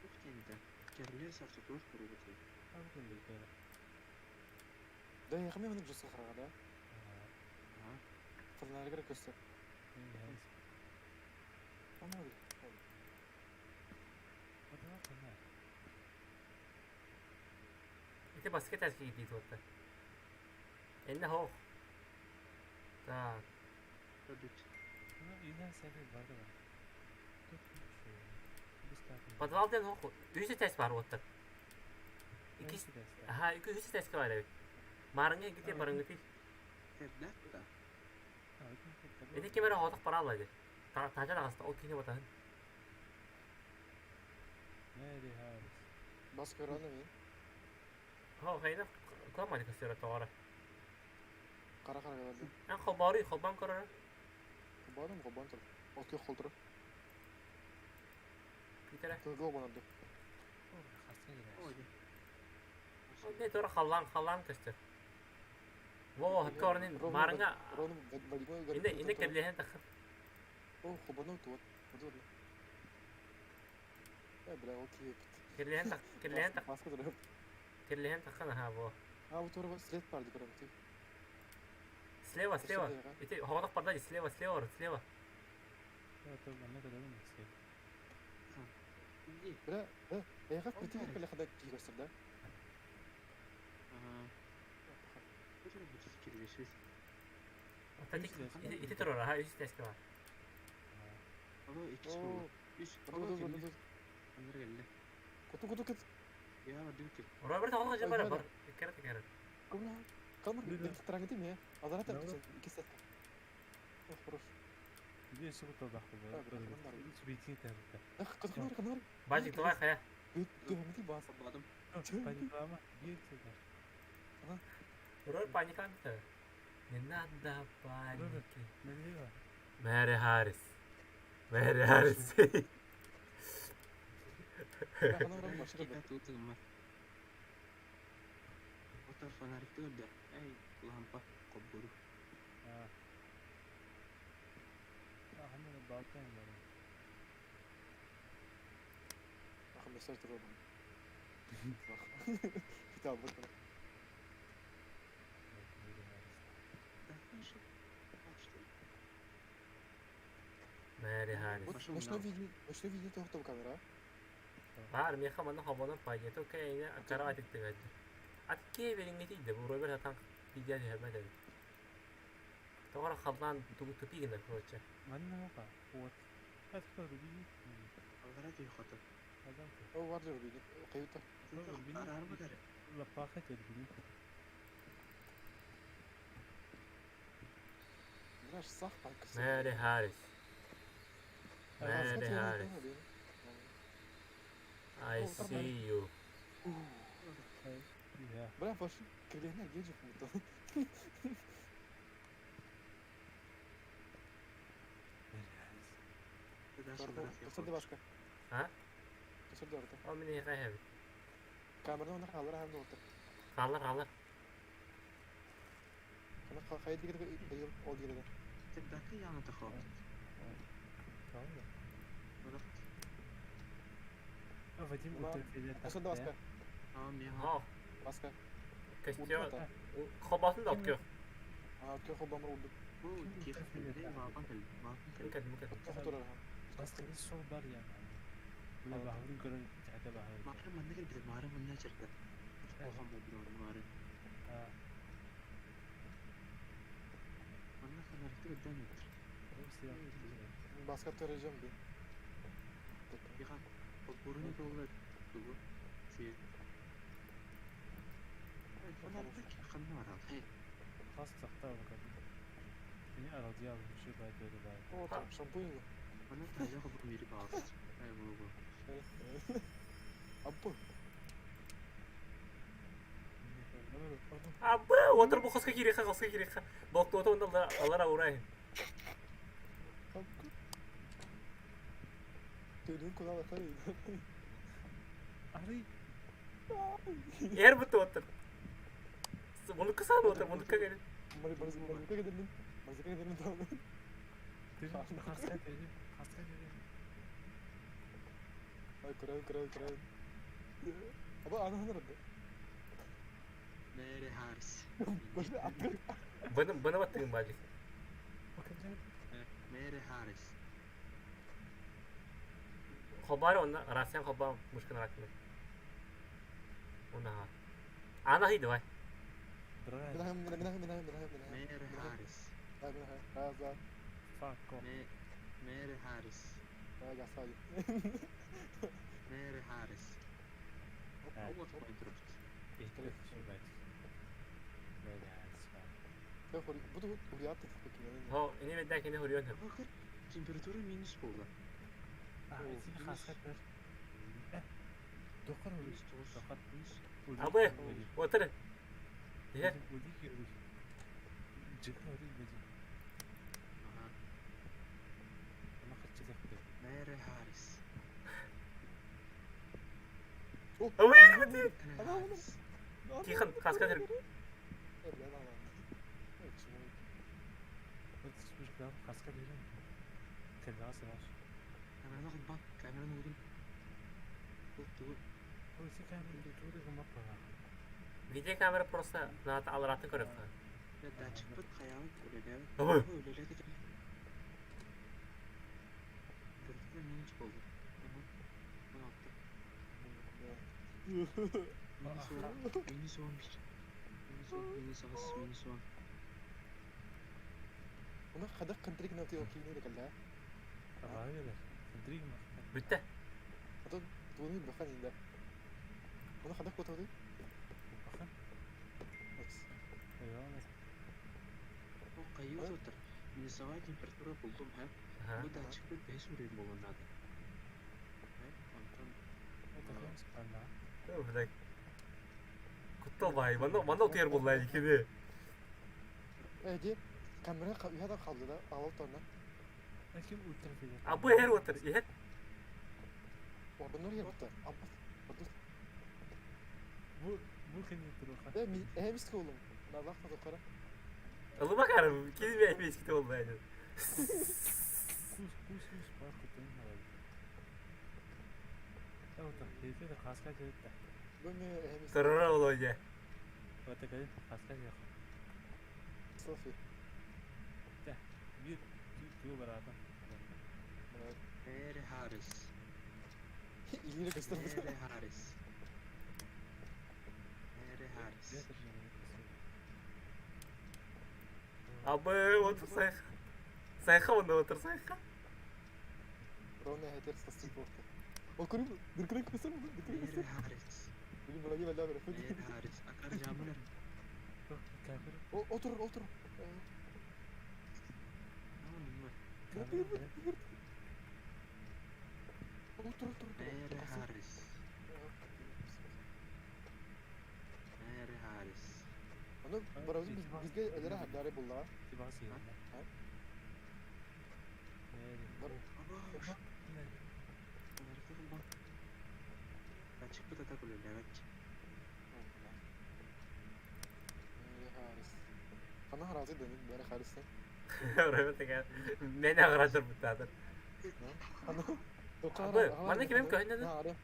ух тенте. Керле сарсытур көрөбүт. Да, я хамы менен жестко хараҕа да. Фонаригер көстөр. Ама Ити баскет әзге кидит отта. Инна хоох. Так. Көрдүт. Подвал ден хоох. Үс этээс бар отта. Икки Аха, икки үс этээскэ бар эбит. Марыңа гите барыңгы Тердәт да. Ити кемере хотох баралла ди. Тажа дагаста ол кини батаһын. Бас көрөне мен. Хо, хайна кламады көстөрө тоҕора. Кара кара келди. Ан хобари хобан көрөр. Кубаным кубан тур. Отке холдур. Питере. Кылгы банады. Ой. Не тора халлан халлан көстөр. Во, көрнин марыңа Рону Вадимой инде инде керлehen тахыр. О, хобану туот. Буду. Э, бля, окей. Керлehen тах, керлehen тах, Маска тур. керлehen тахын ха во. А, вот тур след барды көрөм. Слева, слева. Ити хоғдақ барда слева, слева, слева. Иди. Бля, э, я как прийти бля, когда кигостер, да? Ага. Бу кирлешиз. Ити ити турар ха үс этээскэ бар. Ало иккис болду. Үс. Буду, Ало буду, келди. буду. Андар келди. Куту, куту, кут. Я бардым ки. Роберт хоғдақ же бар бар. Керет керет. Кумна. Камер, трангы ме. Азарата кисет. О, хорош. Ах, кызгынар, кызгынар. Бажик давай хая. Дөгмөти бас. Бадым. Роберт паника мты. Не надо паники. Мэри Харрис. Мэри Харрис. Кызгынар, машина. Кита тутума. Отор фонарик көрдө. Эй, лампа кобуру. Ах, мессаж тур. Китап бу. Да, хорошо. Мэри Харрис. Ночной видео, ночной видео тоқтап камера. Бар, меха мана хобонан пайето кайна акара атик тегәд. Ат ке бериңге тиде бу Роберт атан видео дәһәмә дә. Тоғра халдан тугу тупи генә короче. Алгара түй хаты. О, бар жер видео. Кайыта. Арар бадары. Знаешь, сах пак. Мэри Харрис. Мэри Харрис. I see you. Бля, баш киргәннәр геджет бу. Төсөрдө башка. А? Төсөрдө орта. О, мине хайһәбит. Камераны оны халар һәм орта. Халар, халар. Аны кайда дигән ол дигән. Тәбәкә яны тахап. Правда? Вадим Төсөрдө башка. А, меха. Хо, Башка. костер. Хобасын да откё. А, кё хобамыр улду. Бу кихе келди, ваган келди, ваган келди. Мүкәл, мүкәл. Кё турар. Мары манна келди, мары манна чырды. Охан бу мары. Манна фонарикте көддән өттүр. Башка төрөжөм би. Яха, Подборны доллар тугу. Свет. Ханна барал. Хас тахта бу. Кини аралдьыйа албычы бай дөдө бай. О, там шампунь. Манна таайа хобу мири баас. Ай бу. Абы. Абы, отыр бу хоска кириха, хоска кириха. Болтуота онда алара урай. Түйдүн куда бакар. Арый. Эр бутты отыр. Bunu kısa mı отыр, bunu кагары. Марзыка кедердин. Марзыка кедердин там. Хаска деди. Хаска деди. Ай, курай, курай, курай. Аба ана ханар. Мэри Харрис. Бını бını баттыгын бажик. Мэри Харрис. Хобар онна рациям хоба мушкан ракны. Онна ха. Ана хи давай. Брат. Мина мина мина мина мина мина. Мэри Харрис. Мина мина. Fuck off. Мэри Харрис. Гасали. Мэри Харрис. Вот Майнкрафт. Бу урят пекин. Хо, ини бедда кини хурион. Температура минус болду. Хаска көр. Докор Минус 9. Докор. Абы, отыр. Е, Уди кирби. Жыгы уди беди. Ага. Ама хачы деп. Мэри Харрис. Абы, бути. Мэри Харрис. Тихон, хаска көр. Хаска дедим. Кэлгас сараш. Камераны холба. Камераны урун. Тугу. Ой, камера туды гумап бара. Видеокамера просто на алратын көрөп. Датчик бит хаялы үлеле. Абы. Үлеле кетер. Температура минус болду. Ага. 16. Минус 10. Минус 11. Минус 10, минус 8, минус 10. Уна хадак контрик на тио кини декалла. Ага, Контрик ма. Бүтте. Ато туны бахан инда. Уна хадак котоды. Бахан. Айва. О, кайы отыр. Минусовая температура болдум, ха? Ага. Бу датчик бит 5 уровень болон надо. Антон. Это кем спана? Блядь. Куттал бай. Манда манда утыр булла икини. Эди камера үйәдә калды да, алып торна. Ким ультрафиолет? Абы эр отыр. Е. Ордунор ебитте. Абы. Ордун. Бу бу кем туруха? Э, ми э мис колум. На вакта докара. Ылы бакарым. Кини бе меските болду айды. Кус кус кус бар кутун харай. Та хейте хаска дедит. Бу ме э мис. Турара болду же. Ота кэлин хаска дедит. Селфи. Бир туу барата. Мэри Харрис. Илире көстөр. Мэри Харрис. Мэри Харрис. Абы отыр сайха. Сайха онда отыр сайха. Роне хетер стасты порты. О көрүм, дыркырын көстөр, дыркырын Мэри көстөр. Харрис. Билим була бала бер. Мэри Харрис. Акар жамылар. Камера. О, отур, отур. Отур, отур. Мэри Харрис. Мэри Харрис. Аны барабыз бизге элере хабдары булла. Тибасы. Мэри. Бар. Аба. Датчик бит ата күлеләбәт. Мэри Харрис. Ана харазы дөнүп Мэри Харрис. Рөмө теге. Мен агыратыр буттадыр. Аны Абы, мана кимем көһүннө? Ары.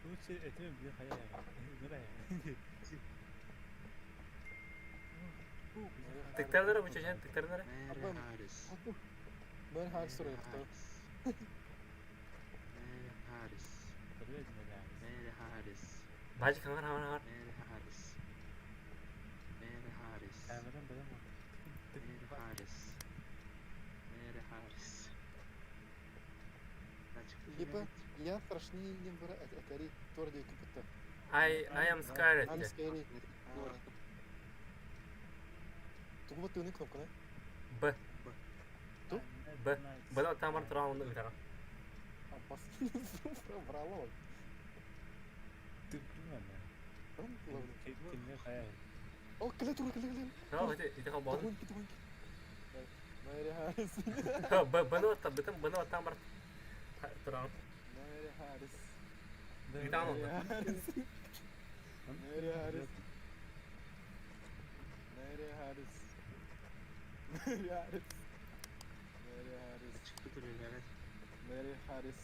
Лучше этим бир хая. Нөрә. Тыктардыра бу чечен, тыктардыра. Мэри Харрис. Мэри Харрис Мэри турар. Харрис. Мэри Харрис. Мэри Харрис. Бажы хаңар хаңар хаңар. Мэри Харрис. Мэри Харрис. Камерам белән. Мэри Харрис. Мэри Харрис. Датчик Типа, я страшнее не бара этери тор дип күптә. I am scared. I'm scary. Тугу баттыгыный кнопканы? Б. Ту? Б. Б тамар туран ыытара. Аппас. Брало. О, кэлэ тура, кэлэ, кэлэ. О, ити ити холбоон. Догонки, догонки. Мэри Харрис. Б бны бытын бны тамар туран. Мэри Харрис. Ыытаан Мэри онно. Харрис. Мэри Харрис. Мэри Харрис. Мэри Харрис. Мэри Харрис. Мэри Харрис.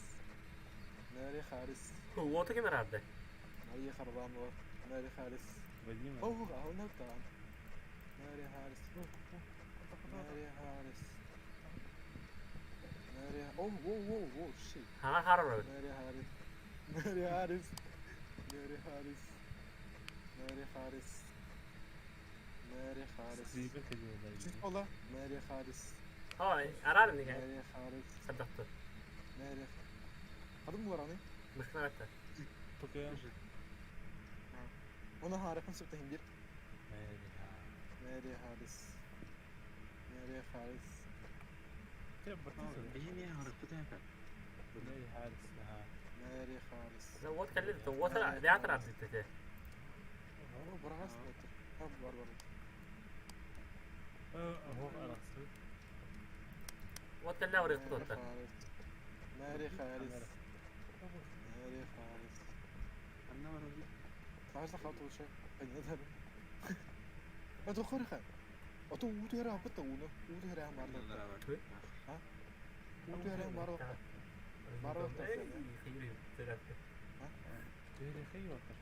Мэри Харрис. Уоту ким эрарды? Мария Харламова. Мэри Харрис. Вадим. О, аһылнар таан. Мэри Харрис. Мэри Харрис. Мэри... О, воу, воу, воу, shit. Хаҥа харар. Мэри Харрис. Мэри Харрис. Мэри Харрис. Мэри Харрис. Мэри Харрис. Скрипе кэлиэлэр. Ола. Мэри Харрис. Ой, арар нигэ. Мэри Харрис. Сардахты. Мэри... Адым булар аны. Мышкына Пока. Оны харахын сөптәһин бир. Мэри Харрис. Мэри Харрис. Мэри Харрис. Мэри Харрис. Аха. Мэри Харрис. Уот кэлли уот театр ардыт. О, барагас отыр. Ха, бар бар. Оһох арахсы. Уот кэлли аврык Мэри тутта. Харрис. Мэри Харрис. Мэри Харрис. Таарса хаат ууча. Аньядар. Ато хорха. Ато ууту яра аппата ууну. Ууту яра марлар. Ууту яра марлар. Төһө хей отыр.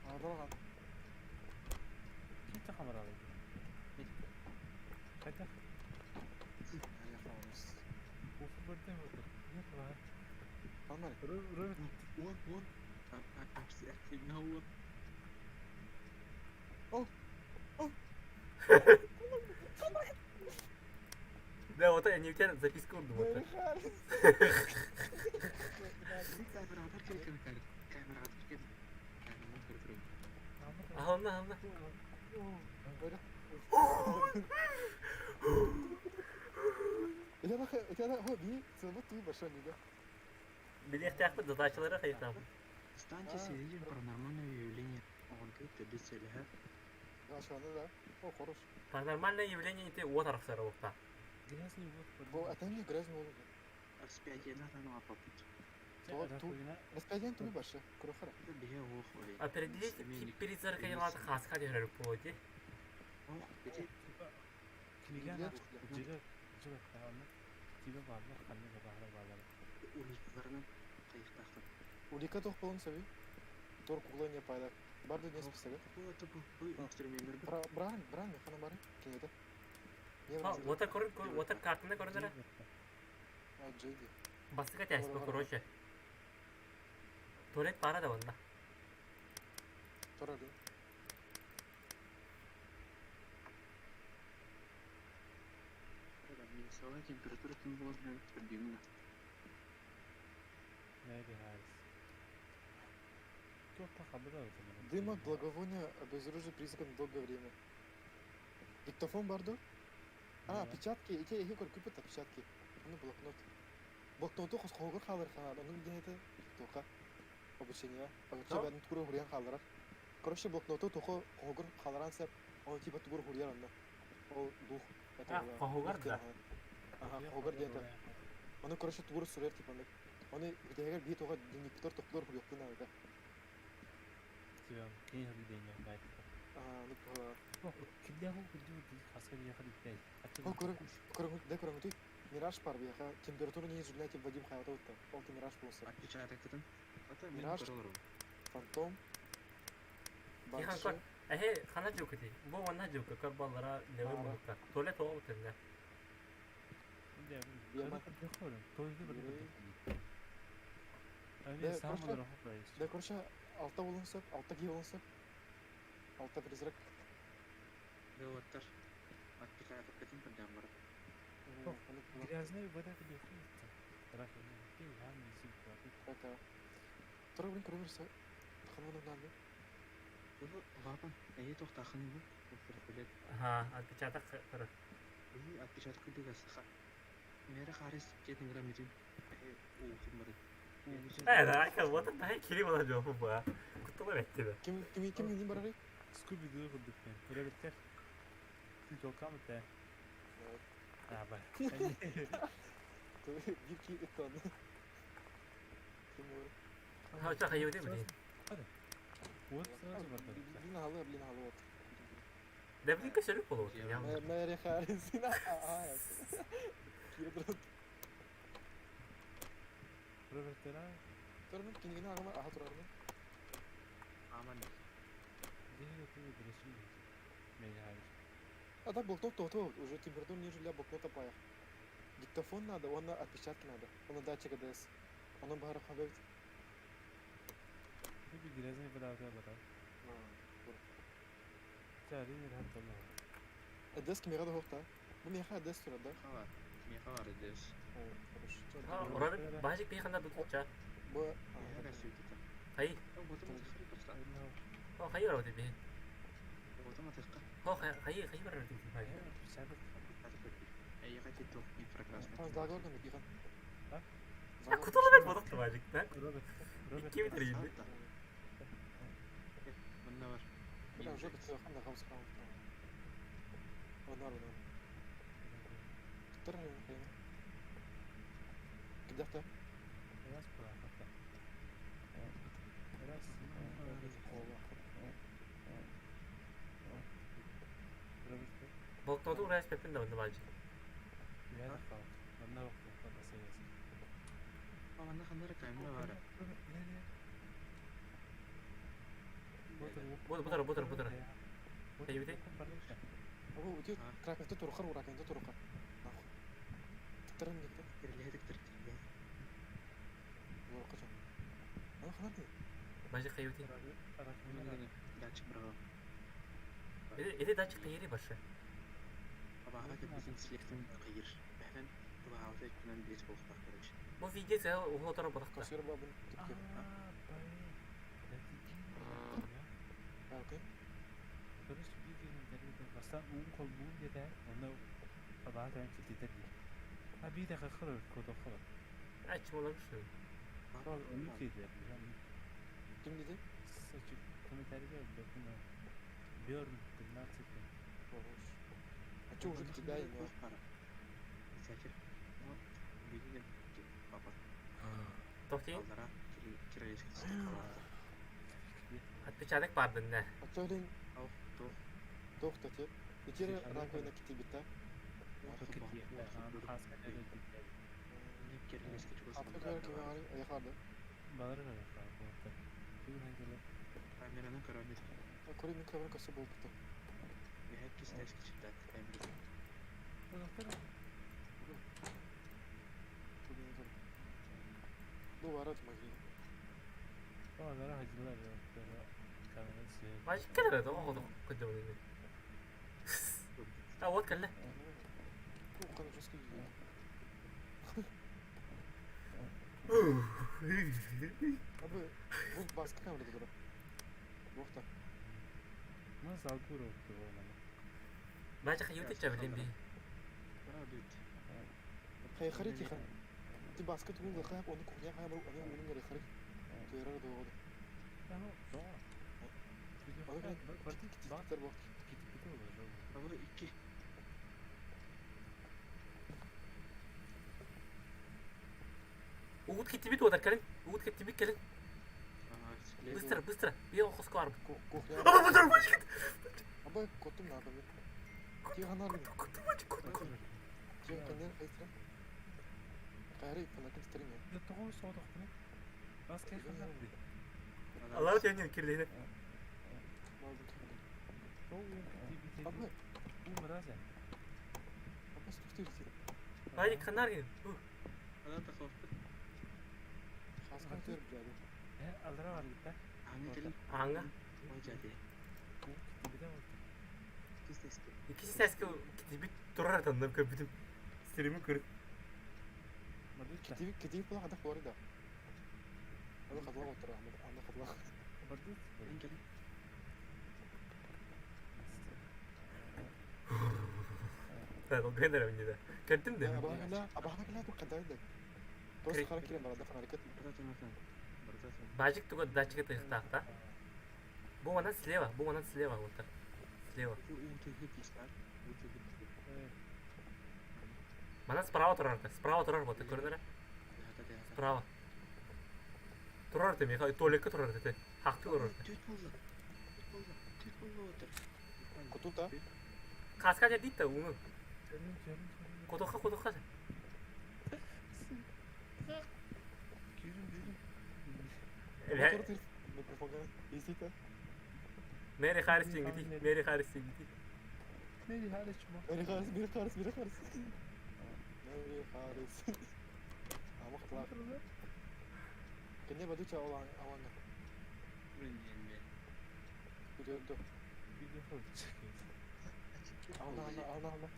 Ардалган. Ким тахамаралы? Қайда? Мэри Харрис. Уфу бірден отыр. Не қылар? Анмар. Роберт Да, вот я не у записку урдум. Мэри Харрис. Аһылна, аһылна. Это это хо би сылбыт туй башан диде. Билиэхтээхпит задачалары хайытам. Станьте свидетелем паранормального явления. Он говорит, без цели, Ашаны да. О, хорош. Паранормальное явление не ты уот арахсара уохта. грязный вот. Бу атаны грязный болду. Распятие надо попить. Распятие туй башы. Курохара. Определить призрака хаска дерер полоти. Книга жига жига тааны. Тиба баалар, ханны баалар баалар. Улика тох болон саби. Тор куглания пайда. Барды не списага. Бран, бран, хана бары. Кинеде. Не бран. Уота көрүн уота картына көрүнөрө. А, джейди. Бастыка тясь, короче. Туалет пара да онда. Тор один. Минусовая температура была стабильна. Мэри Харрис. Туох тахабыда отыр. Дыма благовония обезоружит призраком долгое время. Диктофон барды? А, отпечатки, эти эти көр күпөт отпечатки. Аны блокнот. Блокноту хос хогор халыр ханар, onun динете тока. Обучение. Обучение бәрін тугур хурьян халырар. Короче, блокноту тохо хогор халаран сеп, он типа тугур хурьян онда. Ол дух. А, хогор да. Ага, хогор диэте. Оны короче тугур сүрер типа аны. Оны битегер би тога дневниктер токтор хурьяктын ада. Тиба книга видения байт. Ага, ну Кидде ху кудду ди хаска ди хadi бей. О, көрө, көрө, да көрө, ты Мираж пар бияха, температура не изумляйте Вадим Хаятов, ол ты Мираж болса. Отпечаток это? Мираж, Фантом, Тихан Банши. көр. Эхе, хана жукати. Бу онна жука көр баллара левый мунукта. Туалет оҕу тэннэ. Бема. Ами Да, сам короче, Да, короче, алта болонсап, алта ки болонсап. Алта призрак. Да вот Отпечаток этим поддам, Грязная вода где хранится. Это. Тура блин көрөбөр сэ. Ханан нааны. Бу лапан, эйи тохтаахын бу. Билет. Ага, отпечаток көрөр. Эйи отпечаток күлүгө саха. Мера харис кетин граммитин. Эйи уухун бары. Э, да, как вот это кири була жопу ба. Куттала бетти бе. Ким ким ким нин барарый? Скуби-Ду курдук мен. Көрөбүттэр. Жолкам это. А, бар. Бир ки ыттан. Ким бар? Ha, ча хайы өтө бит. Вот сразу бар. Блин халы, блин халы вот. Да блин көсөрүк болот. Мэри Харрис. Аа. Кире турат. Көрөбүттэр. Тур мен кинигини агама аха турар мен. Аман. Деге тугу дуресин. Мэри Харрис. А так блокнот то то уже температура ниже для блокнота паях. Диктофон надо, он на отпечатки надо, он на датчик АДС. Он бары хабебит. Биби грязный вода бар. Ча, ринер хатталла. АДС кимега да хохта. Бу меха АДС турар да. Хавар. Меха бар эдес. О, хорош. Ha, Роберт бажик бейханда бут ча. Бу Меха сүйтүтэ. Хай. Ботом атыхха просто. Хо хайы роберт бе. Ботом атыхха. Хо хайы хайы роберт бе. Эйи хати тох инфракрасный. Таз дагор да михан. А? Кутула бет болот бажик да. Роберт. Роберт. Ким битирди? Мында бар. Бля, уже бит ханда хамс хам. Онар онар. Тур хайна. Кидахта. Раз пора. Раз. Роберт. Блокноту урайс пепин да бажик. Я да Манна вакыт басайыз. Манна ханнара камера бар. Бу бутар бутар бутар. Хайы бите. Абу ути кракенте турхар уракенте турхар. Нахуй. Тырын гитте. Кирледик тиркиле. Бу качан. Ана ханар ди. Бажик хайы бите. Датчик браво. Эди эди датчик кайери башы. Абаға кеппитин слектин кыйыр. Бәһен тубаҕа күнэн биэс буолуохтаах короче. Бу видео сэ ухотор батакта. Кассир бабын типке. А, окей. Короче, видео бастан уун колбуун деді, оны абаға тән кететер дейді. А би дәға қырыр, коды қырыр. Ач мола гышы. Оны кейдер, Ким диди? Сачы комментарийге бөкүнө Бёрн 13. Хорош. А чё уже тебя и Туох бара. Сәкер. Вот видели папа. Тохти Аллара кирилический стакалар. отпечаток бардын не. А чё лин Ох, туох. тохта те. Итер раковина китибита. Не кирилический чугас. А чё ким ари аяхарды. Балар гана Камераны көрөмүт. Кори микрофон кассы болуп бит. Бэһэт кистээски читат камера. Ду варат маги. Балар хажылар камера Бажик келер да ого кыды бу. А вот келе. Ну, кан жестко Абы бу баска камера тура. Бохта. Мы залгуру болманы. Бажик хайы бите чабилин би. Бара бүт. Хай хари тиха. Ти баска тугун гахай оны кухня хай бу оны унун гары хари. Туйрар до оды. Ано, да. Аны китер бох. Абы икки. Угут китибит отар келин. Угут китибит келин. Быстро, быстро. Би хоско арб. Кухня. Аба бутар бажик. Абы котум на абы. Ти ханар. Куту бажик куту. Ти канер хайстра. Кайры фанакин стрим. Да тоҕо соодохпуна. Баска ханар ди. Аллах тенен кирлейди. Тоҕо китибит. Абы Бу мразя. абы стуктир. Бажик ханар ген. Ада тахофпут. Хаскан төр жады. Э, алра бар гитта. Аны келин. Аңа. Ой жаде. Бу китибите болду. Кистески. Икisi сәске китибит турар танып көбүтүм. Стримин көрүп. Мадытта. Китиби китиби була кадак бар да. Аны хатылах оттор, аны хатылах. Бардыт. Кэлин кэлин. Долгуйан эрэбин дии да. Кэлтим да. Абаһана, абаһана кэлэ тух хадайда. Просто хара кирен барада фонарикат. Барда туматан. Барда тум. Баажик туга датчика тыһыктаах да. Бу манан слева, бу манан слева вот так. Слева. Ити уу тыһы пистар. Уу тыһы пистар. Манан справа турар да. Справа турар вот көрүнэрэ. Тыһата тыһата. Справа. Турар ты Михаил, туалекка турар ты. Хакты турар ты. Түт болду. Түт болду. Түт болду отыр. Кутута. Каска дьэ диит да уҥу. Көрүн, көрүн, көрүн. Кутухха кутухха. Көрүн, көрүн. Эбэ Отыр микрофонга. Истите. Мэри Харрис дингити. Мэри Харрис дингити. Мэри Харрис чума. Мэри Харрис, Мэри Харрис, Мэри Харрис. Мэри Харрис. Ама хатылах. Кене бадыча алан аланга. Блин, Күрөндө. Видео холчик. Ална ална ална ална.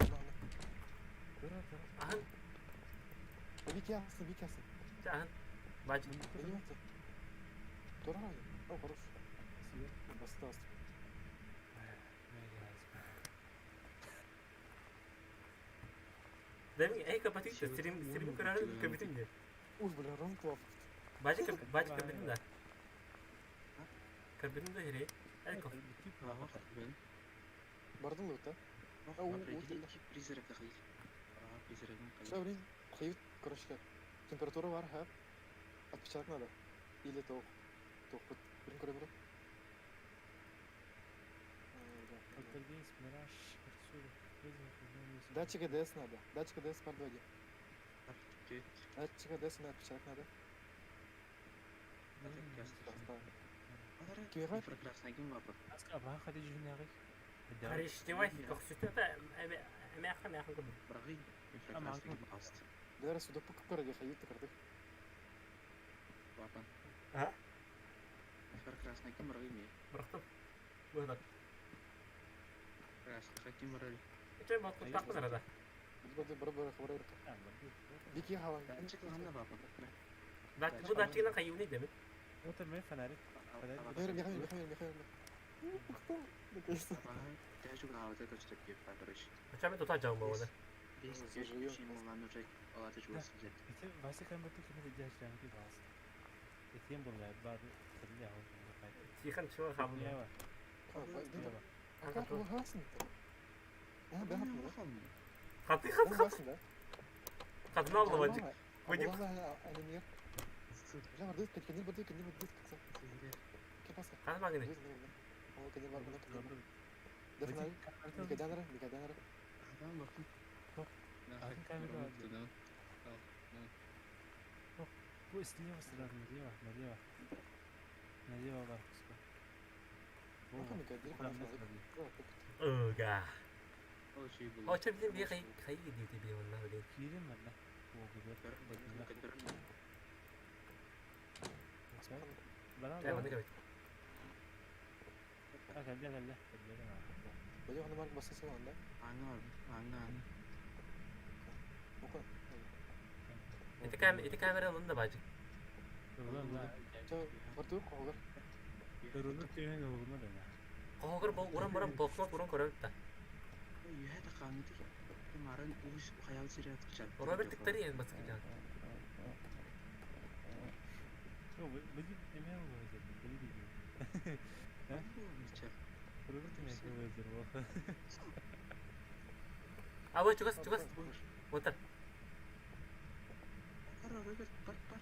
Ална ална. Көрө, көрө. Аһын, Бики астын, бики астын. чэ аһын. Баажик. Бени атты. Тура алды. О, хорош. Басты асты. Мэри Харрис. Дэмин эй көпөтүк да стрим стрим көрөр көбүтүм де. Уй, бля, рон клав. Баажик баажик көбүтүм да. Көбүтүм да хире. Эй ко. Бардын лута. Призрака хил. Призрагын Все, блин, хайют, короче, температура бар, ха. Отпечаток надо. Или тоқ. Тоқ, вот, блин, көрөмөрө. Полтергейст, мираж, отсюда. Призрак, вернулись. Датчик ДС надо. Датчик ДС бар дводи. Түт. Датчик ДС на отпечаток надо. Киһи Инфракрасный ким бар? Аска, абаха хadi жүнәгы. Харриштивай көхсүтү да эме эме ахан ахан көбүт. Брагы инфракрасный ким аст. Дәрі суда пұқып көрді, хайют кірді. Бапан. А? Инфракрасный ким брагы ме? Бырахтым. Быһыдар. Красный ким брагы? Чэ бат тахмын арада. Бір бір бір бір бір. Бики халан. Датчик ланна бапан. Датчик бу датчигынан хайыбыны дэмин. Вот мен фонарик. Михаил, Михаил, Михаил, Михаил. Наконец-то. Даже главы точно такие, короче. Чэ мен тута жаум болду. Бес Заживем. чем улан уже алаты жуас взять. Ити Вася кам баты ким дә җәмгә бас. Этем булган бар телле ул. Тихан чыга хабын. Ева. А как вы гасните? А, да, да. Хаты хат Он хат. гасен, да? Хатына алды баажик. Вадим. Анимер. Бля, бардык, кенер бардык, кенер бардык, ¿Qué pasa? Хаты магны. Ол кенер бар, мына кенер бар. Да фонарь. Микаданара, Микаданара. Адам бакын. Атын камера бар. Бу слева сразу налево, налево. Налево бар куска. Ыга. Оча билин бие хай хай дити бие онна билин. Кирим манна. Бара. Чэ манны көбүт. А, кәллә, кәллә. Кәллә. Бәле аны марк басасы анда. Аңа, аңа. Ока. Ити кам ити камера алын да баажик. Ча, бардык когар. Руну түйен улуна да. Когор бу уран баран блокнот уран көрөбүт да. Юһэ тахааңыты. Марын уус хаял сирет кычат. Роберт тиктери ен баскы жан. О, били эме улуна били били. Роберт эме улуна. А бу чугас чугас. Отыр. Роберт бар бар.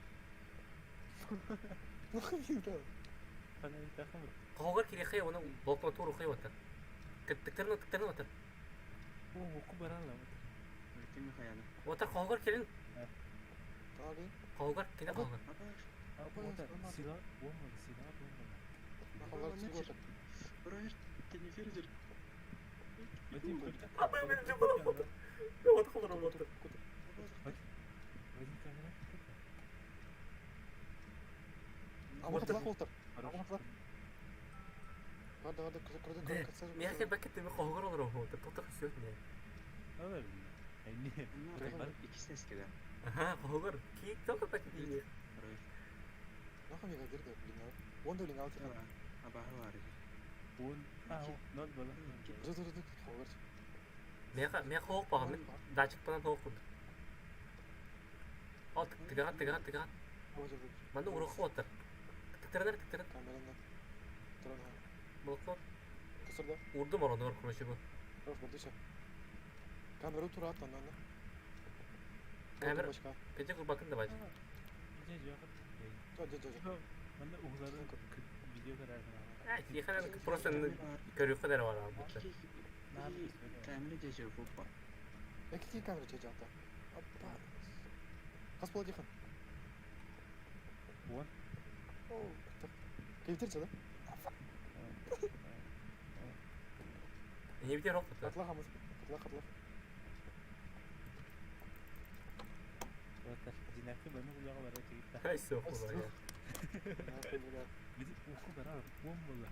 Фонарик тахым. Когор кире хай оны блокнот уру хай отыр. Тиктерин тиктерин отыр. О, оку баран ла. Ким хаяны. Отыр когор келин. Таги. Когор кине когор. Сила, болмады, сила болмады. Алар чыгып отыр. Роберт, телевизор. Вадим, Абы мен жыбылап отыр. Отыр холор отыр. Вадим камера. Ама хатылак отыр. Ама хатылак. Барды, барды, көрді, көрді, көрді. Мияхе бакет теме когор олор отыр. Токтор хөсөт не. Ала биле. Әйне. Икки сескеде. Аха, когор. Ки токтор бакет не. Роберт. Нахуй мегадыр да, блин, Он да блин, ал тихан. Абаһы бар эбит. Он, а, ноль было. Жы жы жы хоғыр. Меха меха хоох баҕаммын. Датчикпынан хоох курдук. Ол тыгаҕат тыгаҕат тыгаҕат. Манна уруха оттар. Тыктырынар тыктырын. Камераны. Туран. Блокнот. Кысырда. Урдум оронугар короче бу. Хорош, бурдыша. Камеру тураат онно. Камера. Петя курбакын давай. Дьэ, дьэ, Дьэ, дьэ, дьэ. Манна уһулары видео көрөр. Э, тихон просто көрүөххэ эрэ бар буттар. Камера дьэ буппа. Какие камеры дьэ дьэ Аппа. Хас буола Тихон? Уон. О, так. Кэлитер дьэ да? Не битер хоох буттар. Катла хамыс. Катла катла. Вот динакы баны улаға бара тигитта. Хай суох була я. Биди уху бара уон була.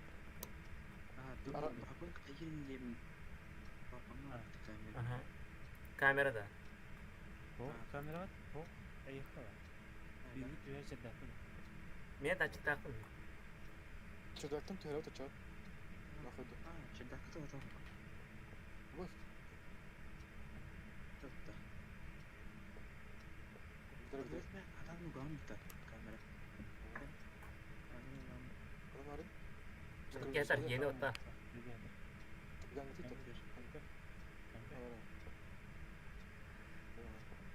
А, бабын кайын дем. Бабамна камера. Ага. Камера да. О, камера о, айха. Биди түһэ чердакын. Мен датчиктаахпын. Чердактан түһэрэ отучаат. Нахуй. А, чердакта отон. Вот. Тотта. Битер битер. Адам уган битер камера. Адам арын. Кетер yeni отта.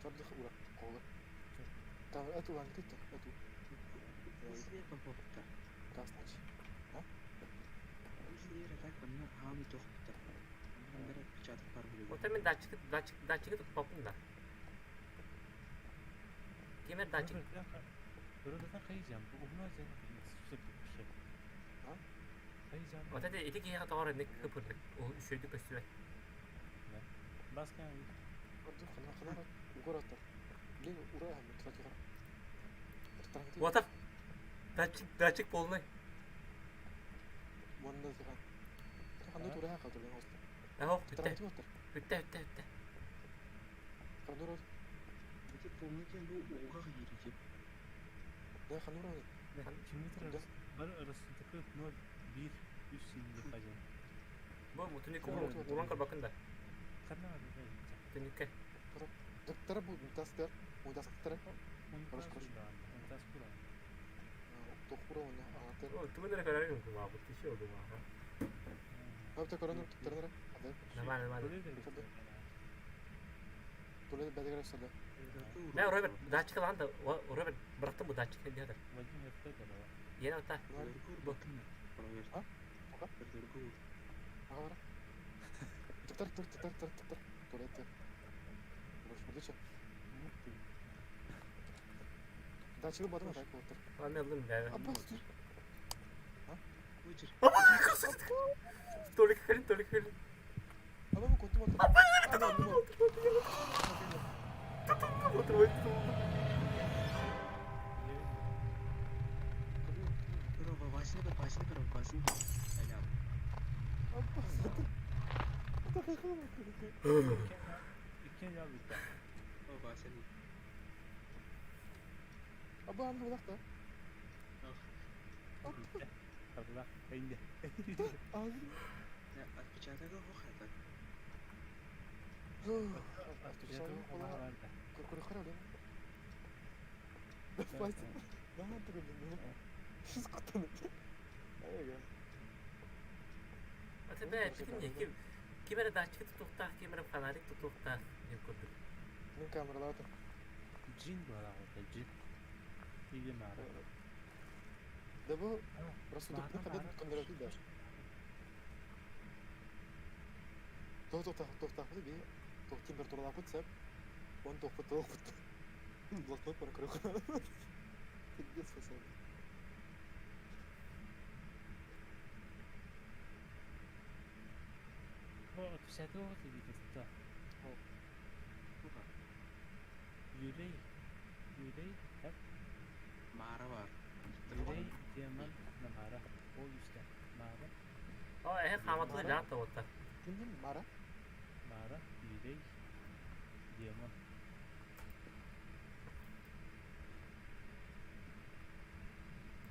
Чардых ура колы. Камера эту лан титта, эту. Свет попопта. Кастач. А? Услера так манна хаами тохпута. Манна отпечаток бар биле. Ота мен датчик датчик датчиги тутпаппын да. Кемер датчик. Бұрыдан қайжан, бұл ұғына және сөп көші. А? Қайжан. Ота де ити киһиэхэ тоҕор инник кыпырдык. Ол үсөйдүк көстүбэт. Баска Орду хана хана угор аттар. Блин, ура хам тратига. Отар. Датчик датчик полный. Монда тихан. Ханды тура хатыр оста. Ах, бүттэ. Тратига оттар. Бүттэ, бүттэ, бүттэ. Ханды ура. Эти полный бу уга киирити. Да ханды ура. Километр бар арасындакы 0 1 3 синде қажан. Бу түнүккэ уран көрбөккүн да. Қанна бар Түнүккэ. Доктор бу мутастер, мутастер. Хорош, хорош. Унтас кура. Тохура оны аңатыр. О, тугун эрэ көрөрүн кумаабыт, иши олдум аха. Хапта коронер тутарнара. Ады. Нормально, нормально. Толе бәдегер сада. Мэ Роберт, датчик алан да, Роберт, бырахтым бу датчик диэтэр. Вадим Ф да бар. Иэн ота. Бу. Роберт. А? Тока? Ага бара. Туктар, туктар, туктар, туктар. Толе. Хорош, бурдыча. Датчигы бадым так болтыр. Аны алым бәбе. Апа. А? Өчүр. Толик херин, толик херин. Апа бу көтүм отыр. Апа, Отыр, отыр. Басını көр, басını көр, басını. Айда. Апа. Иккен жал битте. О, басını. Апа, аны булакта. Битте. Табыла. Инде. Азыр. Отпечаток хата. Отпечаток була. Көркөрө кара эле. Басты. Нахан тугун. Сиз кутаны. Айга. Ата бә, бүтүн ким ким эрэ датчик тутуктаах, ким эрэ фонарик тутуктаах диэн курдук. Мен камераларды. Джин була ғой, джин. Или мара. Да бу рассудок кадет кондерати да. Тох тох тох тох би тох температуралаах бут сеп. Он тох бут тох бут. Блокнот бар көрө. Пиздец фасад. Бу отпечаток дейді да. Туга. Юрей. Юрей, так? Мара бар. Юрей, демон, намара. Ол үсте. Мара, О, э, хаматлы жаата отта. Кимдин Мара? Мара, Юрей, демон.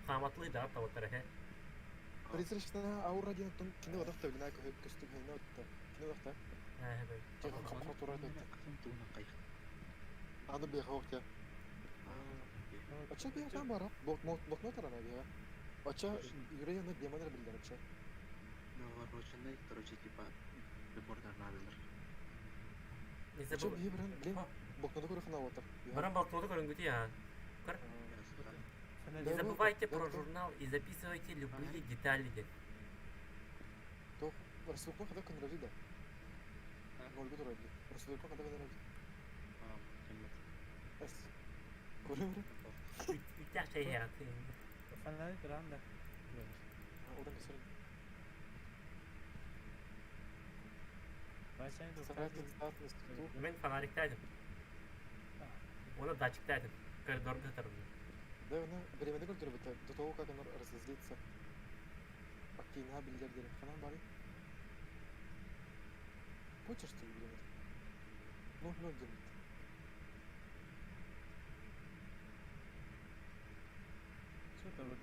Хааматлыы даҕат табыттар эһэ. Призрачная аура диэн оттон кини одох төбүлүнэ көстүк хэнэ отта. Кини одохта. Ээ, Хапха тура Атын тугунан кайх. Аны бэхэ октя. Ача бэхэ бара. Блокнот арана бэхэ. Ача юрей аны демонер билдер ача. Навороченный, короче, типа прибордар надалар. Не Ача забыл. бихи баран блин блокноту көрө хана отар. Баран блокноту көрөнгүтү я. Не Да, забывайте да, про да. журнал и записывайте любые детали. То рассылку когда контроль да. Ноль год вроде. Рассылку когда контроль. Эс. Көрө Үтәк шәй аты. Фонарик ранда. Одан кесер. Başlayın Сарайт старт институт. Мен фонариктайдым. Оны датчиктайдым. Коридорда тұрдым. Да, она временно көрдүрбүтэ до того, как она разозлится. Аккина билдер дерек. Ханан бары. Хочешь ты или нет? Ну, ну, делит. Что там вот?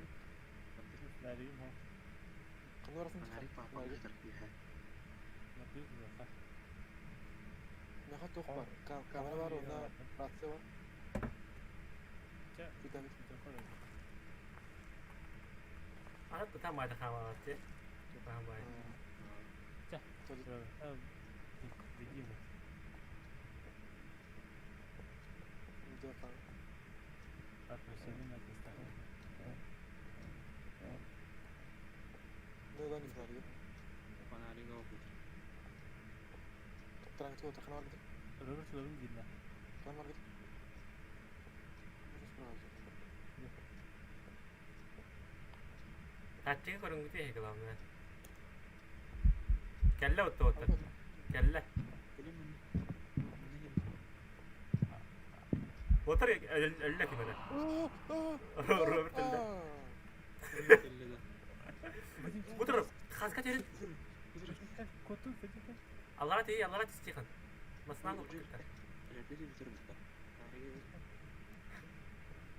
Фонарик мо. Ханан расын Фонарик папа кытар Напис заха. Меха тох бар. Камера бар, онда рация бар. Ча. Витамин. Аны кыта майды хамалаты. Кыта майды. Ча. Видимо. Да, там. Отношение на доставку. Да, да, не знаю. Фонарик опыт. Транк тох ханан бар. Роберт Ловин видно. Ханан бар. Датчиги көрөнгүтү главное. Кәллә отты отты. Кәллә. Отыр әллә ким әле. Роберт әллә. Отыр. Хаска терин. Коту, фетика. Аллара ти, аллара ти стихан. Масынан отыр.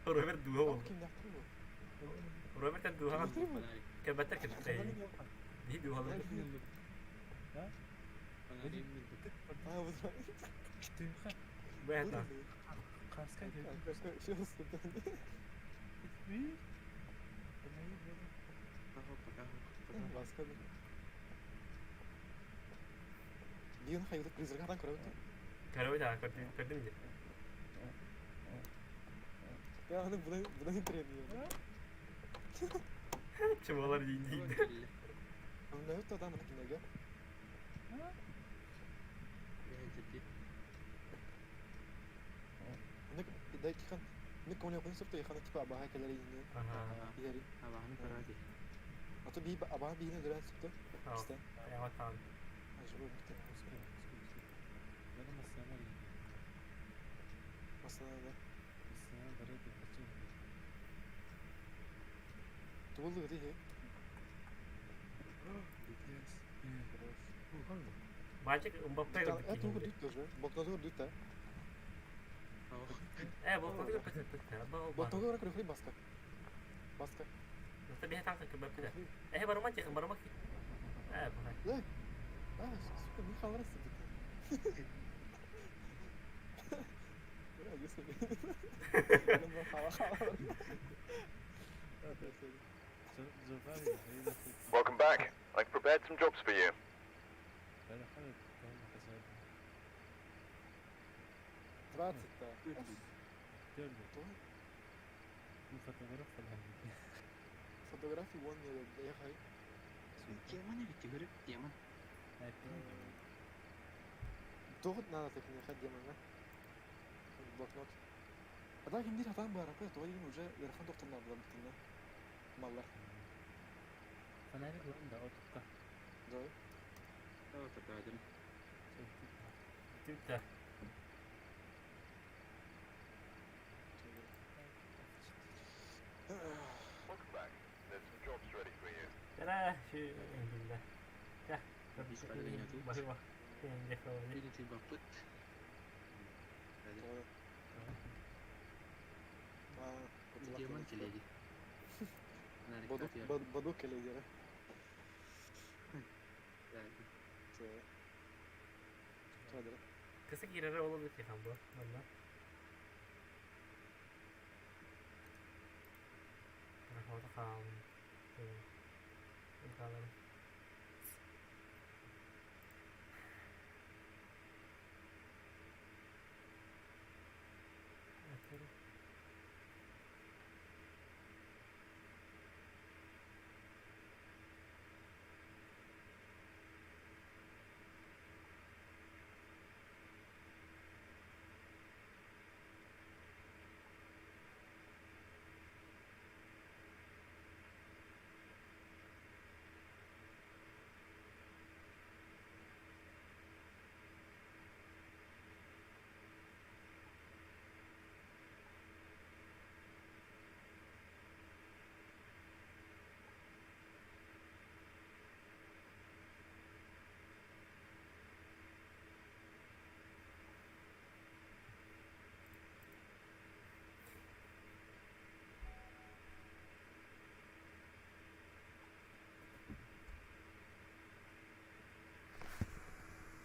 Роберт духа ол. Роберт духа. Кәбәттер кәбәттер. Ни духа. Бәһәтә. Хаска Диэн хайда призрактан көрөбүт. Көрөбүт аа, көрдүм, көрдүм дии. Я аны буна буна интернет. Чымалар дейін дейді. Мына өтө адам мына кинеге. Мына дай кихан. Мына коне коне сырты яхана типа абаха келер ине. Аха. Илери. Абаханы көрөдү. Ато би абаха бине дөрән сырты. Истен. Яватан. Ажыбы битте. Бары масана Масана да. Масана бары дөхөчү. Тулы гди. Мальчик Мбаппе Это тугу дүт тоже. Блокноту дүт та. Э, блокноту көрбөтүн. Блокноту көрө көрө баска. Баска. Наста бихе танка көрбөтүн. Э, барма тихин, барма. Э, бахай. Э. А, сука, не халарасы бит. Welcome back. I've prepared some jobs for you. 20-то. Фотографии вон не ехай. Демон ведь говорю, демон. Тоғыт надо так не ехать демон, Блокнот. А так им там бар, апа, то один уже верхан доктор надо бутына. Маллар. Фонарик да, отка. Да. Да, тогда один. Түттә. Welcome back. There's some jobs ready for you. Тара, шү, эндилде. Та. Бахыва. Бапыт. Демон келеди. Бодук, бодук кэлэ диэрэ. Ча. Кысы киирэрэ ол тихан бу. Манна. Рахмата хаалын. Хаалын.